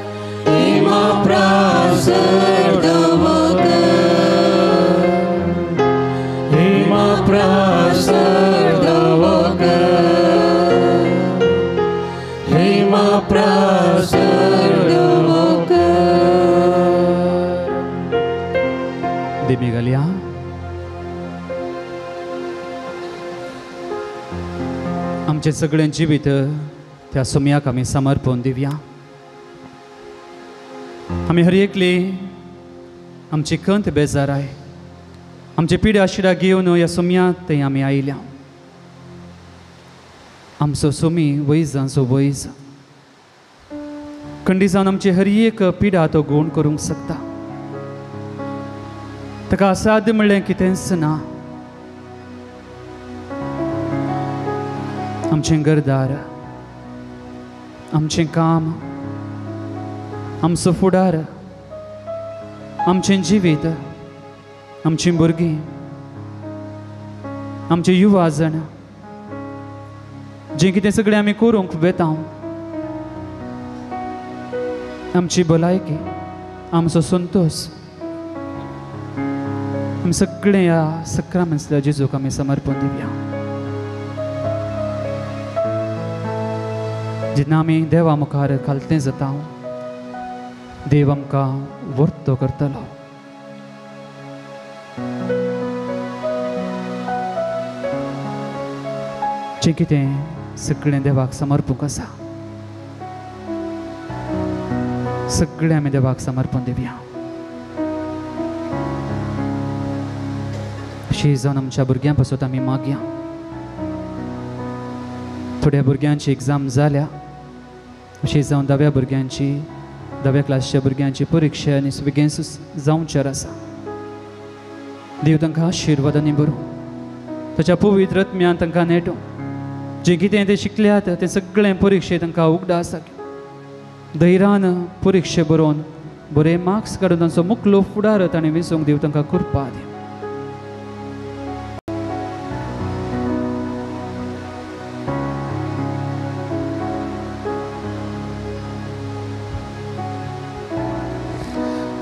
हिमा प्रासर दवो कर, हिमा प्रासर दवो कर, हिमा प्रासर दवो कर. देमी घालया. आमचें सगळें जिवीत त्या सोम्याक आमी समर्पण दिवया. आमी हर एकली आमची खंत बेजाराय, आमची पिड्या शिडा घेवन ह्या सोम्या थंय आमी आयल्या. आमचो सोमी वैजांचो वैज खंडी जावन आमची हर एक पिडा तो गूण करूंक शकता. ताका असाध्य म्हणलें कितेंच ना. आमचें घरदार, आमचें काम, आमचो फुडार, आमचें जिवीत, आमचीं भुरगीं, आमचे युवा जण, जें कितें सगळें आमी करूंक वेता, आमची भलायकी, आमचो संतोश, आमी सगळें ह्या सक्रामेंतल्या जेजूक आमी समर्पण दिवया. जेन्ना आमी देवा मुखार खालतें जाता, देव आमकां वर्तो करतलो. जें कितें सगळें देवाक समर्पूंक आसा, सगळें आमी देवाक समर्पण दिवया. अशी जावन आमच्या भुरग्यां पासत आमी मागया. थोड्या भुरग्यांची एग्जाम जाल्या, अशी जावन धाव्या भुरग्यांची, धाव्या क्लासच्या भुरग्यांची परिक्षा आनी बेगीन जावचेर आसा. देव तांकां आशिर्वादांनी बरूं, ताच्या पवित्र आत्म्यान तांकां नेटूं. जें कितें ते शिकल्यात तें सगळें परिक्षे तांकां उगडास धैर्यान परिक्षे बरोवन बरे मार्क्स काडून तांचो मुखलो फुडार ताणें विसूंक देव तांकां कृपा दी.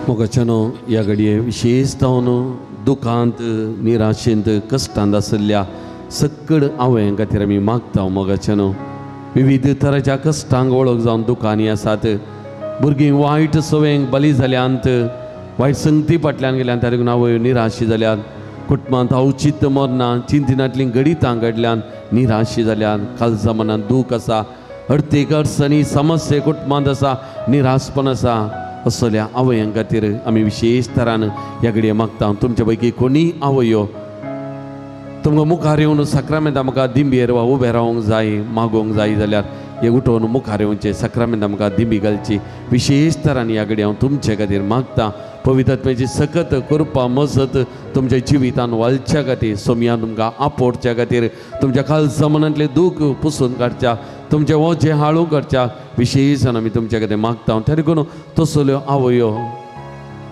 मोगाच्यानो ह्या घडये विशेश जावन दुखांत, निराशेंत, कश्टांत आशिल्ल्या सकड आवयां खातीर आमी मागता. मोगाच्यानो विविध तराच्या कश्टांक वळख जावन दुकांनी आसात, भुरगीं वायट सवयेंक बली जाल्यांत, वायट संगती फाटल्यान गेल्यान, त्या देखून आवय निराशी जाल्यात. कुटुंबांत अवचित मरणां, चिंतनांतलीं घडितां घडल्यान निराशी जाल्यान, कालजा मनांत दूख आसा, अर्थीक अडचणी समस्या कुटुंबांत आसा, निराशपण आसा. असल्या आवयां खातीर आमी विशेश तरान ह्या घडये मागता. तुमच्या पैकी कोणीय आवयो तुमकां मुखार येवन साक्रामेंता म्हाका दिंबेर वा उबें रावंक जाय, मागोवंक जाय जाल्यार हे उठोवन मुखार येवचें, साक्रामेंता म्हाका दिंबी घालची. विशेश तरान ह्या घडये हांव तुमचे खातीर मागता. पवित्र आत्म्याची सकत कृपा मजत तुमच्या जिवितान वालच्या खातीर, सोमयान तुमकां आपोवच्या खातीर, तुमच्या खालसा मनांतलें दूख पुसून काडच्या, तुमचें वजें हाळू करच्या विशेश आमी तुमच्या खातीर मागता. त्या देखून तसल्यो आवयो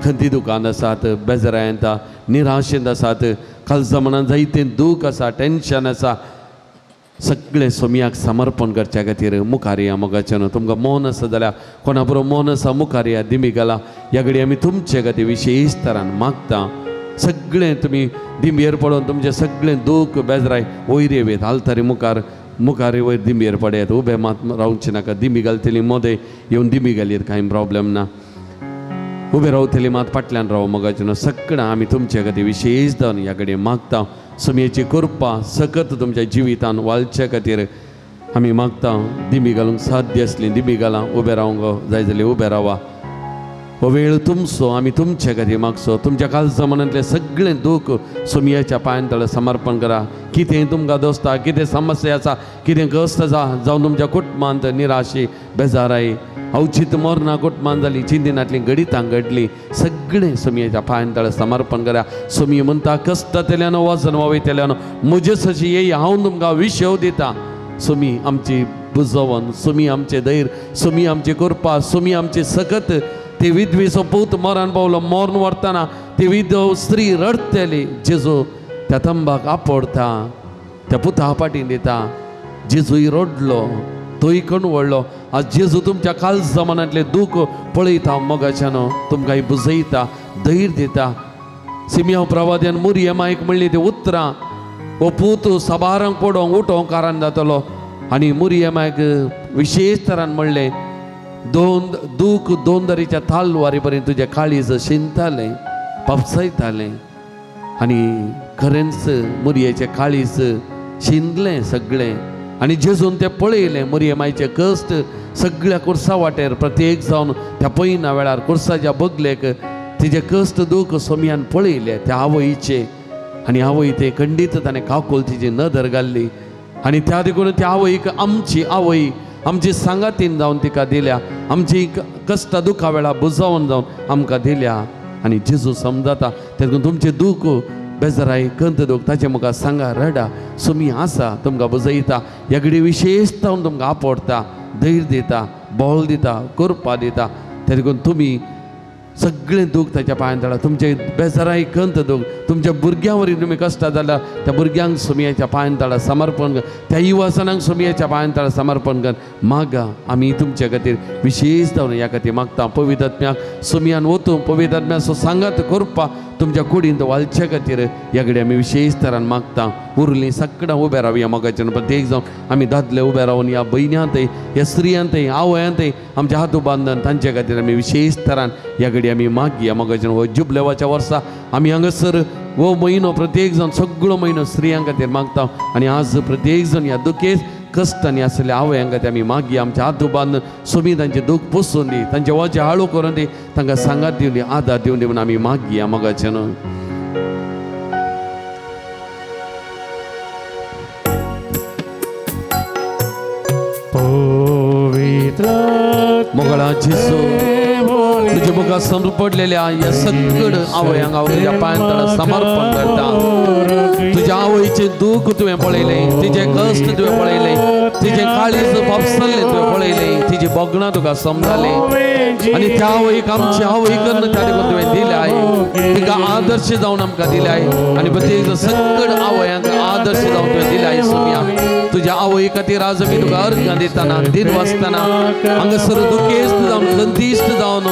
खंती दुकान आसात, बेजरायंत, निराशेंत आसात, खालसा मनान जायतें दूख आसा, टेंशन आसा, सगळें सोमयाक समर्पण करच्या खातीर मुखार या. मोगाच्यान तुमकां मौन आसा जाल्यार कोणा बरोबर मौन आसा मुखार या, दिमी घाला. ह्या घडये आमी तुमचे खातीर विशेश तरान मागता. सगळें तुमी दिंबेर पडून तुमचें सगळें दूख बेजराय वयर येवयत, आल्तारी मुखार मुखार वयर दिंबेर पडयात, उबे मात रावचें नाका. दिंबी घालतली मदें येवन दिंबी घालयत, कांय प्रॉब्लेम ना. उबे रावतली मात फाटल्यान राव. मोगाच्यान सगळें आमी तुमचे खातीर विशेश जावन ह्या कडेन मागता. सोमयेची कृपा सकत तुमच्या जिवितान वालच्या खातीर आमी मागता. दिंबी घालूंक साध्य आसली दिंबी घाला, उबे रावंक जाय जाल्यार उबे रावा. हो वेळ तुमचो, आमी तुमचे खातीर मागचो. तुमच्या कालजा मनांतलें सगळें दूख सोमयाच्या पांयां तळा समर्पण करा. कितें तुमकां दोसता, कितें समस्या आसा, कितें कश्ट आसा, जावन तुमच्या कुटुंबांत निराशी, बेजाराय, अवचीत मरणां कुटुंबांत जाली, चिंतनांतलीं घडितां घडलीं, सगळें सोमयेच्या पांयां तळा समर्पण करा. सोमये म्हणटा कश्टांतल्यान वजन वावयतल्यान म्हजे सशी येय, हांव तुमकां विशेव दिता. सोमी आमची बुजोवन, सोमी आमचें धैर्य, सोमी आमची कृपा, सोमी आमची सकत. ती विधवेचो पूत मरण पावलो, मरण व्हरतना ती विधव स्त्री रडटली. जेजू त्या तंबाक आपडता, त्या पुता फाटीं दिता. जेजूय रडलो, तोय कणवळ्ळो. आज जेजू तुमच्या कालजा मनांतलें दूख पळयता मोगाच्यान, तुमकां बुजयता, धैर्य दिता. सिमियांव प्रवाद्यान मुरयमायक म्हणली ती उतरां, हो पूत साबारांक पडोवंक उठोवंक कारण जातलो. आनी मुरयमायक विशेश तरान म्हणलें, दोन दूख दोन दरीच्या तालवारी पर्यंत तुजें काळीज शिंदतालें, पापसायतालें. आनी खरेंच मुरयेचें काळीज शिंदलें सगळें. आनी जेजून तें पळयलें मुरये मायचें कश्ट सगळ्या कुर्सा वाटेर प्रत्येक जावन त्या पयना वेळार कुर्साच्या बगलेक तिजें कश्ट दूख सोमयान पळयलें त्या आवयचें. आनी आवय तें खंडीत ताणें काकूल तिजी नदर घाल्ली. आनी त्या देखून त्या आवयक आमची आवय आमची सांगातीन जावन तिका दिल्या, आमची कश्टां दुखा वेळा बुजावन जावन आमकां दिल्या. आनी जेजू समजाता तेतून तुमचें दूख बेजराय कंत दूख ताचें म्हाका सांगा, रडा. सोमी आसा तुमकां बुजयता, ह्या घडी विशेश जावन तुमकां आपडता, धैर्य दिता, बळ दिता, कृपा दिता. ते देखून तुमी सगळें दूख ताच्या पांयां तळा, तुमचें बेजाराय कंत दूख तुमच्या भुरग्यां वरी तुमी कश्टां जाल्यार त्या भुरग्यांक सोमयाच्या पांयां तळा समर्पण कर, त्या युवासनांक सोमयाच्या पांयां तळा समर्पण कर. मागा आमी तुमच्या खातीर विशेश जावन ह्या खातीर मागता. पवित्र आत्म्याक सोमयान वतूं, पवित्र आत्म्याचो सांगात करपा तुमच्या कुडींत वालच्या खातीर ह्या कडेन आमी विशेश तरान मागता. उरलीं सगळां उबे रावया मोगाच्यान प्रत्येक जावन आमी दादले उबे रावन ह्या भयण्यांतय, ह्या स्त्रियांतय, आवयांतय आमच्या हातू बांदन तांचे खातीर आमी विशेश तरान ह्या कडेन आमी मागया. मोगाच्यान हो जुबलेवाच्या वर्सा आमी हांगासर हो म्हयनो प्रत्येक जावन सगळो म्हयनो स्त्रियां खातीर मागता. आनी आज प्रत्येक जावन ह्या दुखेस्त कश्टांनी आसलेल्या आवयां खातीर आमी मागया. आमच्या हातू बांदून सोमी तांचें दूख पोसून दी, तांचें वजें हाळू करून दी, तांकां सांगात दिवन दी, आदार दिवन दी म्हूण आमी मागया मोगाच्यान. पवित्र मोगळा जेजू तुझ्या मुखार समर्पडलेल्या ह्या सकड आवयांक हांव तुज्या पांयां तळा समर्पण करता. तुज्या आवयचें दूख तुवें पळयलें, तिजें कश्ट तुवें पळयलें, तिजें काळीज फापसल्लें तुवें पळयलें, तिजी भोगणां तुका समजालें आनी त्या आवयक आमची आवय कन्न त्या देखून तुवें दिल्याय, तिका आदर्श जावन आमकां दिल्याय आनी प्रत्येक सकड आवयांक आदर्श जावन तुवें दिल्याय. सोम्या तुज्या आवय खातीर आज आमी तुका अर्घां दितना दिन वाचतना हांगासर दुखेस्त जावन गंतीश्ट जावन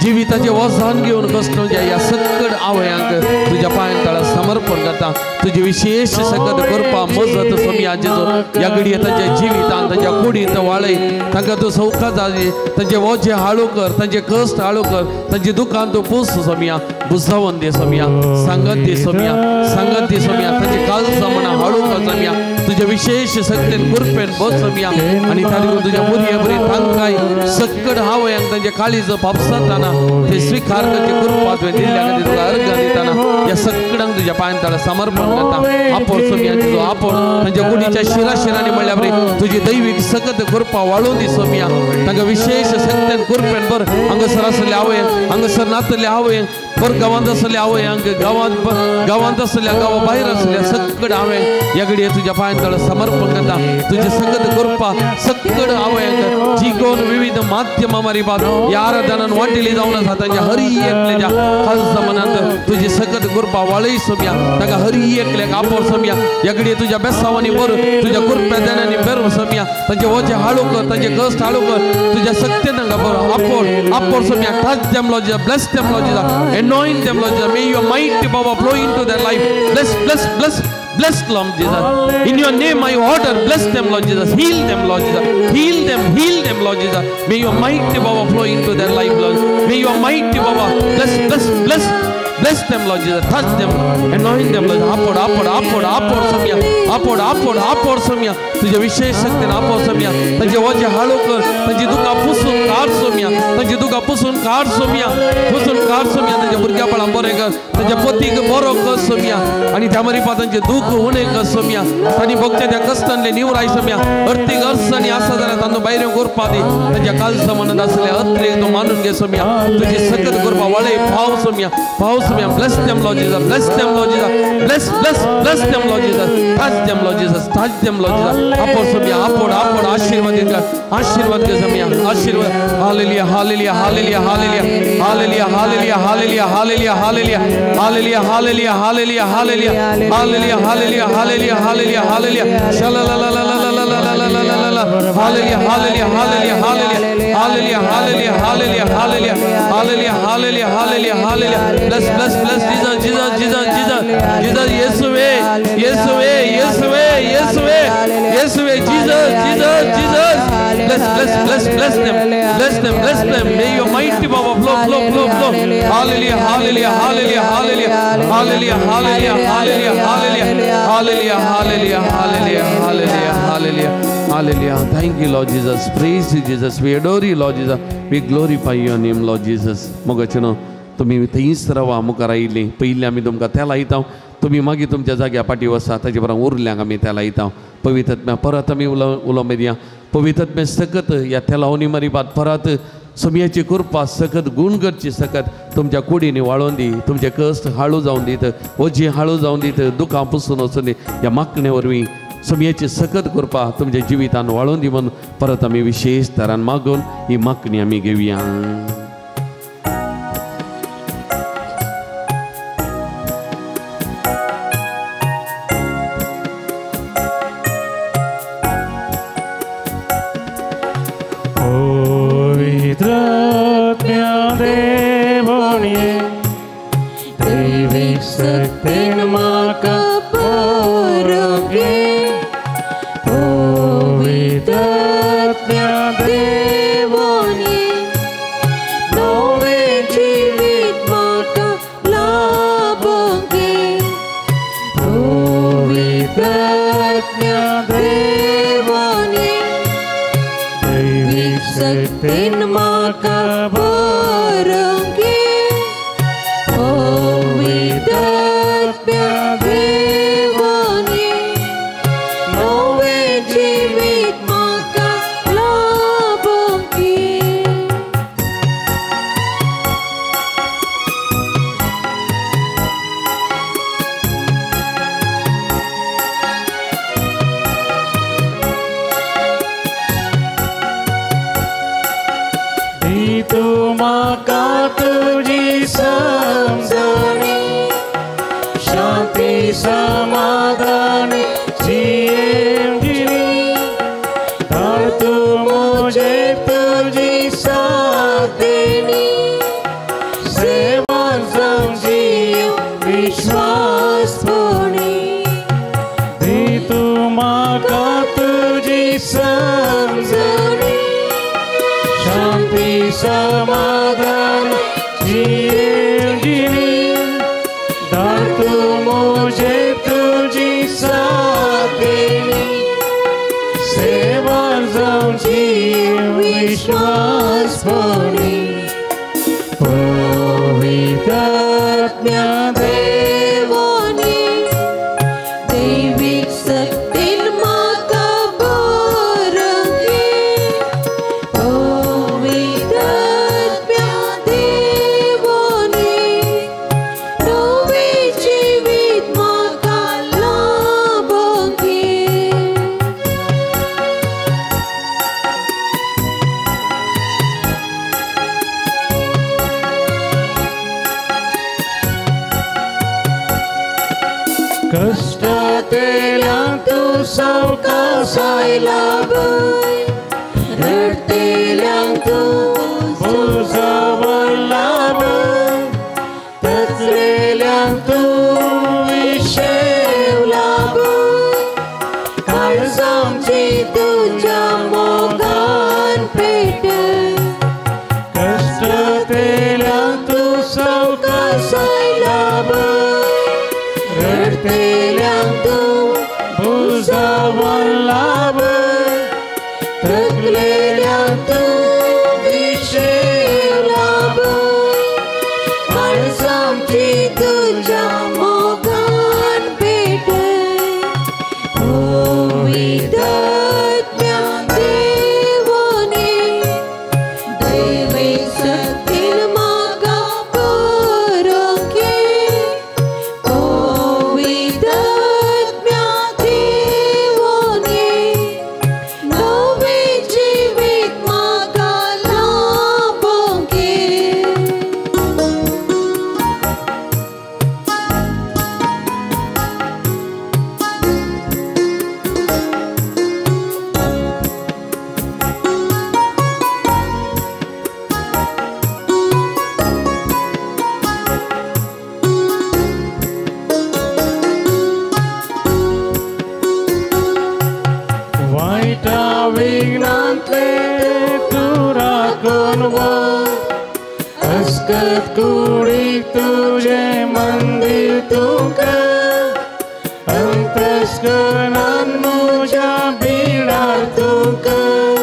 जिविताचें वजन घेवन कश्ट ह्या सकड आवयांक तुज्या पांयां तळा समर्पण करता. तुजी विशेष सकत करपा मजत सोम्या जेजू ह्या घडये तांच्या जिवितान तांच्या कुडींत वाळय, तांकां तूं सवका जाली, तांचे वजें हाळू कर, तांचे कश्ट हाळू कर, तांची दुकान तूं पुस सोम्या, बुजावन दे सोम्या, सांगत दे सोम्या, सांगत दे सोम्या, तांचे काळजां मनां हाळू कर सोम्या, तुज्या विशेष शक्तीन कृपेन बस सोम्या आनी त्या देखून तुज्या बुरये बरी तांकांय सकड आवयांक तांचे काळीज फापसतना ते स्विकार करचे कृपा तुवें दिल्ल्या खातीर तुका अर्घां दितना ह्या सकडांक तुज्या पांयां तळा समर्पण करता. आपोर सोम्या तुजो आपोर तांच्या कुडीच्या शिरा शिरांनी म्हणल्यार बरी तुजी दैवीक सकत कृपा वाळून दी सोम्या, तांकां विशेष शक्तीन कृपेन बर. हांगासर आसले आवय, हांगासर नातले आवय, बर गांवांत आसले आवयांक, गांवांत गांवांत आसल्या गांवा भायर आसल्या सकड हांवें ह्या घडये तुज्या पांयां तळा समर्पण करता. तुजी सकत कृपा सकड आवयांक जी कोण विविध माध्यमां मारिबात ह्या आराधनान वांटिली जावन आसा तांच्या हरी एकल्याच्या खालसा मनांत तुजी सकत कृपा वाळय सोम्या, तांकां हरी एकल्याक आपोर सोम्या. ह्या घडये तुज्या बेसावांनी बर, तुज्या कृप्या दानांनी बर सोम्या, तांचे वजें हाळू कर, तांचे कश्ट हाळू कर, तुज्या शक्तीन तांकां बरो आपोर आपोर Saumya. Touch them Lord Jesus, bless them Lord Jesus, anoint them Lord Jesus, may your mighty power flow into their life. Bless, bless, bless, bless Lord Jesus. In your name I order, bless them Lord Jesus, heal them Lord Jesus, heal them, heal them Lord Jesus. May your mighty power flow into their life Lord. May your mighty power bless, bless, bless, bless them Lord Jesus, touch them, anoint them Lord. आपोड आपोड आपोड आपोड Saumya, आपोड आपोड आपोड Saumya, तुझ्या विशेष शक्तीन आपोड सोम्या, तांचे वजें हाळू कर, तांची दुकां पुसून काड सोम्या, तांची दुकां पुसून काड सोम्या, पुसून काड सोम्या, तांच्या भुरग्यापणां बरें कर, तांच्या पतीक बरो कर सोम्या आनी त्या मरिपा तांचें दूख उणें कर सोम्या, तांणी भोगच्या त्या कश्टांतले निवराय सोम्या. अर्थीक अडचणी आसा जाल्यार तांचो भायर करपा दी, तांच्या कालसा मनांत आसले अत्रेक तूं मानून घे सोम्या. तुजी सकत करपा वाळय पाव सोम्या, पाव Saumya. Bless them Lord Jesus, bless them Lord Jesus, bless, bless, bless them Lord Jesus, touch them Lord Jesus, touch them Lord Jesus. आपोड Saumya, आपोड आपोड आशीर्वाद कर, आशीर्वाद कर सोम्या, आशीर्वाद. Hallelujah hallelujah hallelujah hallelujah hallelujah hallelujah hallelujah hallelujah hallelujah hallelujah hallelujah hallelujah hallelujah hallelujah hallelujah hallelujah hallelujah शलालालालालालालालालालाला hallelujah hallelujah hallelujah hallelujah hallelujah hallelujah hallelujah hallelujah hallelujah hallelujah hallelujah hallelujah. Bless, bless, bless Jesus, Jesus, Jesus, Jesus, Jesus, येसुवे येसुवे येसुवे येसुवे येसुवे, Jesus, Jesus, Jesus. Bless, bless, bless, bless them, bless them, bless them. May your mighty power flow, flow, flow, flow. Hallelujah, hallelujah, hallelujah, hallelujah, hallelujah, hallelujah, hallelujah, hallelujah, hallelujah, hallelujah, hallelujah, hallelujah, hallelujah. Thank you Lord Jesus, praise you Jesus, we adore you Lord Jesus, we glorify your name Lord Jesus. मोगाचेनो तुमी थंयच रावा, मुखार आयिल्लीं पयलीं आमी तुमकां त्या लायता, तुमी मागीर तुमच्या जाग्या फाटीं वसा, ताजे बरोबर उरल्यांक आमी त्या लायता. पवित्र परत आमी उलो मेरया. पवित्र सकत ह्या तेलावनी मरिबात परत सोम्याची कृपा सकत गुण करची सकत तुमच्या कुडीनी वाळोवन दी, तुमचे कश्ट हाळू जावन दीत, वजीं हाळू जावन दीत, दुखां पुसून वचून दी. ह्या मागणे वरवीं सोम्याची सकत कृपा तुमच्या जिवितान वाळोवन दी म्हणून परत आमी विशेष तरान मागून ही मागणी आमी घेवया. देवाने नवे जीवित म्हाका तुजी समजणी शांती समाधान जियेव जिणी धाड तूं म्हजे तुजी साथ देणी सेवा जावं जीव विश्वासपणी दी तूं म्हाका तुजी समजणी शांती समाधान जियेव जिणी धाड तूं म्हजे तुजी साथ देणी सेवा जावं जीव विश्वासपणी पवित्रात्म्या देवानी दैवीक शक्तीन म्हाका बरंगी पवित्रात्म्या देवानी नवें जिवीत म्हाका लाभंगी. कष्टांतल्यान तूं सावकासायला भंय रडटेल्यांक तूं भुजावरला भंय तकलेल्यांक तूं विशेवला भंय काळजांची तुज्या मोगान पेटय कष्टांतल्यान तूं सावकासायला भंय रडटेल्यांक तूं भुजावरला भंय तकलेल्यांक तूं विशेवला भंय काळजांची तुज्या मोगान पेटय पवित्रात्म्या देवानी दैवीक शक्तीन म्हाका बरंगी पवित्रात्म्या देवानी नवें जिवीत म्हाका लाभंगी. वायटा विघ्नांतले तूं राखून व्हर अस्कत कुडीक तुजें मंदीर तूं कर अंतस्करणान म्हज्या बिडार तूं कर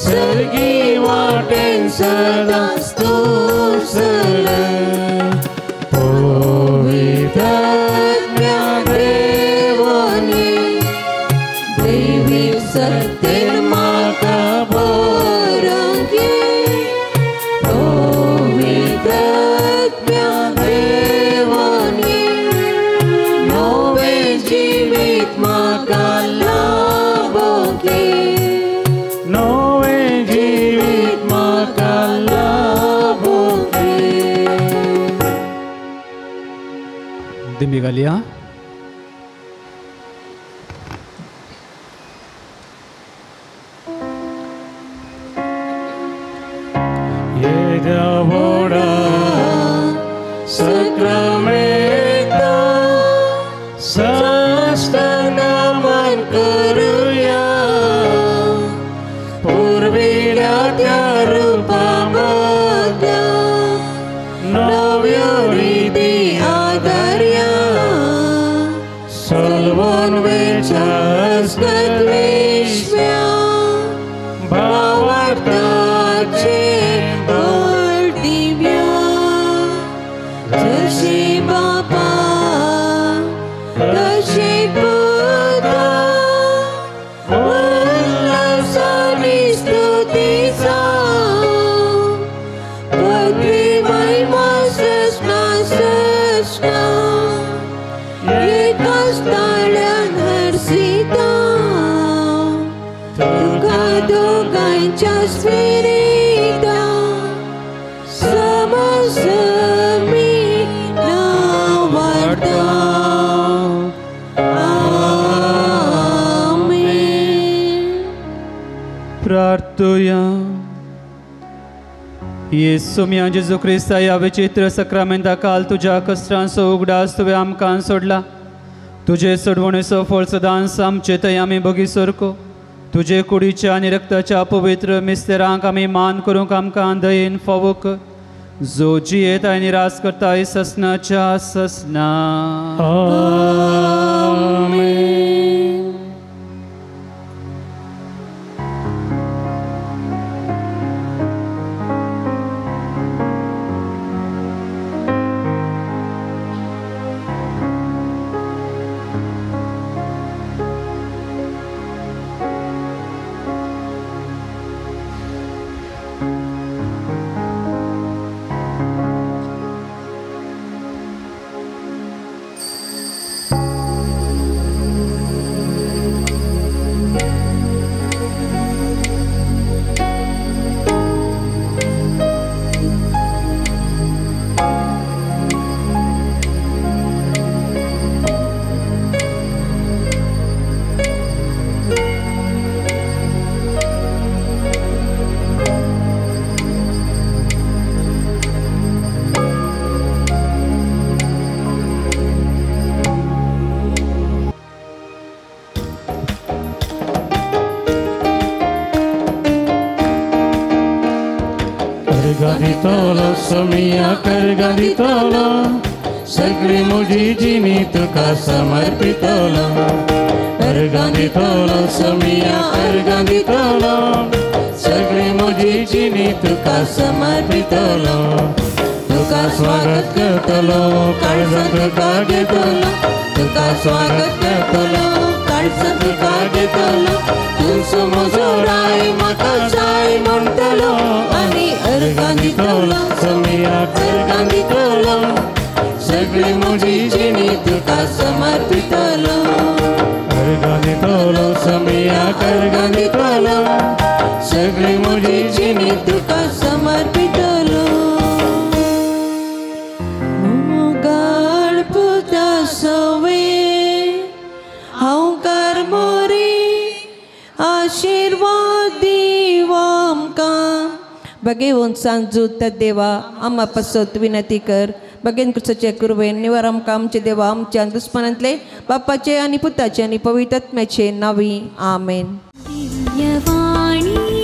सर्गी वाटेन सदांच तूं चल पवित्रात्म्या देवानी दैवीक शक्तीन म्हाका बरंगी पवित्रात्म्या देवानी नवें जिवीत म्हाका लाभंगी नवें जिवीत म्हाका लाभंगी. दिमी घालया. येद्या व्हडा सक्रामेंता साश्टांग नमन करुया पुर्विल्ल्या त्या रुपा मदल्या नव्यो रिती आदारया सलवून वेच्या अस्कत विश्व्या भावार्थाचे बळ दिव्या जशी बापा तशी पुता उल्हासानी स्तुती जावं पदवी महिमा सृष्णा सृष्णा एकाच ताळ्यान हर्षिता तुका दोगांच्या स्पिरिता समज प्रार्थुया. येसू मिया जेजू क्रिस्ता ह्या विचित्र सक्रामेंता काल तुज्या कश्टांचो उगडास तुवें आमकां सोडला. तुजे सोडवणेचो फळ सदांच आमचे थंय आमी बगी सरको. तुजे कुडीच्या आनी रक्ताच्या पवित्र मिस्तेरांक आमी मान करूंक आमकां दयेन फावो कर, जो जियेत आनी राज करता ससनाच्या ससना. आमेन. सोमिया करगा दितलो सगळी म्हजी जिणी तुका समर्पितलो. करगा दितलो सोमिया करगा दितलो सगळी म्हजी जिणी तुका समर्पितलो. तुका स्वागत करतलो काळजांत तुका घेतलो. तुका स्वागत करतलो काळजांत तुका घेतलो. तूं म्हजो राय म्हाका जाय म्हणटलो आनी अर्गां दितलो. सोमिया करगां दितलो सगळी म्हजी जिणी तुका समर्पितलो. करगां दितलो सोमिया करगां दितलो सगळी म्हजी जिणी तुका समर्पितलो. मोगाळ पुता सवे हांव कर मोरी आशिर्वाद दीव आमकां. बगेवन सांजू त्या देवा आमा पासत विनंती कर. बगेन क्रिस्ताचे कुरवेन निवार आमकां आमचे देवा आमच्या दुस्मनांतले बापाचे आनी पुताचे आनी पवित्र आत्म्याचे नावी. आमेन. दिव्यवाणी.